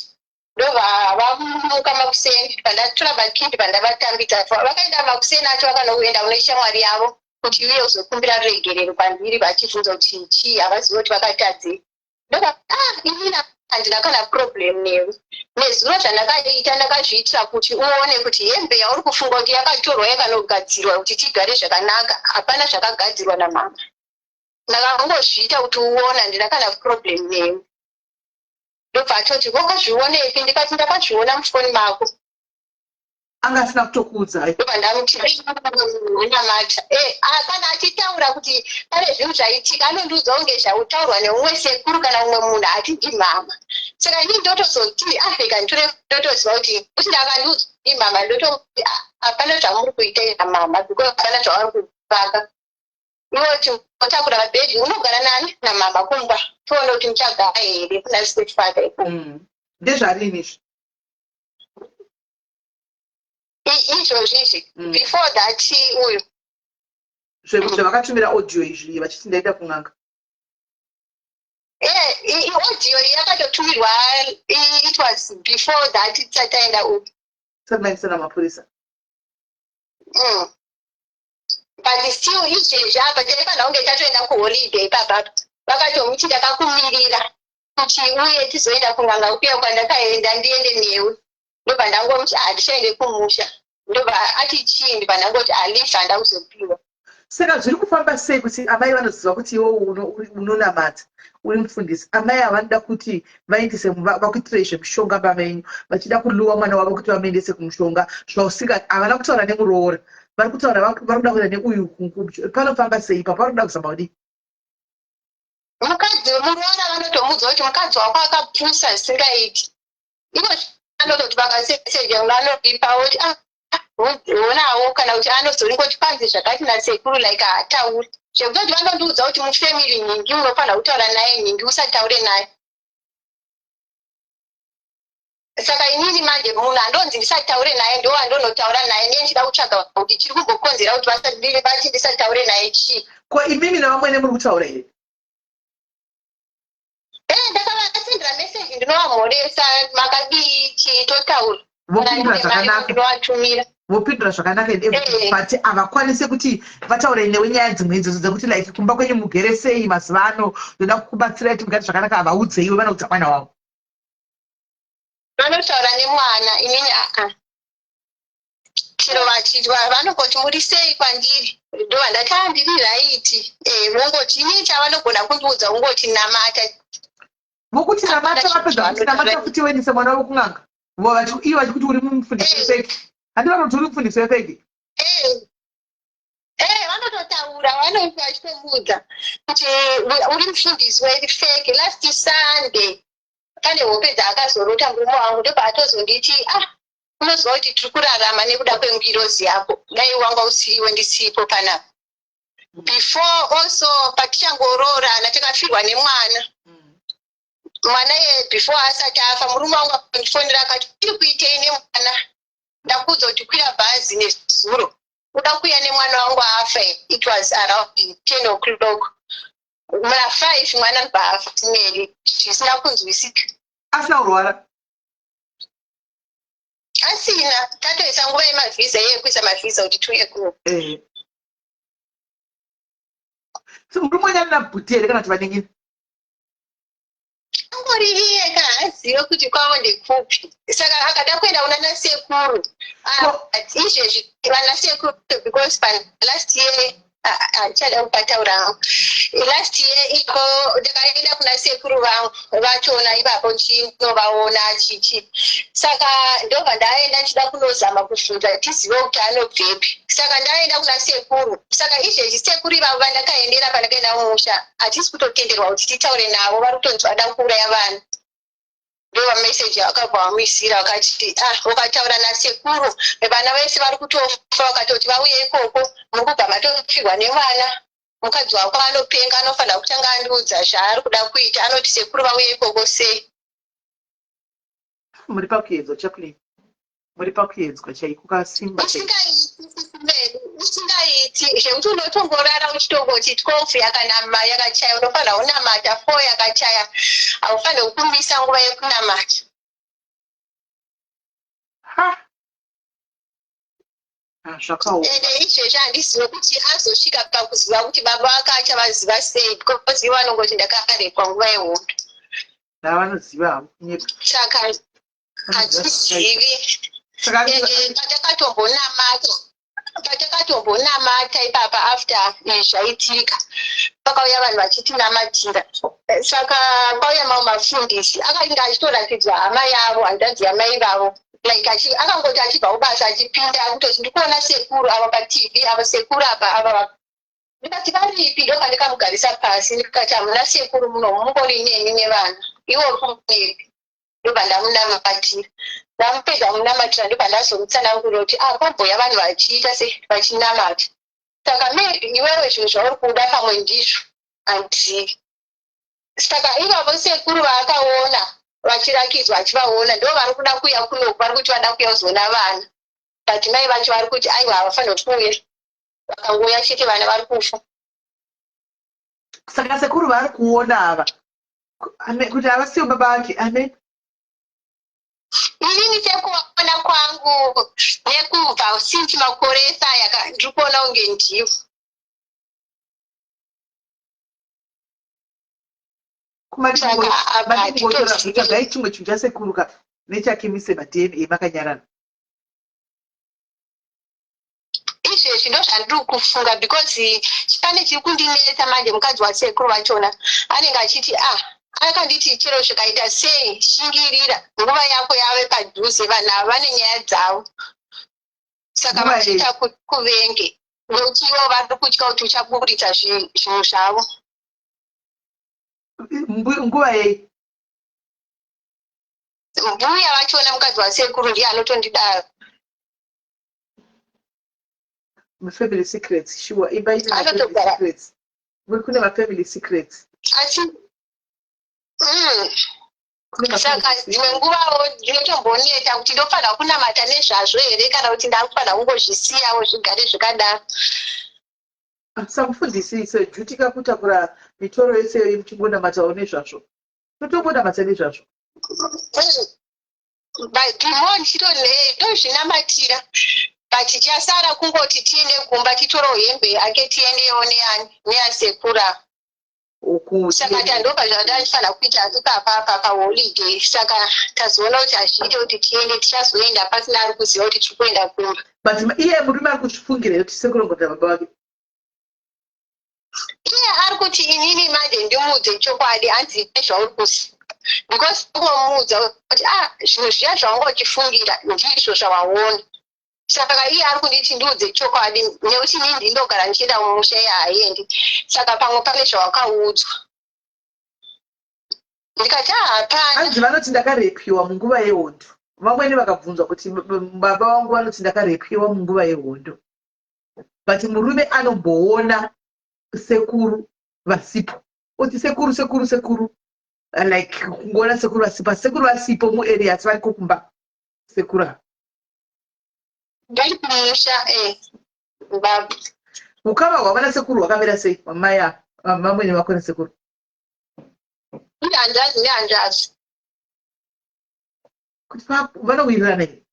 Ndobva vamuka makuseni, pandatora makindi, pandavatambidza. Vakaenda makuseni acho, vakanoenda kune shamwari yavo kuti uye uzokumbira ruregerero kwandiri, vachibvunza kuti chii, havazivi kuti vakatadzei. Ndobva, ah, inini handina kana problem newe. Nezuro zvandakaita ndakazviitira kuti uone kuti hembe yauri kufunga kuti yakatorwa yakanogadzirwa kuti tigare zvakanaka, hapana zvakagadzirwa namama. Ndakangozviita kuti uone, handina kana problem newe. Ndobva atoti, "Wakazvionepi?" Ndikati, "Ndakazviona mufoni mako." Anga asina kutokuudzai? Ndobva ndamuti, "Unamata." Kana achitaura kuti pane zvinhu zvaitika, anondiudza kunge zvautaurwa neumwe sekuru kana umwe munhu, hatidi mama. Saka inini ndotozoti, "Africa nditore." Ndotoziva kuti ndakandiudza mama, ndototi hapana zvamuri kuita namama, because hapana zvavari kuvaka. Iwoti utakura mabhegi, unogara nani? Namama kumba. Toona kuti muchagara here kuna stepfather ikoko. Ndezvarini izvi? Izvozvi izvi. Before that uyu. Zvavakatumira audio izvi vachiti ndaenda kun'anga? Audio yakatotumirwa, it was before that, tisati taenda uku. Tisati maendesa namapurisa. But still izvezvi apa taifanira kunge tatoenda kuholiday ipapapa. Vakatomuti, "Ndakakumirira kuti uye tizoenda kun'anga kuya kwandakaenda, ndiende newe." Ndobva ndangomuti, "Handichaende kumusha." Ndobva ati, "Chii?" Ndobva ndangoti, "Alifa handakuzopiwa." Saka zviri kufamba sei kuti amai vanoziva kuti iwe unonamata, uri mufundisi? Amai havanoda kuti vaendese, vakuitirei zvemushonga baba venyu, vachida kuluwa mwana wavo kuti vamuendese kumushonga, zvausinga havana kutaura nemuroora. Vari kutaura, vari kuda kuenda neuyu. Panofamba sei ipapo? Vari kuda kuzama kudii? Mukadzi, muroora vanotomudza kuti mukadzi wako akapusa zvisingaiti. Ino anototi vakaseseja anoripa, oti, "Ah, onawo," kana kuti anozoringoti panzi zvakati nasekuru, like haatauri. Zvekutoti vanondiudza kuti mufamily nhingi unofanira kutaura naye, nhingi usataure naye. Saka inini manje munhu andonzi ndisataure naye ndo andonotaura naye. Ndiye ndichida kutsvaga kuti chiri kumbokonzera kuti vati ndisataure naye chii. Ko imimi navamwene muri kutaura here? Ndakavasendera meseji, ndinovamhoresa, "Makadii?" Chii, totaura. Vopindura zvakanaka? Ndinovatumira. Vopindura zvakanaka and everything? Eh. But havakwanisi kuti vataure newe nyaya dzimwe idzodzo dzekuti like kumba kwenyu mugere sei mazuva ano, ndoda kukubatsirai kuti mugare zvakanaka? Havaudzeiwe, vanoudza mwana wavo? Vanotaura nemwana, inini aa. Chero vachitwa vanongoti, "Muri sei?" kwandiri. Ndobva ndati, "Ah, ndiri right." Vongoti inini chavanogona kundiudza kungoti, "Namata." Vokuti namata, vapedza kuti namata futi uendese mwana wavo kun'anga. Ivo vachikuti uri mufundisi wefake. Handi vanoti uri mufundisi wefake? Vanototaura, vanoti vachitomuudza kuti uri mufundisi wefake. Last Sunday pane hope dzaakazorota murume wangu, ndobva atozonditi, "Ah, unoziva kuti tiri kurarama nekuda kwengirozi yako, dai wanga usiriwe ndisipo panapa." Before also, patichangoroorana, takafirwa nemwana. Mwana iye before asati afa, murume wangu akandifonera akati, "Tiri kuitei nemwana? Ndakuudza kuti kwira bhazi nezuro, uda kuuya nemwana wangu afa?" It was around 10 o'clock. Muna 5 mwana ndobva afa timeri, zvisina kunzwisika. Asina kurwara? Asina. Tatoisa nguva yemavhisa, iye yekuisa mavhisa kuti tiuye kuno. So murume wenyu anina bhuti here kana kuti vanengini? Angori iye ka, haazive kuti kwavo ndekupi. Saka akada kuenda kuna nasekuru. Ah, izvezvi vana sekuru, because palast year Handichada kupataura hangu. Last year iko ndakaenda kuna sekuru vangu vachona ipapo ndichinovaona chichi. Saka ndobva ndaenda ndichida kunozama kubvunza tizive kuti anobvepi. Saka ndaenda kuna sekuru. Saka izvezvi sekuru ivavo vandakaendera pandakaenda mumusha hatisi kutotenderwa kuti titaure navo, vari kutonzi vada kuuraya vanhu. Ndomameseji akabva vamuisira vakati, ah, ukataura nasekuru vana vese vari kutofa, vakatoti vauye ikoko muri kubva matofirwa nemwana. Mukadzi wako anopenga, anofanira kutanga andiudza zvaari kuda kuita. Anoti sekuru vauye ikoko sei? Muri pakuedzwa, Jacqueline, muri pakuedzwa chaiko kasimba. Usingaiti zvekuti unotongorara uchitongoti 12 yakanama yakachaya, unofanira kunamata 4 yakachaya, haufaniri kumisa nguva yekunamata. Ha, zvakaoma. Ende izvezvi handizive kuti azosvika pakuziva kuti baba vake achavaziva sei, because ivo vanongoti ndakarepwa nguva yehondo. Navanoziva havo kunyepa. Saka hatizivi. Ende patakatombonamata ipapa after izvi zvaitika, pakauya vanhu vachitinamatira. Saka kwauya mamwe mafundisi akainge achitoratidzwa hama yavo, hanzvadzi yamai vavo, like akangoti achibva kubasa achipinda akutoti, "Ndikuona sekuru ava paTV, ava sekuru apa ava." Ndikati, "Varipi?" Ndoka ndikamugarisa pasi ndikati, "Hamuna sekuru muno, mungori neni nevana, iwo uri kumuepi?" Ndobva ndamunamatira. Ndamupedza kumunamatira, ndobva ndazomutsanangurira kuti, ah, kwamboya vanhu vachiita se vachinamata, saka maybe iwewe zvinhu zvauri kuda pamwe ndizvo, handizivi. Saka ivavo sekuru vaakaona vachirakidzwa achivaona ndo vari kuda kuuya kunoku, vari kuti vada kuuya kuzoona vana, but mai vacho vari kuti aiwa, havafaniri kuuya, vakangouya chete vana vari kufa. Saka sekuru vaari kuona ava kuti havasiwo baba vake, amen? Inini sekuona kwangu nekubva since makore ese aya, ndiri kuona kunge ndivo. Saka apa hatitozivi. Tsvagai chimwe chinhu chasekuru ka nechake, mise maDNA makanyarara. Izvezvi ndo zvandiri kufunga, because pane chiri kundinetsa manje. Mukadzi wasekuru vachona anenge achiti, ah, akanditi chero zvikaita sei, shingirira, nguva yako yave padhuze, vanhu ava vane nyaya dzavo, saka Nguva vachiita kuvenge nekuti ivo vari kutya kuti uchaburitsa zvinhu zvavo. Nguva yei? Mbuya vachona, mukadzi wasekuru, ndiye anotondidaro. Mafamily secrets, sure, imba ine mafamily secrets. Kune mafamily secrets. Asi Kune saka mafamily dzimwe secrets. Nguvawo ndinotomboneta kuti ndofanira kunamata nezvazvo here kana kuti ndakufanira kungozvisiyawo zvigare zvakadaro. Samufundisi sejutika kutakura mitoro yese iyoyi muchingonamatawo nezvazvo, totongonamata nezvazvo. But more ndichitone ndozvinamatira, but chasara kungoti tiende kumba titorewo hembe yake, tiendewo neyani neyasekura. Uku Saka tandobva zvandachifanira kuita ipapapa paholiday, saka tazoona kuti hazviite kuti tiende, tichazoenda pasina ari kuziva kuti tiri kuenda kumba. But iye murume ari kuzvifungira kuti sekuru ngonda baba vake? Iye ari kuti inini manje ndimuudze chokwadi, hanzi zvauri kuziva, because kungomuudza kuti, ah, zvinhu zviya zvawanga uchifungira ndizvo zvawaona. Saka iye ari kunditi ndiudze chokwadi nekuti inini ndindogara ndichienda mumusha, iye haaendi, saka pamwe pane zvawakaudzwa. Ndikati, ah, hapana. Hanzi vanoti ndakarepiwa munguva yehondo. Vamweni vakabvunzwa kuti baba vangu vanoti ndakarepiwa munguva yehondo, but murume anomboona sekuru vasipo, oti sekuru, sekuru, sekuru, like kungoona sekuru vasipo, asi sekuru vasipo muarea, asi variko kumba sekuru ava. Vari kumusha, baba. Ukama hwava nasekuru hwakamira sei, wamai ava, vamwene vako nasekuru? Ihanzvadzi nehanzvadzi. Kuti vanowirirana here?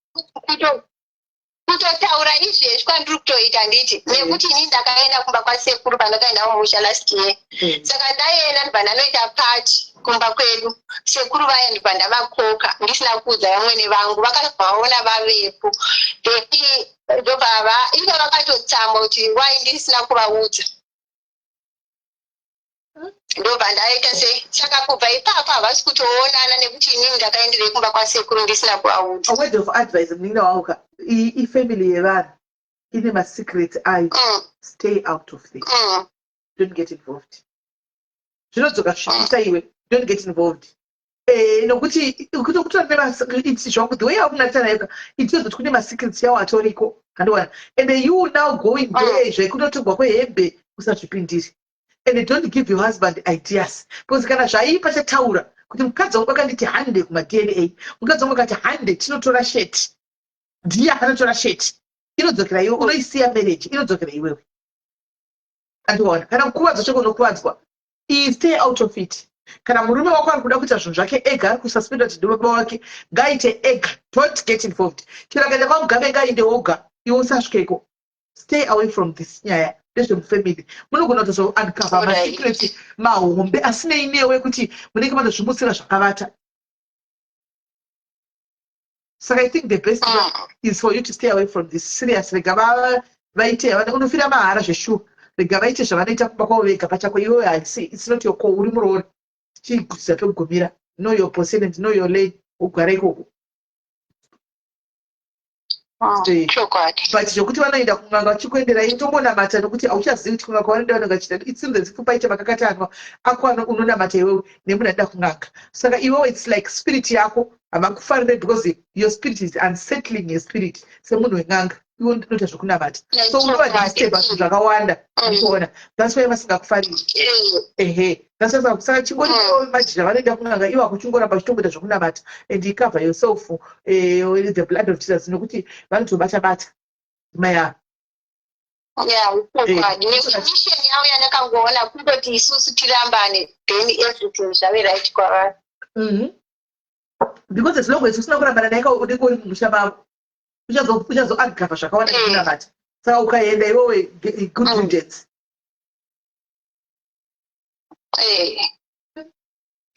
Kutotaura izvezvi kwandiri kutoita, handiti, nekuti ini ndakaenda kumba kwasekuru pandakaenda mumusha last year. Saka ndaenda, ndibva ndanoita party kumba kwedu. Sekuru vaya ndibva ndavakoka ndisina kuudza vamwene vangu. Vakabva vaona vavepo, then ndobva ivo vakatotsamwa kuti wai ndisina kuvaudza. Ndobva ndaita sei? Saka kubva ipapo havasi kutoonana nekuti inini ndakaenderei kumba kwasekuru ndisina kuvaudza. A word of advice, munin'ina wangu ka, iyi ifamily yevanhu ine masecrets ayo. Stay out of this. Don't get involved. Zvinodzoka zvichipisa iwe. Don't get involved, nokuti kutori zvangu, the way yakunatsa nayo ka, itozoti kune masecrets yawo atoriko, handiwana. And you now going there zvekunotorwa kwehembe, usazvipindiri. And don't give your husband ideas, because kana zvaipa chataura kuti mukadzi wangu akanditi hande kumaDNA, mukadzi wangu akati hande tinotora sheti, ndiye akanotora sheti, inodzokera iwe. Unoisiya marriage, inodzokera iwewe, andiona. Kana kukuvadzwa chako unokuvadzwa. Stay out of it. Kana murume wako ari kuda kuita zvinhu zvake ega, ari kususpenda kuti ndibaba wake, ngaaite ega. Don't get involved. Chero akaenda kwaMugabe, ngaainde oga, iwe usasvikeko. Stay away from this nyaya. Ndezvemufamily, munogona kutozouncover masecrets mahombe asinei newe, kuti munenge matozvimutsira zvakavata. Saka I think the best is for you to stay away from this. Serious, rega vaite. Unofira mahara zveshuwa. Rega vaite zvavanoita kumba kwavo vega pachako. Iwewe haisi, it's not your call. Uri muroora, chigudzisa pekugumira. Know your position and know your lane, ugara ikoko. Chokwadi. But zvokuti vanoenda kun'anga vachikuenderai, tombonamata, nokuti hauchazivi kuti kun'anga vanoenda vanenge vachita, it seems as if paita makakatanwa ako. Unonamata iwewe nemunhu anoda kun'anga. Saka iwewe, it's like spirit yako havakufarire, because your spirit is unsettling your spirit. Semunhu wen'anga, iwe unoita zvokunamata, so unovadisturba zvinhu zvakawanda, ndikuona. That's why vasingakufariri. Ehe, that's why. Saka chingori majira vanoenda kun'anga, iwo akuchingoramba uchitongoita zvokunamata and you cover yourself with the blood of Jesus, nokuti vanotobata bata maya. Ya, chokwadi, nekuti mission yavo yandakangoona kundoti isusu tirambane, then everything zvave right kwavari. Because as long as usina kurambana naye, unenge uri mumusha mavo, uchazoagava zvakawanda nekunamata. Saka ukaenda iwewe, good riddance.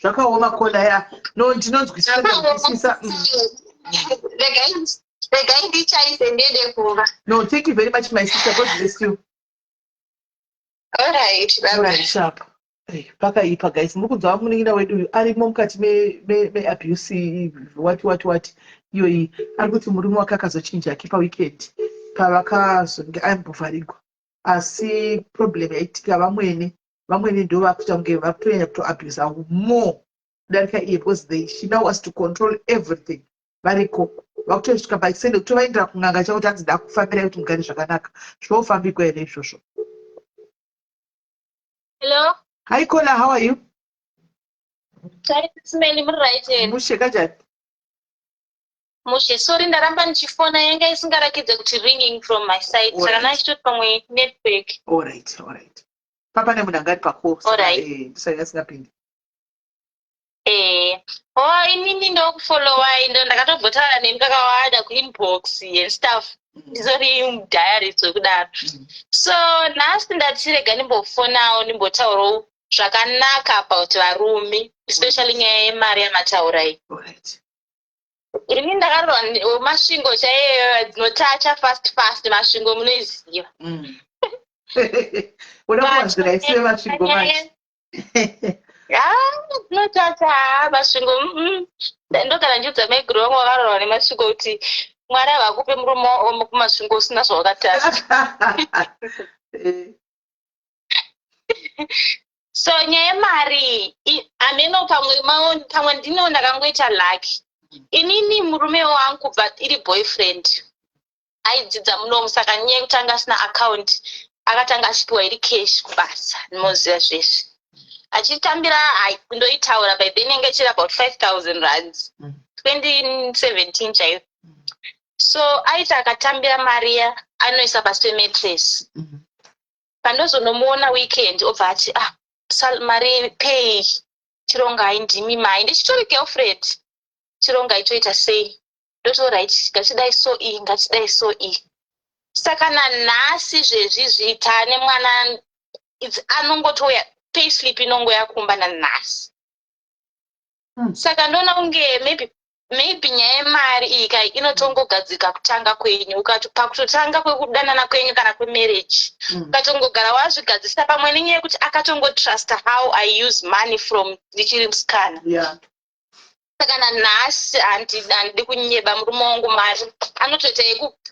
Zvakaoma kona ya. No, ndinonzwisisa, ndinzwisisa. Regai ndichaise, ndiende kumba. No, thank you very much, my sister. God bless you. Alright, bye bye. Sharp. Pakaipa guys. Muri kunzwa munin'ina wedu uyu arimo mukati meabuse, wati wati wati iyoyi. Ari kuti murume wake akazochinja ake paweekend pavakazonge aimbovharigwa, asi problem yaitika, vamwene ndo vakuita kunge vakutonyanya kutoabusa more kudarika iye, because she now wants to control everything. Variko vakutosvika paextent kutovaendera kun'anga chakuti hanzi ndakufambirai kuti mugare zvakanaka. Zvinofambikwa here izvozvo? Hello. Hi Kola, how are you? Sorry, Simeli, muri right here? Mushe, kanjani? Mushe, sorry, ndaramba ndichifona, yanga isingarakidze kuti ringing from my side. Saka ndachitoti pamwe network. Alright. Papa nemunhu anga ari pacall. Alright. Ndosaka asingapindi. Oh, inini ndokufollowai, ndo ndakatobhotaura nemi kakawanda kuinbox and stuff. Ndizori mudiary dzokudaro. So nhasi ndati rega ndimbofonawo, ndimbotaurawo zvakanaka about varume, especially nyaya yemari yamataura iyi. Ini ndakarorwa Masvingo chaiyo, dzinotacha fast fast. Masvingo munoiziva. Uda kuwanzira isu veMasvingo manje. Dzinotacha Masvingo. Ndogara ndiudza maiguru vangu vakarorwa neMasvingo kuti Mwari havakupe murume kuMasvingo usina zvawakatadza. So nyaya yemari, hameno, pamwe ndino ndakangoita lucky. Inini murume wangu kubva iri boyfriend aidzidza munomu, saka nyaya yekuti anga asina account, akatanga achipiwa iri cash kubasa. Ndinoziva zveshe achitambira, ndoitaura by then inge ichiri about 5000 rands, 2017 chaiyo. So aiti akatambira mari iya, anoisa pasi pemattress. Pandozonomuona weekend, obva ati, "Ah, mari pay chirongai, ndimi mai, ndichitori girlfriend, chirongai toita sei." Ndoti alright, ngatidai so iyi, ngatidai so iyi. Saka nanhasi zvezvizvi taane mwana, anongotouya payslip inongoya kumba nanhasi. Saka ndoona kunge maybe nyaya yemari iyi kai inotongogadzika kutanga kwenyu, ukati pakutotanga kwekudanana kwenyu kana kwemarriage, ukatongogara wazvigadzisa, pamwe nenyaya yekuti akatongotrusta how I use money from ndichiri musikana. Saka nanhasi handidi kunyeba, murume wangu mari anotoita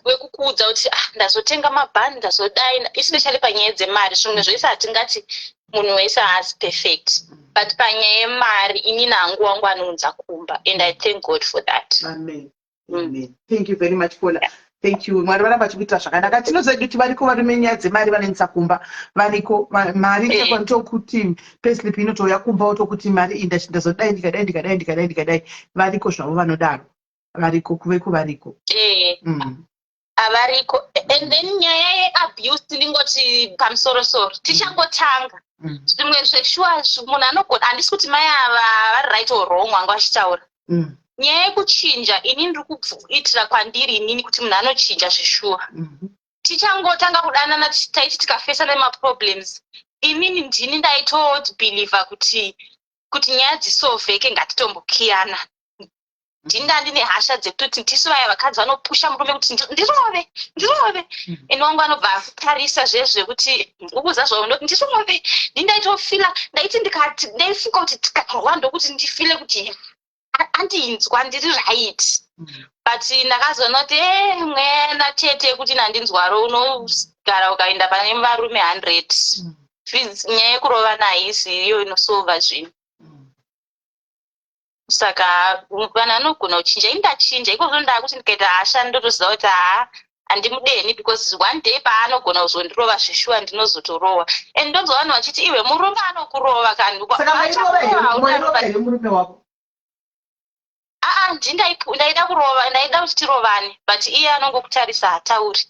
wekukuudza kuti, "Ah, ndazotenga mabhandi, ndazodai," especially panyaya dzemari. Zvimwe zvese hatingati munhu wese haasi perfect, but panyaya yemari inini hangu wangu anounza kumba, and I thank God for that. Amen. Amen. Thank you very much, Paula. Thank you. Mwari varamba vachikuitira zvakanaka. Tinoziva kuti variko varume nyaya dzemari vanoendesa kumba. Variko mari tokuti payslip inotouya kumba, otokuti mari iyi ndazodai, ndikadai, ndikadai, ndikadai, ndikadai. Variko zvavo vanodaro. Variko kuveko variko. Avariko. And then nyaya yeabuse, ndingoti pamusorosoro tichangotanga. Zvimwe zveshuwa munhu anogona, handisi kuti mai ava vari right or wrong vanga vachitaura. Nyaya yekuchinja, ini ndiri kuitira kwandiri inini kuti munhu anochinja zveshuwa. Tichangotanga kudanana, taiti tikafesa nemaproblems, inini ndini ndaitobhilivha kuti nyaya dzisolveke ngatitombokiyana. Ndini ndandine hasha dzekutoti tisu vaya vakadzi vanopusha murume kuti ndirove, ndirove. And wangu anobva akutarisa zvezvekuti ukuza zvavo, ndoti ndirove. Ndini ndaitofila, ndaiti ndikati ndaifunga kuti tikarwa ndokuti ndifile kuti andinzwa ndiri right. But ndakazoona kuti e mwena tete yekuti nandinzwaro, unogara ukaenda pane varume 100. Nyaya yekurovana haisi iyo inosolva zvinhu. Saka vanhu vanogona kuchinja. Ini ndachinja ikozvo, ndakuti ndikaita hasha ndotoziva kuti haa, handimudeni, because one day paanogona kuzondirova zveshuwa ndinozotorowa. And ndonzwa vanhu vachiti, "Iwe, murume anokurova kani." Saka mairova here murume wako? Aa, ndaida kurova, ndaida kuti tirovane, but iye anongokutarisa, hatauri.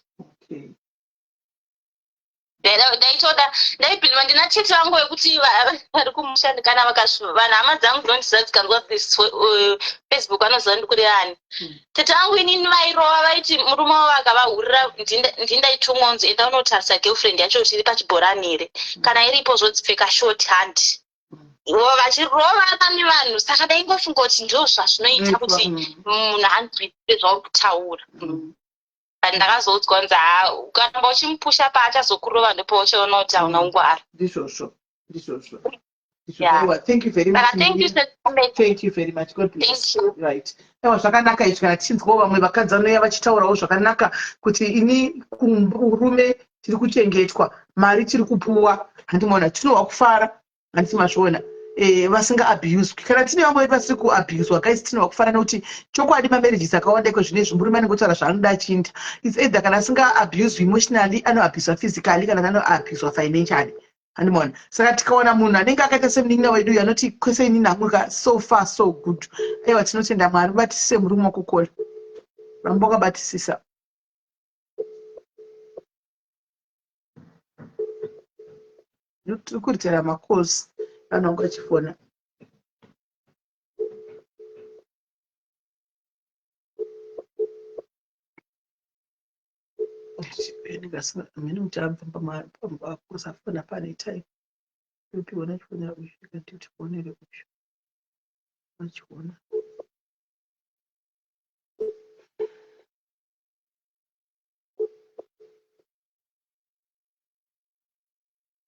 Ndaitoda, ndaibhilima ndina tete vangu vekuti vari kumusha, kana vanhu hama dzangu dzinondiziva dzikanzwa this Facebook vanoziva ndikurevani. Tete vangu inini vairova, vaiti murume wavo akavahurira, ndindaitumwa unzi, "Enda unotarisa girlfriend yacho kuti iri pachibhorani here. Kana iripo zvodzipfeka short hand." Ivo vachirovana nevanhu. Saka ndaingofunga kuti ndo zvazvinoita kuti munhu anzwisise zvauri kutaura. But ndakazoudzwa kunzi, ha, ukaramba uchimupusha, paachazokurova ndopauchaona kuti hauna ungwara. Ndizvozvo, ndizvozvo. Thank you very much. Thank you. Thank you very much. God bless. Thank you. Right, aiwa, zvakanaka izvi kana tichinzwawo vamwe vakadzi vanouya vachitaurawo zvakanaka kuti ini kurume tiri kuchengetwa, mari tiri kupuwa, handimaona tinohwa kufara, handisi mazviona, vasingaabuswi. Kana tine vamwe vedu vasiri kuabuswa, guys, tinohwa kufara nekuti chokwadi mamarriages akawanda iko zvino izvi murume anenge otaura zvaanoda achiinda. It's either kana asingaabuswi emotionally, anoabuswa physically, kana anoabuswa financially, handimaona. Saka tikaona munhu anenge akaita semunin'ina wedu uyu anoti, "Kwese inini hanguka, so far so good," aiwa, tinotenda Mwari. Batisise murume wako, kola ramba wakabatisisa. Tiri kuritera macalls, vanhu vangu vachifona. Mhene kuti abva kusafona pane time upiwa nachifonera uyu, ndikati tifonere uyu achiona.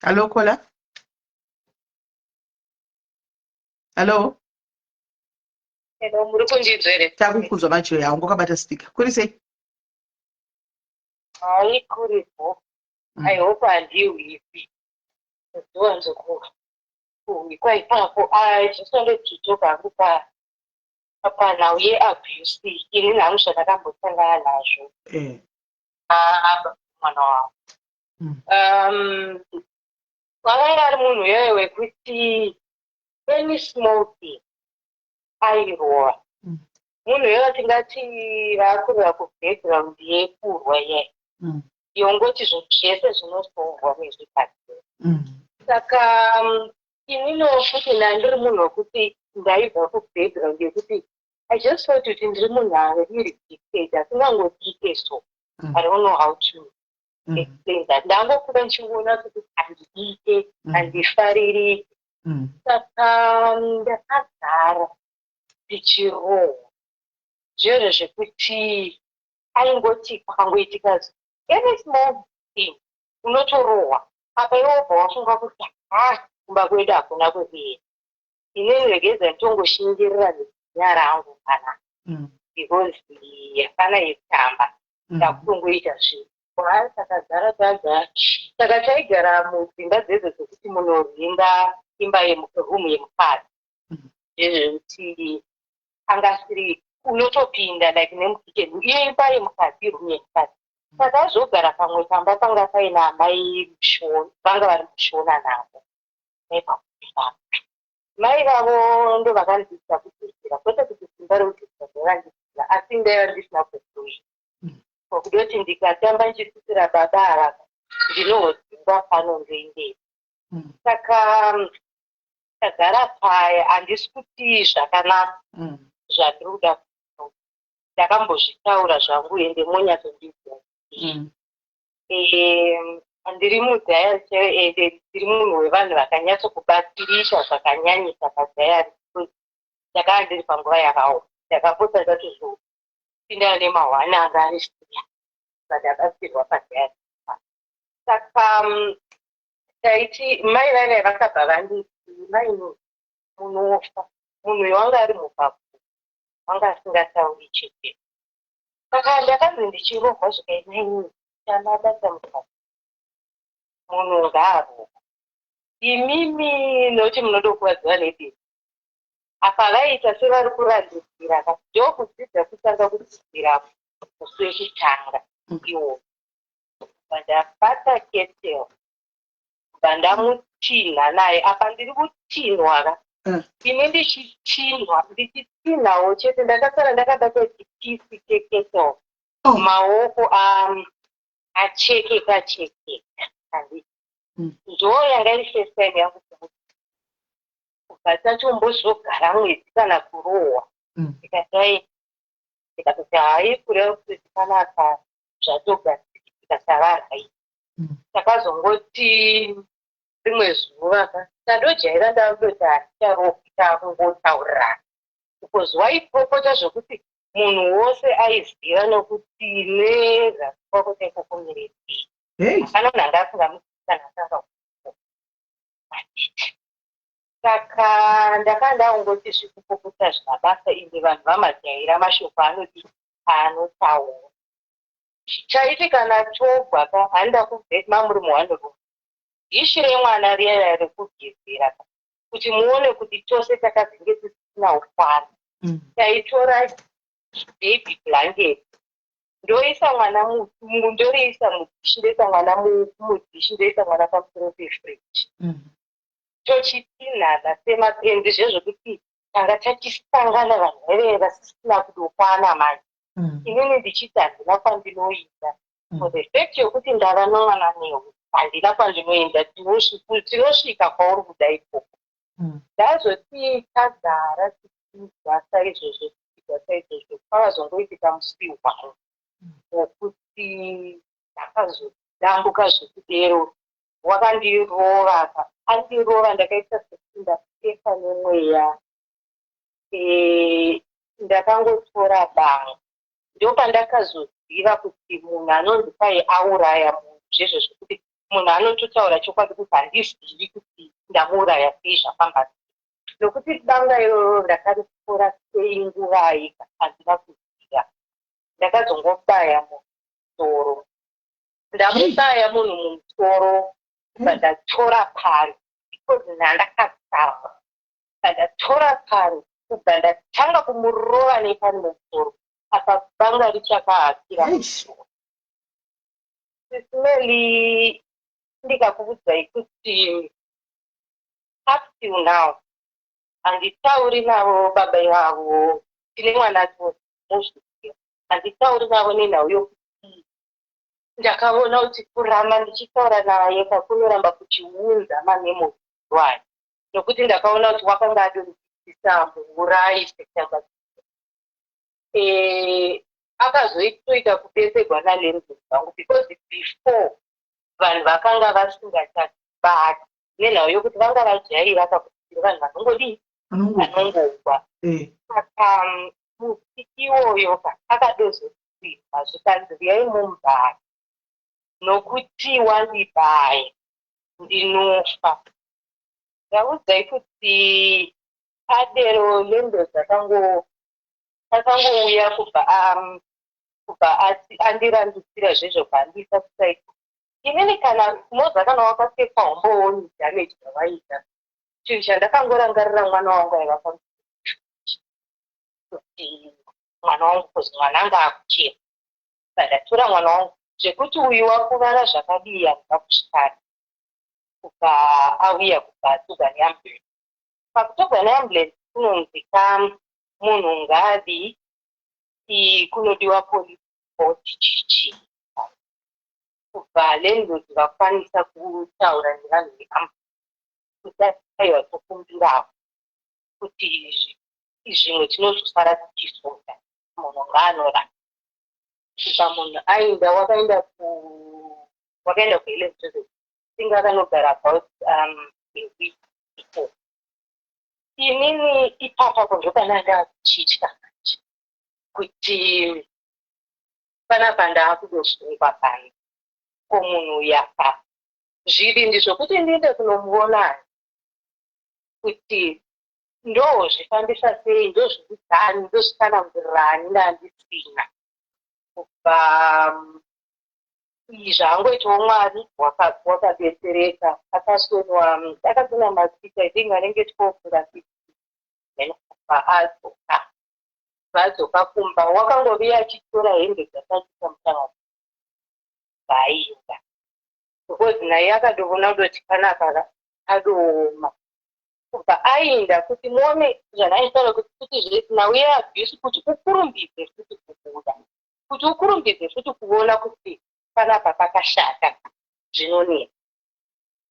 Hello, caller. Hello. Hello, muri kundinzwa here? Takukunzwa manje, haungo wakabata speaker. Kuri sei? Hai, kuripo. I hope handiwipi. Ndiwanze kuwikwa ipapo. I just wanted to talk hangu panhau yeabuse. Ini hangu zvandakambosangana nazvo. Mwana wangu. Wakanga ari munhu iyoyo wekuti any small thing airova. Munhu iyoyo tingati vakurira kubackground yekurwa iye. Yongoti zvinhu zvese zvinosolvwa nezvibhakera. Saka ininiwo futi ndandiri munhu wekuti ndaibva kubackground yekuti I just felt kuti ndiri munhu ari irritated, asingangodike so. I don't know how to explain that. Ndangokura ndichiona kuti handidike, handifariri. Saka ndakagara ndichirohwa zviro zvekuti aingoti pakangoitika any small thing, unotorohwa. Apa iwe wobva wafunga kuti, ha, kumba kwedu hakuna kwekuenda. Inini regedza nditongoshingirira nezinya rangu kana because hapana yekutamba. Ndakutongoita zvinhu. Takagara, tagara. Saka taigara mudzimba dzedzo dzekuti munorinda imba, yerumu yemukadzi. Ndezvekuti angasiri unotopinda like nemukicheni, iyo imba yemukadzi, irumu yemukadzi. Saka azogara pamwe pamba panga paina amai vanga vari mushona navo. Mai vavo ndo vakandidzidzisa kutizira, kwete kuti simba rekutizira ndavandidzisa, asi ndaiva ndisina kukuita. Kudoti ndikatamba ndichisisira baba ava, ndinodzingwa pano, ndoendei? Saka tagara paya, handisi kuti zvakanaka zvandiri kuda. Ndakambozvitaura zvangu, ende monyatsondiziva. Ndiri mudiary chaiyo, ende ndiri munhu wevanhu vakanyatsokubatsirisha zvakanyanyisa padiary. Ndakanga ndiri panguva yakaoma, ndakapotsa ndatozopindana nemahwani anga ari siya, vandabatsirwa padiary. Saka taiti mai vaivai vakabva vanditi, "Mai, munofa." Munhu uyu wanga ari mubhabu, wanga asingatauri chete. Saka ndakanzi ndichirohwa zvikainai chamabasa mukati, munhu ngaarohwa. Imimi nokuti munoda kuvadziva nedini. Apa vaiita sevari kurandudzira, ndokudzidza kutanga kudzidzira musi wechitanga iwo. Ndabata kettle, bva ndamutinha naye. Apa ndiri kutinhwa ka. Ini ndichitinhwa, ndichitinhawo chete, ndakasara ndakabata chipisi chekettle. Maoko achekeka chekeka, handiti? Ndo yanga iri first time yangu kubva tatombozogara mwedzi kana kurohwa. Ndikati, ndikatoti, hai, kureva kuti panapa zvatogadzirika, tava right. Takazongoti rimwe zuva ka, tandojaira, ndakutoti handicharohwi, takungotaurirana, because waipopota zvokuti munhu wose aiziva, nokuti nezasi kwako chaiko kumirezei. Hapana munhu anga asingamuzivi kana atanga. Saka ndakanga ndangoti zvekupopota zvina ende vanhu vamajaira mashoko anoti anotaura. Chaiti kana tobva ka, handida kubve mamuri muone room, dishi remwana riya rekugezera ka, kuti muone kuti tose takazenge tisina ukwana. Taitora baby blanket, ndoisa mwana, ndoriisa mudishi, ndoisa mwana mudishi, ndoisa mwana pamusoro pefriji. Tochitinhana semapenzi, zvezvokuti tanga tachisangana, vanhu vaive vasisina kudokwana manje. Inini ndichiti handina kwandinoenda. For the fact yokuti ndava nomwana newe, handina kwandinoenda, tinosvika kwauri kuda ikoko. Ndazoti tagara tichidya saizvozvo, tichidya saizvozvo, kwakazongoitika musi one wokuti ndakazodambuka zvekudero. Wakandirova, andirova, ndakaita sekuti ndapfeka nemweya. Ndakangotora banga. Ndopandakazoziva kuti munhu anonzi kwai auraya munhu, zvezvo zvekuti munhu anototaura chokwadi kuti handizivi kuti ndamuuraya sei, zvafamba sei, nokuti banga iroro ndakaritora sei nguvai, handina kuziva. Ndakazongobaya mumusoro, ndamubaya munhu mumusoro, kubva ndatora pari, because ndandakasama ndatora pari, kubva ndatanga kumurova nepari mumusoro. Apa banga richakahakira musoro. Sis Melly, ndikakuudzai kuti up till now handitauri navo baba ivavo. Tine mwana tose, muzviziva. Handitauri navo nenhau yokuti ndakaona kuti kuramba ndichitaura naye kakunoramba kuchiunza mamemories ayo, nokuti ndakaona kuti wakanga adonzwisisa muurayi sekutanga. Akazoitoita kubetserwa nalandlord vangu, because before vanhu vakanga vasingachabati nenhau yokuti vanga vajaira kakuti vanhu vanongodii, vanongogwa. Saka musi iwoyo ka akadozosvika, zvikanzi, "Uyai mumubaya, nokuti wandibaya ndinofa." Ndaudzai kuti adero, landlord akangouya kubva andirandisira zvezvo, bvandiisa kuside. Inini kana unoza, kana wakapfekwa hombooni damage yavaita, chinhu chandakangorangarira mwana wangu aiva pa, kuti mwana wangu, kuzi mwana anga akuchema. Ndatora mwana wangu, zvekuti uyu wakuvara zvakadii handina kusvikana. Kubva auya, kubva atorwa neambulance. Pakutorwa neambulance kunonzi ka munhu ngaadi kunodiwa police report, chichi. Kubva landlord vakwanisa kutaura nevanhu veambulance kuti aiwa, tokumbirawo kuti zvimwe tinozosara tichisota, munhu ngaanorapa. Kubva munhu aenda, wakaenda kuHelen Joseph, tinge akanogara about a week before. Inini ipapapo ndopana ndakuchitya manje kuti panapa ndaakudosungwa pano, ko munhu uyu akafa, zvivindi zvokuti ndiende kunomuona kuti ndozvifambisa sei, ndozviudzani, ndozvitsanangurirani, ndandisina. Kubva zvaangoitawo Mwari wakabetsereka, akasonwa masika, I think anenge 12 kana 15. Then kubva adzoka, vadzoka kumba, wakangoviya achitora hembe dzakaita mutanga vaienda, because naye akadovona kudoti panapa adooma. Kubva aenda, kuti muone zvanaitaura kuti nauye abuse, kuti ukurumbidze futi kubuda, kuti ukurumbidze futi kuona kuti panapa pakashata, zvinonetsa.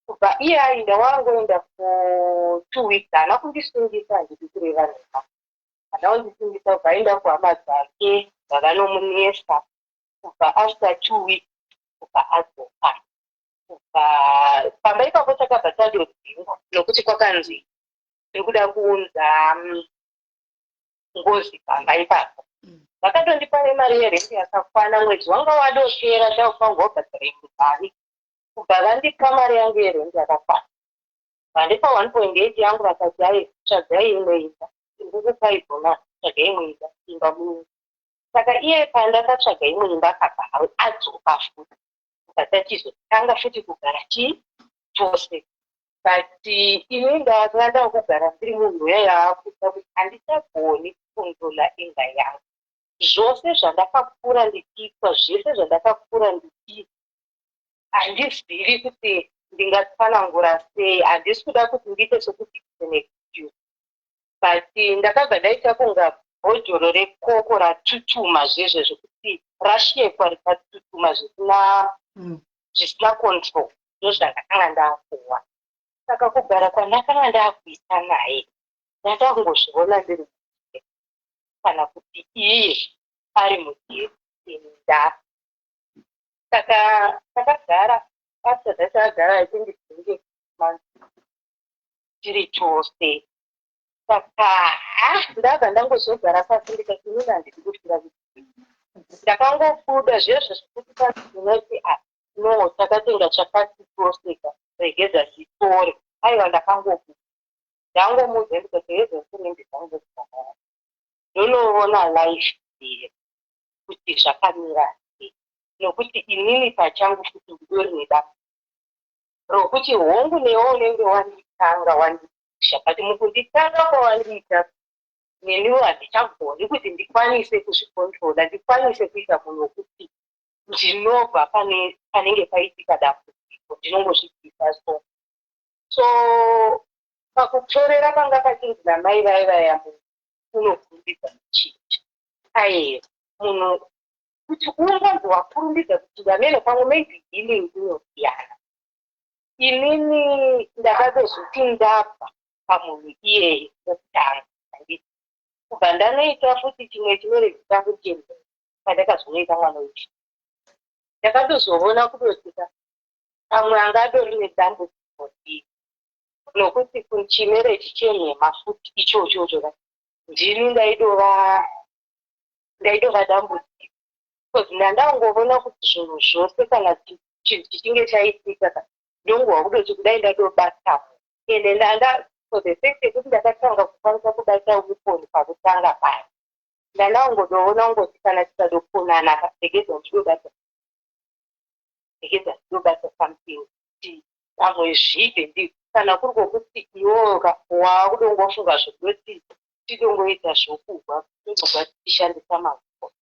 Kubva iye aenda, wangoenda for 2 weeks, haana kundisungisa, handidi kureva nhema, haana kundisungisa. Kubva aenda kuhama dzake dzakanomunesa. Kubva after 2 weeks, kubva adzoka. Kubva pamba ipapo takabva tadodzingwa, nokuti kwakanzi tiri kuda kuunza ngozi pamba ipapo. Vakatondipa nemari yerenti yakakwana. Mwedzi wanga wadopera, takufanirwa kubhadhara imwe mari. Kubva vandipa mari yangu yerenti yakakwana, vandipa 1.8 yangu, vakati, "Ai, tsvagai imwe imba, ndikukupai bonus, tsvagai imwe imba muno." Saka iye pandakatsvaga imwe imba, akabva adzoka futi, kubva tachizotanga futi kugara chii tose. But ini ndakanga ndakugara ndiri munhu uya yaakuita kuti handichagoni kucontrola anger yangu. Zvose zvandakakura ndichiitwa, zvese zvandakakura ndichiita, handizivi kuti ndingatsanangura sei. Handisi kuda kuti ndiite sokuti it's an excuse, but ndakabva ndaita kunga bhodhoro rekoko ratutuma, zvezve zvekuti rashekwa rikatutuma zvisina control. Ndo zvandakanga ndakuwa. Saka kugara kwandakanga ndakuita naye, ndakangozviona ndiri mujeri, kana kuti iye ari mujeri, ini ndafa. Saka takagara, after that tagara, I think dzinge months tiri tose. Saka ha, ndabva ndangozogara pasi, ndikati, "Inini handidi kufira kuti." Ndakangobuda zvezvo zvekuti pazinoti, "Ah no, takatenga chakati toseka, regedza nditore." Aiwa, ndakangobuda, ndangomuudza, ndikati, "Regedza nditore hembe dzangu, ndodzakara, ndonoona life here kuti zvakamira sei, nokuti inini pachangu futi ndidori nedambudziko rokuti hongu, newe unenge wanditanga wandipusha, but mukunditanga kwawandiita neniwo handichagoni kuti ndikwanise kuzvicontrola, ndikwanise kuita munhu wekuti ndinobva pane panenge paitika dambudziko, ndinongozvibvisa." So pakutorera panga pachinzi namai vai vaya, munhu unokurumbidza kuchinja. Aiwa, munhu kuti ungonzi wakurumbidza kuchinja mene, pamwe maybe healing inosiyana. Inini ndakatozoti ndabva pamunhu iyeye wekutanga, handiti? Kubva ndanoita futi chimwe chimarriage changu chembe, pandakazonoita mwana wechi, ndakatozoona kutosvika pamwe angadori nedambudziko iri, nokuti kuchimarriage chenhema futi ichochocho ka, ndini ndaidova dambudziko, because ndandangovona kuti zvinhu zvose, kana chinhu chichinge chaitika ka, ndongohwa kutoti kudai ndadobata. Ende ndanda, for the fact yekuti ndakatanga kukwanisa kubata weapon pakutanga paya, ndandangodoona kungoti kana tikadokonana ka, regedza ndidobata, regedza ndidobata something kuti pamwe zviite. Ndi kana kuri kwokuti iwowo ka waakudongofunga zvekutoti tidongoita zvokugwa, todogwa tichishandisa maoko.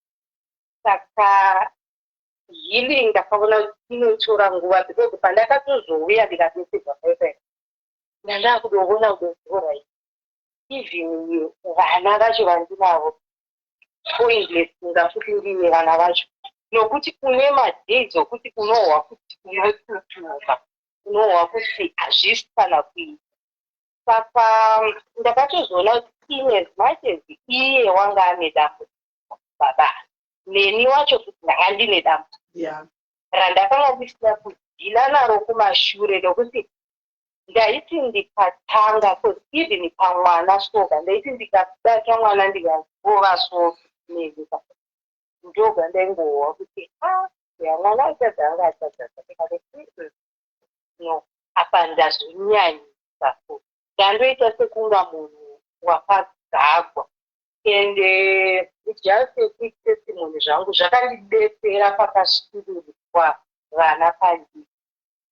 Saka healing ndakaona kuti inotora nguva, because pandakatozouya ndikadetserwa paipai, ndandakudoona kuti alright, even vana vacho vandinavo, pointless kunga futi ndine vana vacho, nokuti une madays okuti unohwa kuti unotutuma, unohwa kuti hazvisi kana kuita. Saka ndakatozoona kuti in as much as iye wanga ane dambudziko, baba, neni wacho futi ndanga ndine dambudziko randakanga ndisina kudeala naro kumashure, nokuti ndaiti ndikatanga, cause even pamwana soka, ndaiti ndikabata mwana ndikangova so neka, ndoga ndaingohwa kuti a ya, mwana achadza, anga achadza. Ndikati, No, apa ndazonyanyisa." Ndandoita sekunga munhu wakagagwa. Ende just a quick testimony zvangu, zvakandidetsera pakasvikirirwa vana pandiri,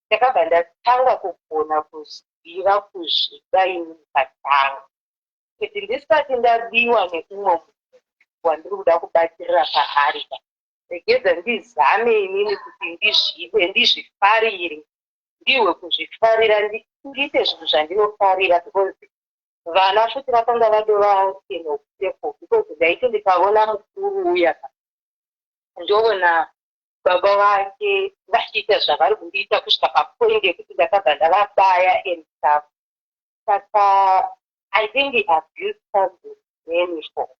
ndakabva ndatanga kugona kuziva kuzvida ini pachangu, kuti ndisati ndadiwa neumwe munhu wandiri kuda kubatirira paari, regedza ndizame inini kuti ndizvide, ndizvifarire, ndihwe kuzvifarira, ndiite zvinhu zvandinofarira, because vana futi vakanga vadova an obstacle, because ndaiti ndikaona mukuru uya, ndoona baba vake vachiita zvavari kundiita, kusvika papoint yekuti ndakabva ndavabaya and stuff. Saka I think abuse comes in many forms,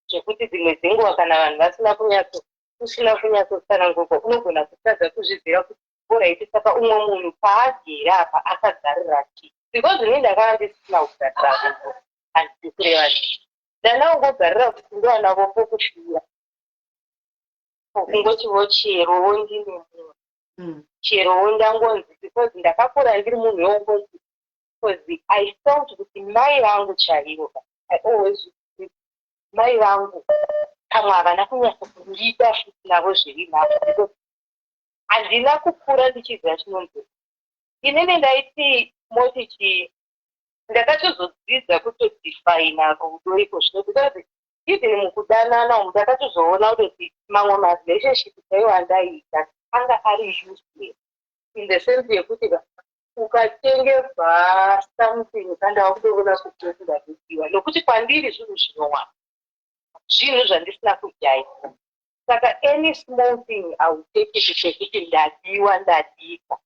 zvekuti dzimwe dzenguva kana vanhu vasina kunyatso, usina kunyatsotsanangurwa, unogona kutadza kuzviziva kuti alright, saka umwe munhu paagere apa akagarira chii? Because ini ndakanga ndisina kugarira rudo, handisi kureva ndii, ndandangogarira kuti ndowanavo pokufira, kungotiwo cherowo ndine munhu, cherowo ndangonzi, because ndakakura ndiri munhu wekungoti, because I felt kuti mai vangu chaivo, I always, mai vangu pamwe havana kunyatsa kundida futi navo zviri navo, because handina kukura ndichiziva chinonzi inini ndaiti moti chii. Ndakatozodzidza kutodefina rudo iko zvino, because even mukudanana umu ndakatozoona kutoti mamwe marelationship chaiwo andaiita anga ari useless, in the sense yekuti ukatengerwa something, kandava kutoona kuti ndadiwa, nokuti kwandiri zvinhu zvinowana zvinhu zvandisina kujaira. Saka any small thing I will take it sekuti ndadiwa, ndadika.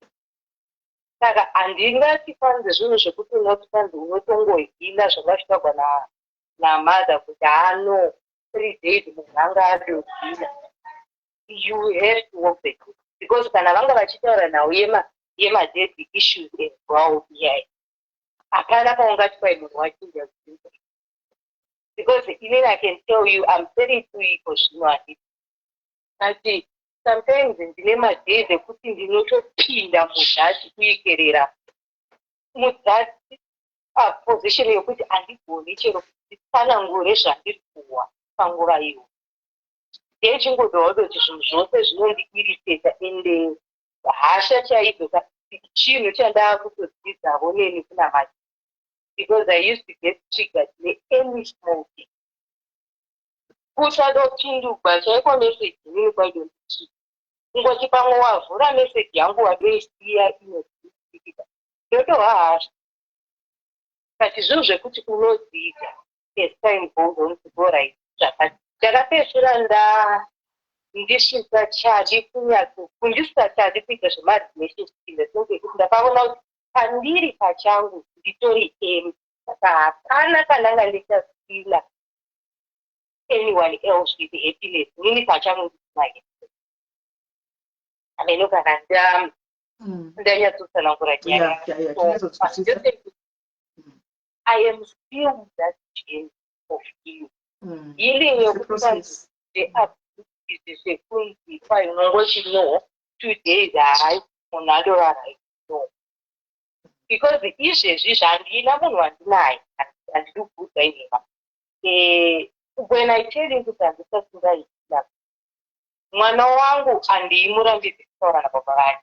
Saka handingati kwanzi zvinhu zvekuti unoti kwanzi unotongoheala zvanga zvitagwa namother kuti haano 3 days munhu anga adoheala. You have to work the truth, because kana vanga vachitaura nhau yemadaddy issues as well, yeah, hapana paungati kwai munhu wachinja zvinhu, because inini I can tell you I'm 32 iko zvino, handiti? But sometimes ndine madays ekuti ndinotopinda muthat kuikerera muthat position yekuti handigoni chero kutsanangure zvandiri kuwa panguva iwo. Ndechingodowa kutoti zvinhu zvose zvinondiirritata, ende hasha chaidzo chinhu chandaa kutodzidzavo neni kunamata, because I used to get triggered neany small thing. Kusadopindugwa chaiko meseji inini kwaidonditrigger. Kungoti pamwe wavhura meseji yangu, wadoisiya inoitika, ndotohwa hasha. But zvinhu zvekuti unodzidza as time goes on to go right. Zvakati ndakapedzisira nda ndisisachadi kunyatso kundisisachadi kuita zvemarelationship, in the sense yekuti ndakaona kuti pandiri pachangu nditori empty, saka hapana pandanga ndichafeela. Anyone else with happiness, inini pachangu ndisina happiness. Ameno kana ndanyatsotsanangura nyaya. Yeah, So, tinyatsonzwisisa. I'm just saying, I am still that journey of healing. Healing It's a yekuti process. izvi zvekunzi kwai unongoti no, 2 days hayi, munhu adova right. No, because izvezvi zvandina munhu wandinaye, handidi kuudza inhema. When I tell you kuti handisati ndaita mwana wangu, handimurambidzi kutaura nababa vake,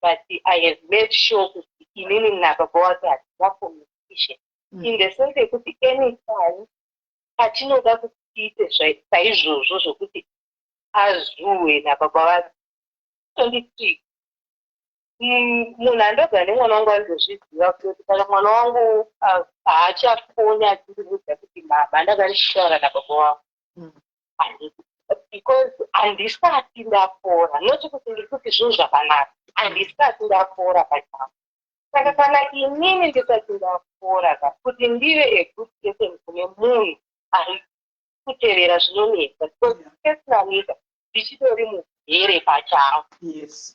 but I have made sure kuti inini nababa wake hatina communication in the sense yekuti anytime patinoda kuti tiite saizvozvo zvokuti azuwe nababa vake 23, munhu andogara nemwana wangu anozozviziva kuti kana mwana wangu haachafoni achindiudza kuti, "Mama, ndanga ndichitaura nababa wangu." Because handisati ndapora, noti kuti ndiri kuti zvinhu zvakanaka, handisati ndapora pachangu. Saka kana inini ndisati ndapora ka, kuti ndive a good person kune munhu ari kutevera zvinonetsa, because personally ka, ndichitori mugwere pachangu.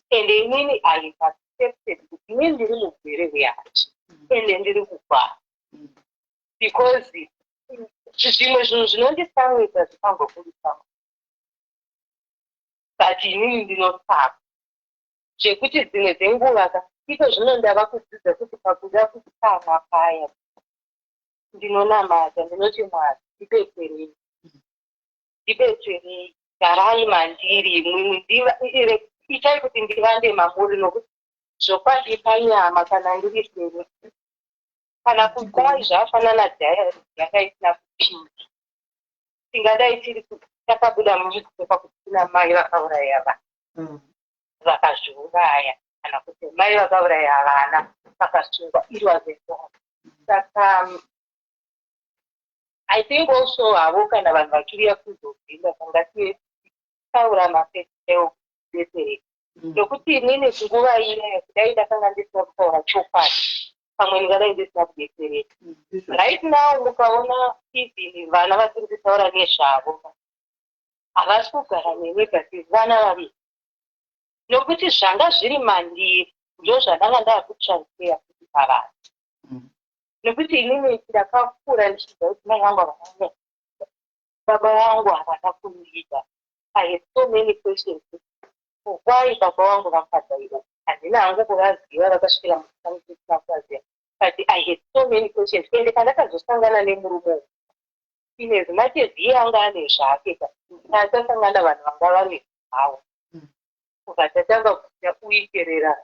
Ende inini I have accepted kuti inini ndiri mugwere wehachi, ende ndiri kugwara because zvimwe zvinhu zvinondisamwisa zvikambokundisama, but inini ndinotsaka zvekuti dzimwe dzenguva ka, iko zvino ndava kudzidza kuti pakuda kutsamwa paya ndinonamata, ndinoti, "Mwari, ndibetserei, ndibetserei, garai mandiri imwimwi, itai kuti ndivande mamuri," nokuti zvokwadi panyama kana ndiri seni, kana kudai zvafanana diary yanga isina kupinda, tingadai tiri takabuda munewspaper kuti kuna mai vakauraya vana, vakazviuraya, kana kuti mai vakauraya vana vakasungwa. It was a lot. Saka I think also havo kana vanhu vachiuya kuzobvinda, ngatitaura mafacts ekubetsereka, nokuti inini nguva iyoyo kudai ndakanga ndisina kutaura chokwadi, pamwe ndingadai ndisina kubetsereka. Right now mukaona even vana vatiri kutaura nezvavo havasi kugara neni, but vana vaviri, nokuti zvanga zviri mandiri ndo zvandanga ndaakutransfer kuti pavanhu, nekuti inini ndakakura ndichiziva kuti mai vangu havana, baba vangu havana kundida. I had so many questions, why baba vangu vakadaiwo. Handina hangu kuvaziva, vakasvikira musina kuvaziva, but I had so many questions. Ende pandakazosangana nemurume uyu, in as much as iye anga ane zvake, tasasangana vanhu vanga vane zvavo, kubva tatanga kuita kuiterera,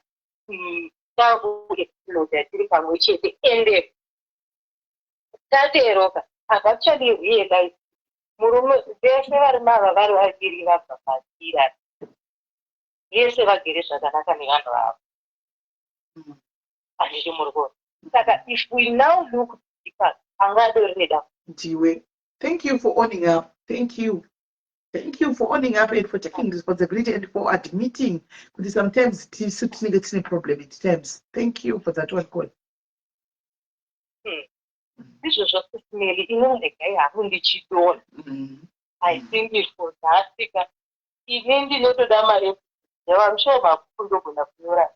takuexploda tiri pamwe chete. Ende tateroka, I've actually realized murume vese vari mava vari vaviri vabva pasira, vese vagere zvakanaka nevanhu vavo. Handiti muri kuona? Saka if we now look deeper, angadori nedambudziko. Ndiwe. Thank you for owning up. Thank you, thank you for owning up and for taking responsibility and for admitting kuti sometimes tisu tinenge tine problem at times. Thank you for that one call. Ndizvo Sis Melly, inondegai hangu ndichidonha. I think it for nhasika ini ndinotoda mari yavamushawo mabhuku, ndogona kunyora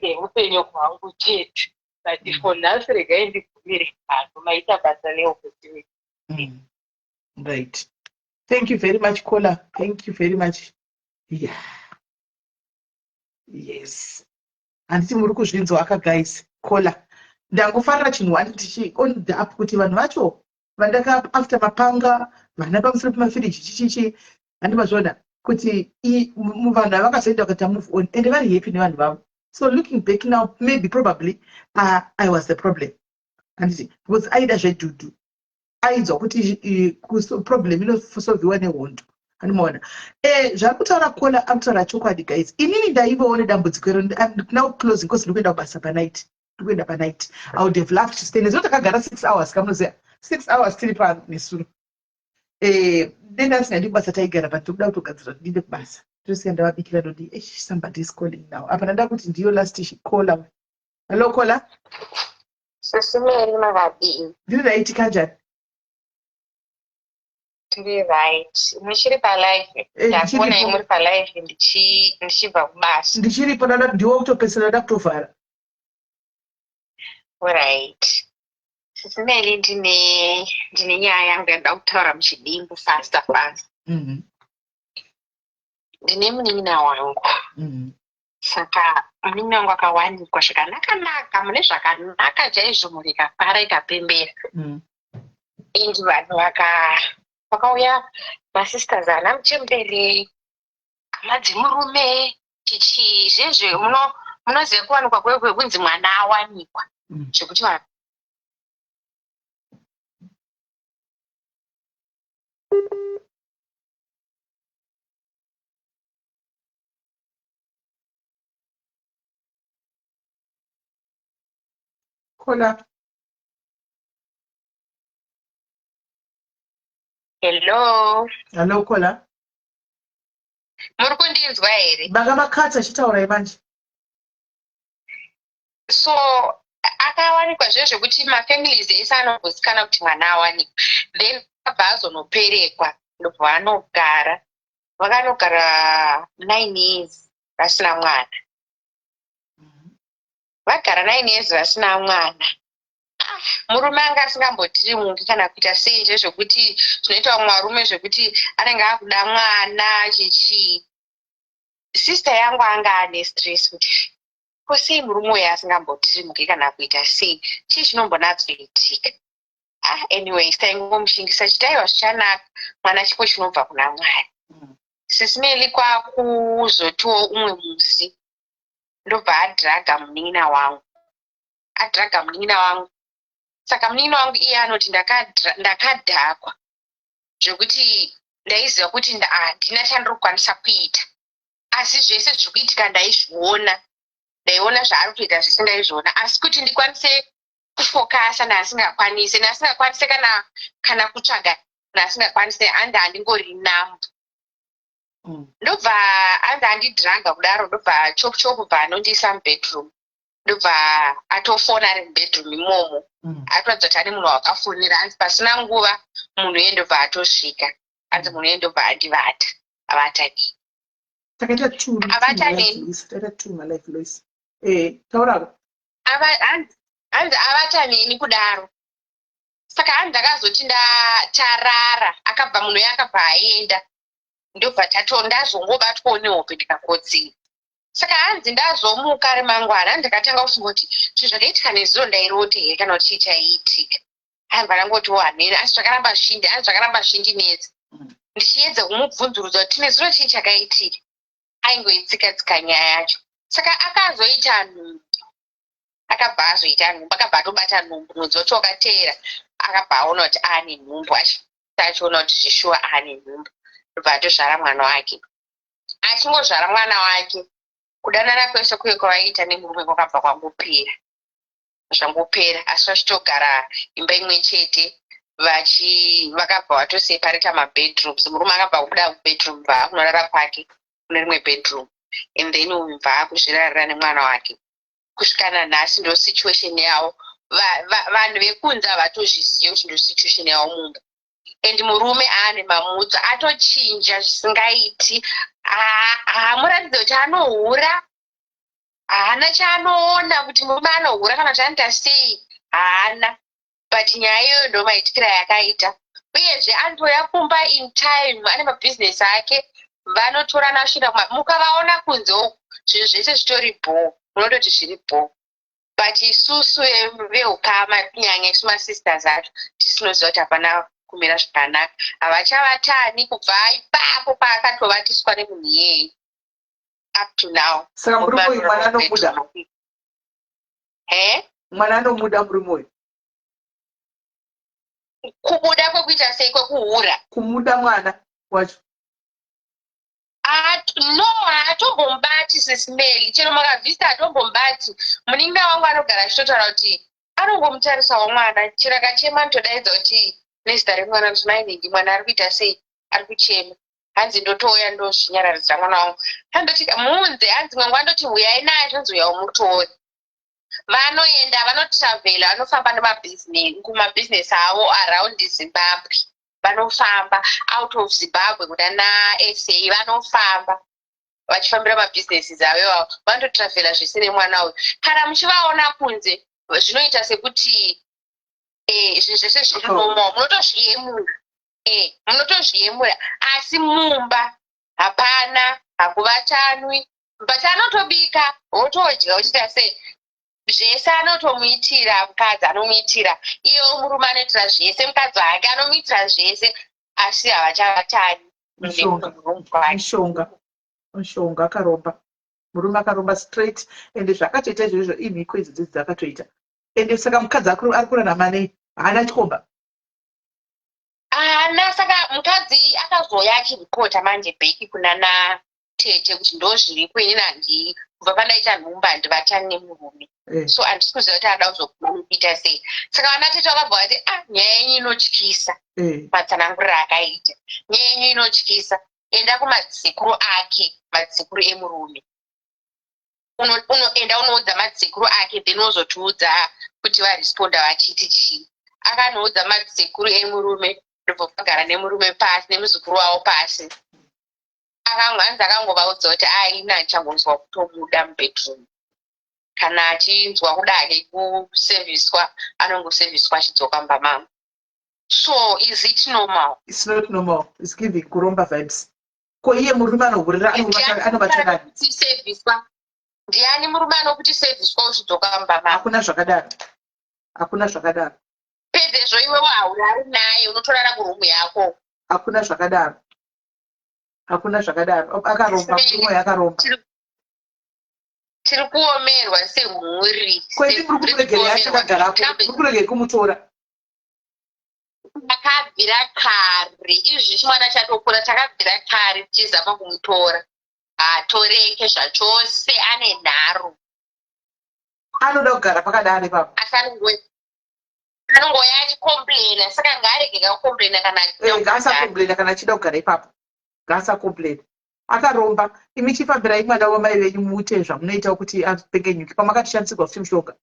neupenyu hwangu chete, but for nhasi regai ndigumire pano. Maita basa neopportunity. Right, thank you very much, caller. Thank you very much. Yeah, yes, handiti muri kuzvinzwa aka, guys? Caller, ndangofarira chinhu one tichi on the up kuti vanhu vacho vandaka after mapanga vana pamusoro pemafiriji chichichi, handi mazviona kuti vanhu havakazoenda vakaita move on and vari happy nevanhu vavo. So looking back now, maybe probably I was the problem, handiti? Because aida zvedhudhu, ainzwa kuti problem inosolviwa nehondo, handimaona? Zvari kutaura caller akutaura chokwadi, guys. Inini ndaivawo nedambudziko iro. Now closing, because ndikuenda kubasa panight, ndikuenda panight. I would have loved to stay nezo takagara 6 hours, kamunoziva, 6 hours tiri pano nesuro. Denda asingadi kubasa, taigara, but tokuda kutogadzira kuti ndiende kubasa, tosiya ndavabikira ndodi. Eish, somebody is calling now. Apa ndanda kuti ndiyo last caller. Hello, caller. Sis Melly, makadini? Ndiri right, kanjani? Tiri right. Muchiri palive. Eh, Ndakuonai ndichiripo. muri palive ndichibva kubasa. Ndichiripo, dada, ndiwe kutopedzisira da kutovhara. Alright. Sisi Meli, ndine nyaya yangu yandoda kutaura muchidimbu faster fast. Ndine munin'ina wangu. Saka munin'ina wangu akawanikwa zvakanaka naka, mune zvakanaka chaizvo, mhuri ikafara ikapembera. And vanhu vakauya, masisters ana muchembere, hama dzemurume, chichii zvezve munoziva kuwanikwa kwekunzi mwana awanikwa zvekuti vanhu Kola. Hello. Hello, Kola. Muri kundinzwa here? Banga makatsa, chitaurai manje. So akawanikwa zviyo zvekuti mafamilies ese anogotsikana kuti mwana awanikwa, then abva azonoperekwa, ndobva vanogara, vakanogara 9 years vasina mwana. Vagara 9 years vasina mwana. Ah, murume anga asingambotirimuki kana kuita sei, zvezvekuti zvinoita vamwe varume zvekuti anenge akuda mwana chichii. Sister yangu anga ane stress kuti ko sei murume uyu asingambotirimuki kana kuita sei, chii chinombonatsoitika? Ah, anyway, taingomushingisa chiti aiwa, zvichanaka, mwana chipo chinobva kuna Mwari. Sisi Meli, kwakuzotiwo umwe musi ndobva adhiraga munin'ina wangu, adhiraga munin'ina wangu. Saka munin'ina wangu iye anoti ndakadhakwa zvekuti ndaiziva kuti handina chandiri kukwanisa kuita, asi zvese zviri kuitika ndaizviona, ndaiona zvaari kuita zvese ndaizviona, asi kuti ndikwanise kufokasa naasingakwanise kana kutsvaga naasingakwanise, andi handingori nambo. Ndobva anzi andidhiraga kudaro, ndobva chop chop bva anondiisa mubedroom, ndobva atofona ari mubedroom imomo. Atoratidza kuti ane munhu wakafonera. Anzi pasina nguva munhu iye ndobva atosvika. Anzi munhu iye ndobva andivata, avata nei. Takaita two Avata two neni. malife, Lois. Takaita two malife, Lois. Eh, taurako. Hanzi avata neni kudaro. Saka hanzi ndakazoti ndatarara, akabva munhu uye akabva aenda, ndobva tato ndazongobatwawo nehope ndikakotsira. Saka hanzi ndazomuka remangwana, hanzi ndakatanga kufunga kuti zvinhu zvakaitika nezuro ndairota here kana kuti chii chaiitika. Hanzi vandangotiwo hamene, asi zvakaramba zvindi, hanzi zvakaramba zvindinetsa. Ndichiedza kumubvunzurudza kuti nezuro chii chakaitika, aingoitsika tsika nyaya yacho. Saka akazoita nhumbu, akabva azoita nhumbu, akabva atobata nhumbu. Mwedzi wacho wakateera akabva aona kuti aane nhumbu, achiona kuti zvishuwa aane nhumbu, ndobva atozvara mwana wake. Achingozvara mwana wake, kudanana kwese kuye kwavaiita nemurume kwakabva kwangopera, zvangopera, asi vachitogara imba imwe chete. Vakabva vatoseparata mabedrooms. Murume akabva kubuda mubedroom, bva akunorara kwake kune rimwe bedroom, and then uyu bva akuzvirarira nemwana wake kusvika nanhasi. Ndo situation yavo. Vanhu vekunze havatozvizivi kuti ndo situation yavo mumba. And murume aane mamutso, atochinja zvisingaiti. Haamuratidze kuti anohura, haana chaanoona kuti murume anohura kana kuti anoita sei, haana. But nyaya iyoyo ndo maitikira yakaita. Uyezve anotouya kumba in time, ane mabhizinesi ake, vanotorana vachienda. Mukavaona kunze uku, zvinhu zvese zvitori bho, munototi zviri bho, but isusu veukama, kunyanya isu masisters acho, tisinoziva kuti hapana kumira zvakanaka. Havachavatani kubva ipapo paakatovatiswa nemunhu iyeye up to now. Saka murume uyu mwana anomuda? He? Mwana anomuda murume uyu? Kubuda kwekuita sei? Kwekuhura? Kumuda mwana wacho. No, haatombomubati, Sisi Meli. Chero makavhista haatombomubati. Munin'ina wangu anogara achitotaura kuti anongomutarisawo mwana, chero akachema anotodaidza kuti nezita remwana, kuti mainingi, mwana ari kuita sei, ari kuchema. Hanzi ndotouya ndozvinyararidzira mwana wangu. Andoti muunze, hanzi mwangu andoti uyai naye, zvonzi uya umutore. Vanoenda, vanotravhela, vanofamba kumabhizinesi avo around Zimbabwe. Vanofamba out of Zimbabwe, kunana SA vanofamba vachifambira mabhizinesi avo ivavo. Vanototravhela zvese nemwana uyu. Kana muchivaona kunze, zvinoita sekuti zvinhu zvese zviri normal, munotozviyemura, munotozviyemura, asi mumba hapana, hakuvatanwi, but anotobika, wotodya, uchiita sei, zvese anotomuitira. Mukadzi anomuitira, iyewo murume anoitira zvese mukadzi wake, anomuitira zvese, asi havachavatani. Mishonga, mishonga, mishonga. Akaromba murume, akaromba straight. Ende zvakatoita izvozvo, imhiko idzi dzidzi dzakatoita. Ende saka mukadzi ari kurarama nei? Haana chikomba? Haana. Saka mukadzi akazouya achiripota manje back kunana tete kuti ndo zviriko, inini handi, kubva pandaita nhumba handivatani nemurume. So handisi kuziva kuti ada kuzokuita sei. Saka vana tete vakabva vati, "Ah, nyaya yenyu inotyisa." Matsananguriro akaita nyaya yenyu inotyisa. Enda kumadzisekuru ake, madzisekuru emurume. Enda unoudza madzisekuru ake, then wozotiudza kuti varesponda vachiti chii. Akanoudza madzisekuru emurume, ndobva vagara nemurume pasi, nemuzukuru wavo pasi. Hanzi akangovaudza kuti aina achangonzwa kutomuda mubedroom. Kana achinzwa kudake kusevhiswa, anongosevhiswa achidzoka mumba mangu. So is it normal? It's not normal. It's giving kuromba vibes. Ko iye murume anohurira, anovata nani? Sevhiswa ndiani? Murume anokuti sevhiswa uchidzoka mumba mangu? Hakuna zvakadaro, hakuna zvakadaro. Pedzezvo iwewo haurari naye, unotorara kurumu yako. Hakuna zvakadaro, hakuna zvakadaro. Akaromba murume, akaromba. Tiri kuomerwa semhuri. Kweti muri kumuregerei achakagarako? Muri kuregei kumutora? Takabvira kare izvi, chimwana chatokura. Takabvira kare tichizama kumutora, haatoreke zvachose, ane nharo. Anoda kugara pakadaro ipapo? Asi anongoya achicomplaina, saka ngaarege kucomplaina kana achida kugara. Ngaasacomplaina kana achida kugara ipapo, ngaasacomplaina. Akaromba. Imi chifambirai mwana wamai venyu, muite zvamunoita kuti apengenyuke. Pamakatishandisirwa futi mushonga.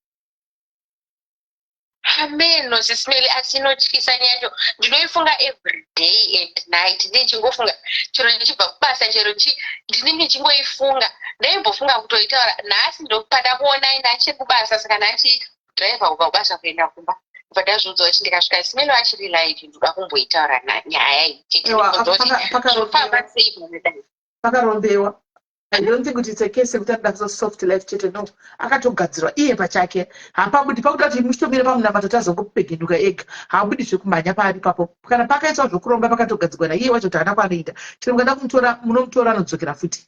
Ameno, Sis Melly, asi inotyisa nyacho. Ndinoifunga every day and night. Ndichingofunga chero ndichibva kubasa, chero ndinenge ndichingoifunga. Ndaimbofunga kutoitaura nhasi, ndopada kuonai ndachiri kubasa. Saka ndachidhiraivha kubva kubasa kuenda kumba, bva ndazviudza kuti ndikasvika Sis Melly vachiri live, ndoda kumboitaura nyaya iyi chete. Ewa, ndibvunza kuti pakarombewa. Zvofamba sei panodai? Pakarombewa. I don't think kuti it's a case yekuti anoda kuzo soft life chete. No, akatogadzirwa iye pachake. Hapabudi pakuda kuti muchitomira pamunamato tazongopegenuka ega. Haabudi zvekumhanya paari ipapo. Kana pakaiswa zvokuromba, pakatogadzirwa naiye wacho kuti haana kwaanoita. Chero mukada kumutora, munomutora, anodzokera futi.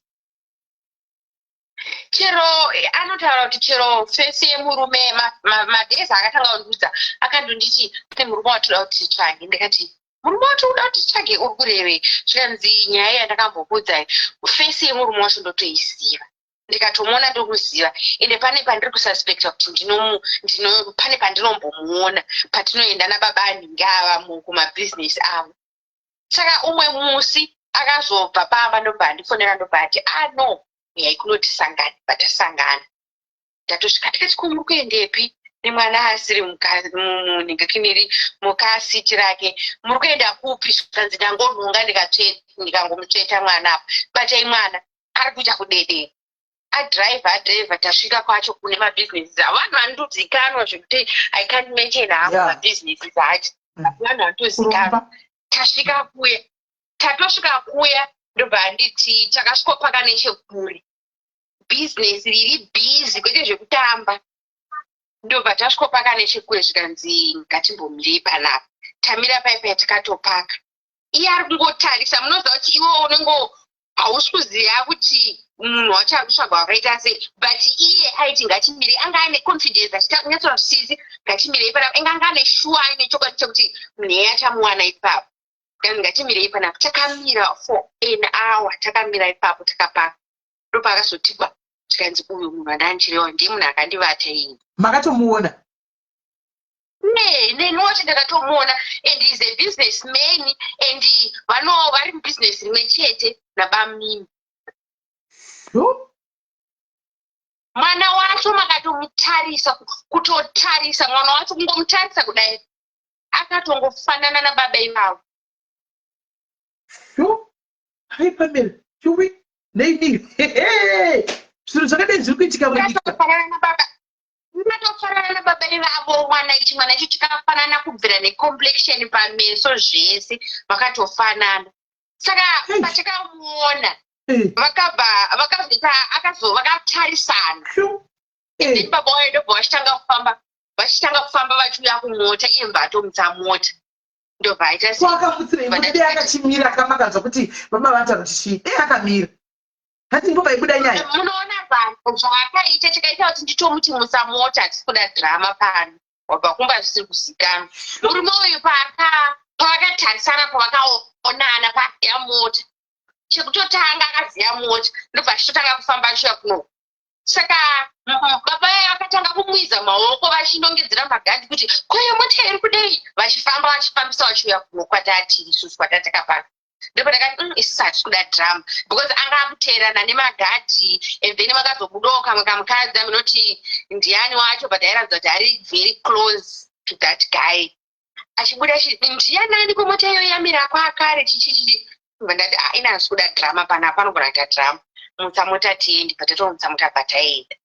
Chero anotaura kuti chero face yemurume, madays akatanga kundiudza, akandonditi pane murume watoda kuti titsvage. Ndikati, "Murume wacho uda kuti titsvage, uri kurevei?" Zvikanzi, "Nyaya yandakambokuudzai, face yemurume wacho ndotoiziva, ndikatomuona ndokuziva. Ende pane pandiri kususpecta kuti pane pandinombomuona patinoenda nababa anhingi ava kumabhizinesi avo." Saka umwe musi akazobva pamba, ndobva andifonera, ndobva ati, "Ah no, uyai kunotisangana." Patasangana, ndatosvika, tikati, "Ko muri kuendepi nemwana asiri munhingikiniri mucar seat rake? Muri kuenda kupi?" Zvikanzi, "Ndangonhonga ndikangomutsveta mwana apa. Batai mwana, ari kuita kudedera." Adhiraivha, adhiraivha, tasvika kwacho kune mabhizinesi avo. Vanhu vanotozikanwa zvekuti I can't mention hangu mabhizinesi acho. Vanhu vanotozikanwa. Kuromba. Tasvika kuya, tatosvika kuya, ndobva anditi takasvikopaka nechekure, bhizinesi riri busy kwete zvekutamba. Ndobva tasvikopaka nechekure, zvikanzi, "Ngatimbomirei panapa." Tamira paipai, takatopaka. Iye ari kungotarisa. Munoziva kuti iwe unenge hausi kuziva kuti munhu wacho ari kutsvagwa wakaita sei, but iye aiti, "Ngatimirei." Anga ane confidence, achita kunyatsozvisisi, "Ngatimirei panapa." Inga anga ane shuwa, aine chokwadi chekuti munhu iyeye achamuwana ipapo. Kanzi, "Ngatimirei panapa." Takamira for an hour, takamira ipapo takapaka. Ndopaakazotiba, tikanzi, "Uyu munhu andandichirewa ndiye munhu akandivata ini." Makatomuona? Ne, neni wacho ndakatomuona, and is a business man, and vano vari mubusiness rimwe chete nabamimi. Sure. Mwana wacho makatomutarisa, kutotarisa mwana wacho, kungomutarisa kudai, akatongofanana nababa ivavo. Sho, hai Pamela, shuwi, neini, zvinhu zvakadai zviri kuitika munyika. Vakatofanana nababa, vakatofanana nababa ivavo. Mwana ichi, mwana icho chakafanana kubvira necomplexion, pameso, zvese vakatofanana. Saka Hey. patakamuona, vakabva vakazoita akazo vakatarisana. Sho. Then baba wayo ndobva vachitanga kufamba vachiuya kumota. Iye mbva atomutsa mota, ndobva aita Ko akamutsirei mota? Dei akachimira, kamakanzwa kuti baba vataura kuti chii, dei akamira. Hati ndipo paibuda nyaya. Munoona vanhu zvaakaita, chakaita kuti nditomuti mutsa mota, hatisi kuda drama pano, wabva kumba zvisiri kuzikanwa. Murume uyu pavakatarisana, pavakaonana, paaziya mota, chekutotanga akaziya mota, ndobva achitotanga kufamba achiuya kuno. Saka baba vaya vakatanga kumwiza maoko vachinongedzera magadhi kuti koyo mota iri kudei, vachifamba, vachifambisa vachiuya kuno kwatati isusu kwatatakapaka. Ndipo ndakati, isusu hatisi kuda drama," because anga akuteerana nemagadhi. And then vakazobudawo kamwe kamukadzi, aminoti ndiani wacho, but airatidza kuti ari very close to that guy. Achibuda ndianani kwemota iyoyo yamira kwakare, chichichichi. Ndati, "Ah, ina handisi kuda drama panapa, panogona kuita drama, mutsa mota tiendi." Patatomutsa mota pataenda,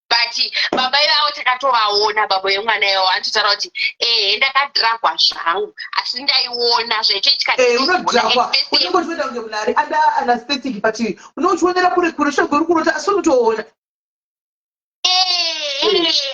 but baba ivavo takatovaona. Baba vemwana ivavo anototaura kuti, "Ehe, ndakadhiragwa zvangu, asi ndaiona zvaitoitika." Unodhakwa, unenge uchiona kunge munhu ari under anesthetic, but unenge uchionera kure kure, zvagori kurota, asi unotoona.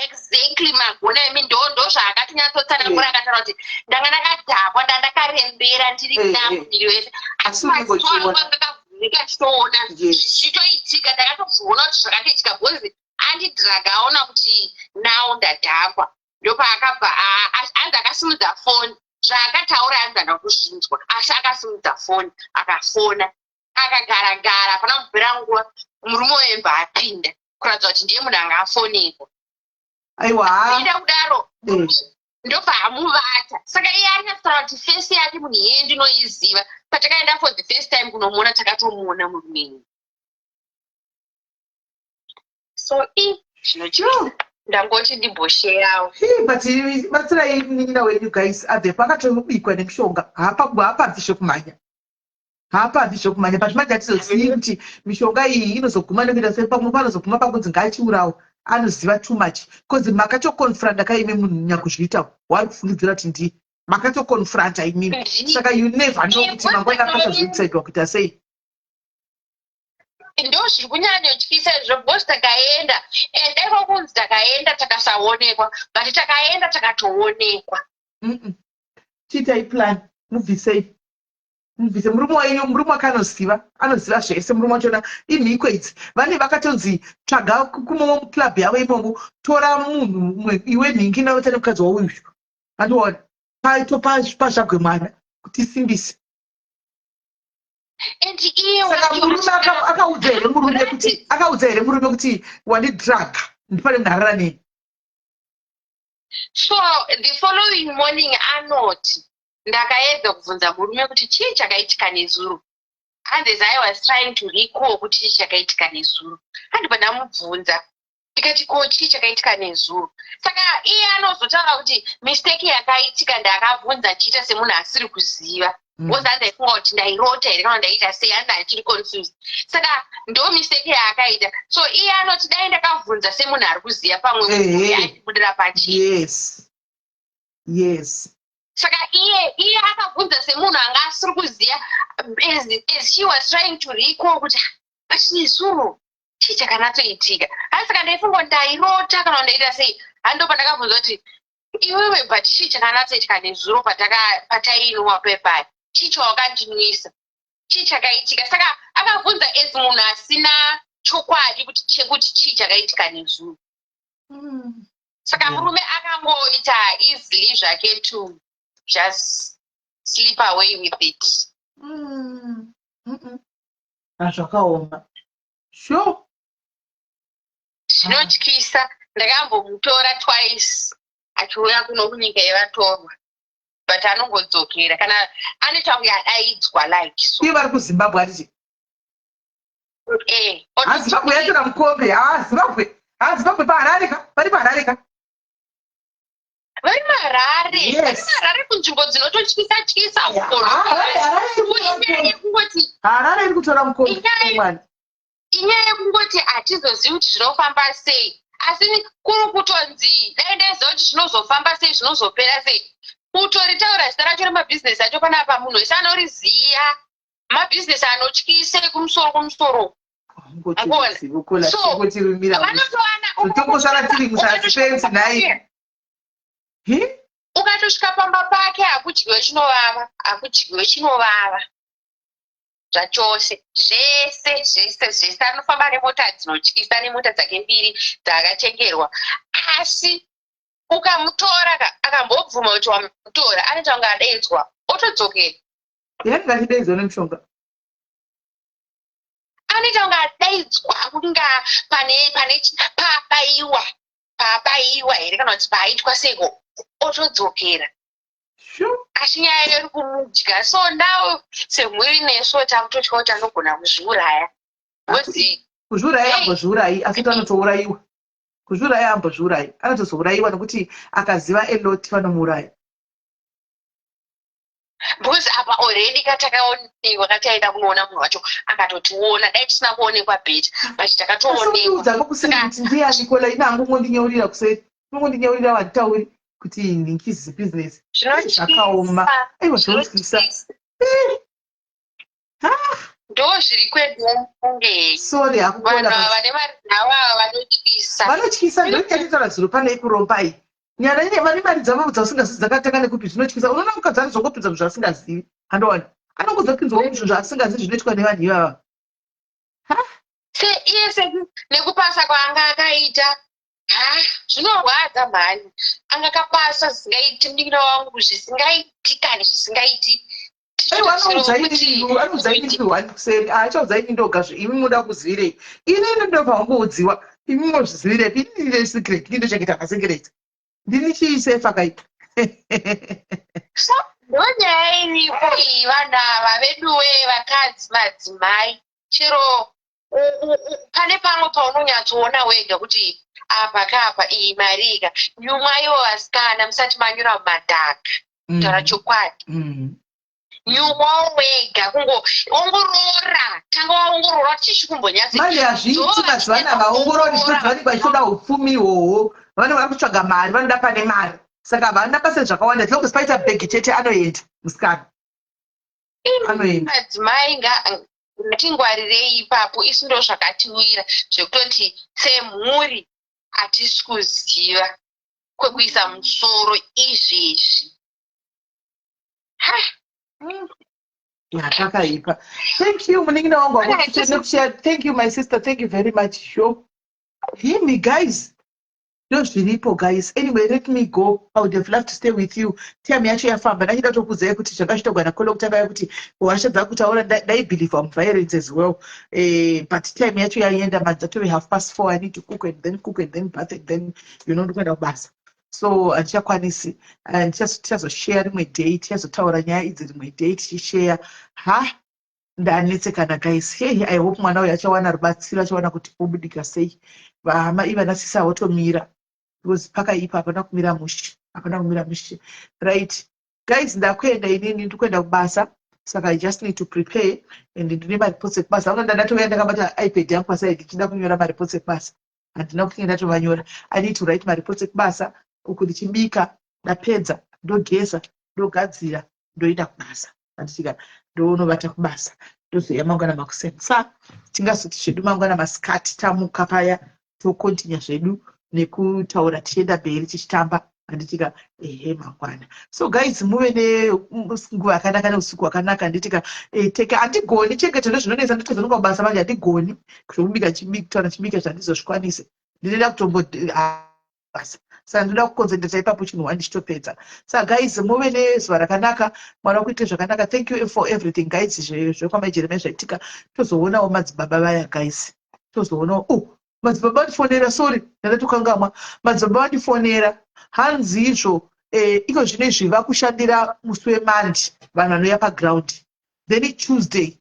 Exactly, magona imi. Ndo zvaakatonyatsotsana akataura kuti ndanga ndakadhakwa, ndandakarembera, ndiri nambo miri wese, asi Asi maziso unenge angu uchiona. anga akavhurika achitoona zvichitoitika. Ndakatozviona kuti zvakatoitika because andidhiraga, aona kuti now ndadhakwa. Ndopaakabva anzi akasimudza foni. Zvaakataura anzi handa kuzvinzwa, asi akasimudza foni, akafona, akagaragara. Hapana kupera nguva, murume wemba apinda, kuratidza kuti ndiye munhu anga afonekwa. Aiwa. Ida kudaro, ndobva amuvata. Saka iye anyatsotaura kuti face yake, munhu iyeye ndinoiziva. Patakaenda for the first time kunomuona, takatomuona murume iye. So i zvinotyisa, ndangoti ndimbosheyawo. Hii, but batsirai munin'ina wenyu guys, abve pakatobikwa nemishonga. Haapabvi zvekumhanya, haapabvi zvekumhanya. But manje hatizozivi kuti mishonga iyi inozoguma nekuita sei. Pamwe panozoguma pakunzi ngaachiurawo, anoziva too much, because makatoconfronta kaime munhu nyakuzviita wari kufungidzira kuti ndiye, makatoconfronta imimi. Saka you never know kuti mangwana akasazodecidwa kuita sei. Ndo zviri kunyanyotyisa izvo, because takaenda and daiko kunzi takaenda takasaonekwa, but takaenda takatoonekwa. Chiitai plan, mubvisei, mubvise murume wenyu. Murume wake anoziva, anoziva zvese murume wachona. Imhiko idzi, vane vakatonzi tsvaga kumomo muclub yavo imomo, tora munhu umwe, iwe nhingi nawe tane mukadzi wauyu, andiona paito pazvagwe mwana kuti simbise. And iye Saka wacho murume akaudza here murume kuti, akaudza here murume kuti wandidrug, ndipane nharara neni? So the following morning anoti, "Ndakaedza kubvunza murume kuti chii chakaitika nezuro." And as I was trying to recall kuti chii chakaitika nezuro, handibva ndamubvunza ndikati, "Ko chii chakaitika nezuro?" Saka iye anozotaura kuti mistake yakaitika, ndakabvunza ndichiita semunhu asiri kuziva, because hanzi aifunga kuti ndairota here kana ndaita sei, hanzi achiri confused. Saka ndo mistake yaakaita. So iye anoti dai ndakabvunza semunhu ari kuziva, pamwe aibudira pachii. Saka iye akabvunza semunhu anga asiri kuziva, as she was trying to recall kuti pachinezuro chii chakanatsoitika. Asi saka ndaifunga kuti ndairota kana ndaita sei. Handopa ndakabvunza kuti, "Iwewe, but chii chakanatsoitika nezuro patainwa pepaya? Chii chawakandinwisa? Chii chakaitika?" Saka akabvunza as munhu asina chokwadi kuti chekuti chii chakaitika nezuro. Saka murume akangoita easily zvake to just sleep away with it. Zvakaoma, sure. Zvinotyisa. Ndakambomutora twice achiuya kuno kunyika yevatorwa, but anongodzokera kana anoita kunge adaidzwa, like so. Iye vari kuZimbabwe, atiti? Eh. Ha, Zimbabwe yatora mukombe. Ha, Zimbabwe, ha, Zimbabwe paHarare ka, vari paHarare ka. Vari muHarare. Vari muHarare, kunzvimbo dzinototyisa tyisa uko. Inyaya yekungoti Harare iri kutora mukombe. Mwana. Inyaya yekungoti hatizozivi kuti zvinofamba sei, asi kuri kutonzi dai ndaiziva kuti zvinozofamba sei, zvinozopera sei. Kutoritaura zita racho remabhizinesi acho panapa, munhu wese anoriziva, mabhizinesi anotyisa ekumusoro kumusoro. So, Ngotirumira. Vanotowana. Tongosara tiri mususpense nhai. Ukatosvika pamba pake, hakudyiwe chinovava, hakudyiwe chinovava zvachose. Zvese zvese zvese, anofamba nemota dzinotyisa, nemota dzake mbiri dzaakatengerwa, asi ukamutora akambobvuma kuti wamutora, anoita kunge adaidzwa, otodzokera. Yange achidaidzwa nemushonga. Anoita kunge adaidzwa, kunga pane paabaiwa, paabaiwa here kana kuti paaitwa seko, otodzokera. Asi nyaya iri kumudya. So now semhuri nesu takutotya kuti anogona kuzviuraya because Kuzviuraya ambozviurayi, asi kuti anotourayiwa. Kuzviuraya ambozviurayi, anotozourayiwa nekuti akaziva a lot, vanomuuraya. Because apa already katakaonekwa, kataenda kunoona munhu wacho akatotiona. Dai tisina kuonekwa better, but takatoonekwa. Udza kuseri kuti ndiyani kola ina hangu ngondinyaurira kuseri, unongondinyaurira, wanditauri kuti ndinkizi business. Zvakaoma, aiwa, zvinotyisa. Ndo zviri kwedu kunge. Sorry. Vanhu ava vane mari dzavo ava vanotyisa. Vanotyisa. Ndonyatitaura zuro pane kurombai nyana ine vane mari dzavo dzausingazivi dzakatanga nekupi. Zvinotyisa. Unoona mukadzi anozongopinza zvinhu zvaasingazivi, handowana anongozopinzwawo muzvinhu zvaasingazivi zvinoitwa nevanhu ivava. Se iye nekupasa kwaanga akaita, ha, zvinorwadza mhani. Anga akapasa zvisingaiti, munin'ina wangu, zvisingaiti kani, zvisingaiti. Aiwa, anoudza ini one kuseri, achaudza ini ndoga. Imi muda kuzivirei? Inini ndobva wangoudziwa, imi mozvizivirepi? Inini ndine secret, ndini ndochengeta masecret, ndini chiisefa kaita. So ndonyaya iripo iyi. Vanhu ava veduwe, vakadzi, madzimai, chero pane pamwe paunonyatsoona wega kuti apa kapa iyi mari ika nyumwa. Ivo vasikana, musati manyura mumadhaka, taura chokwadi, nyumwawo wega, kungoongorora, tanga waongorora kuti chichi kumbonyatsa. Manje hazviiti mazuva ana, vaongorori vanenge vachitoda upfumi ihwohwo. Vanenge vari kutsvaga mari, vanoda pane mari, saka havana basa zvakawanda. Tinongozi paita bhegi chete, anoenda musikana, anoenda. Madzimai ngatingwarirei ipapo. Isu ndo zvakatiwira zvekutoti semhuri hatisi kuziva kwekuisa musoro izvezvi. Ha. Ya, pakaipa. Thank you, munin'ina wangu wakushare. Thank you, my sister, thank you very much. Sure, hear me, guys, ndo zviripo, guys. Anyway, let me go. I would have loved to stay with you. Time yacho yafamba. Ndachida tokuudzai kuti zvakachitogwa nakolo kutanga kuti hasha dzakutaura, ndaibelieva muviolence as well, but time yacho yaenda manje, dzatove 4:30. I need to cook and then cook and then bath and then ndikuenda kubasa, so handichakwanisi. Tichazoshare rimwe day, tichazotaura nyaya idzi rimwe day tichishare. Ha, ndanetsekana, guys. Hey, I hope mwana uyu achawana rubatsiro, achawana kuti obudika sei. Vahama ivana sisa votomira because pakaipa, hapana kumira mushe, hapana kumira mushe. Right, guys, ndakuenda inini, ndikuenda kubasa, saka I just need to prepare and ndine mareports ekubasa. Unoda ndatouya ndakabata iPad yangu paside ndichida kunyora mareports ekubasa, handina kuti ndatovanyora. I need to write mareports ekubasa uku ndichibika. Ndapedza, ndogeza, ndogadzira, ndoenda kubasa, handitika? Ndonovata kubasa, ndozoya mangwana makuseni. Sa tingazoti zvedu mangwana masikati tamuka paya, tocontinue zvedu nekutaura, tichienda mberi tichitamba, handitika? Ehe, mangwana. So guys, muve nenguva yakanaka neusiku hwakanaka, handitika? Teke handigoni chengete, ndozvinonetsa. Nditozonoka kubasa manje, handigoni zvokubika, kutaura chibika zvandizozvikwanise. Ndinoda kutombo basa, saka ndinoda kuconcentrata ipapo, chinhu one ndichitopedza. Saka guys, muve nezuva rakanaka, Mwari wakuite zvakanaka. Thank you for everything, guys. Zvekwamai zvaitika, tozoonawo madzibaba vaya, guys, tozoonawo. Oh, madzibaba vandifonera, sorry, ndandatokangamwa. Madzibaba vandifonera, hanzi izvo iko zvino izvi vakushandira musi weMonday vanhu vanouya paground, then Tuesday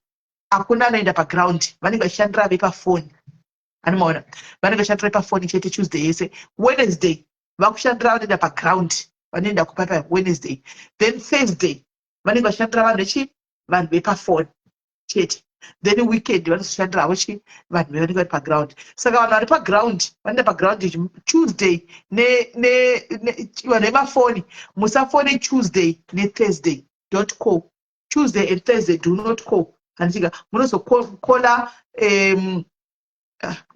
hakuna anoenda paground, vanenge vachishandira vepafoni. Anomaona, vanenge vachishandira pafoni chete Tuesday yese. Wednesday vakushandira vanoenda paground. Vanoenda kupapa Wednesday, then Thursday vanenge vachishandira vanhu vechi vanhu vepafoni chete. Then weekend vanozoshandirawo chi vanhu vanenge vari paground. Saka vanhu vari paground vanoenda paground Tuesday. Vanhu vemafoni, musafone Tuesday neThursday. Don't call Tuesday and Thursday, do not call, handitika? Munozokola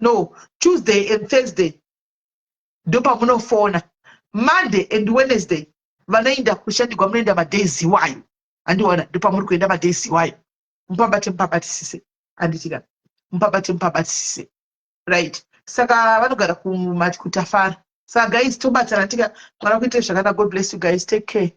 no, Tuesday and Thursday ndopamunofona. Monday and Wednesday vanoenda kushandigwa, munoenda madays iwayo, handiona? Ndopamuri kuenda madays iwayo. Mupabate, mupabatisise, handitika? Mupabate, mupabatisise, right? Saka vanogara kuTafara. Saka guys, tobatsana tika. Mwari kuitire zvakanaka. God bless you guys, take care.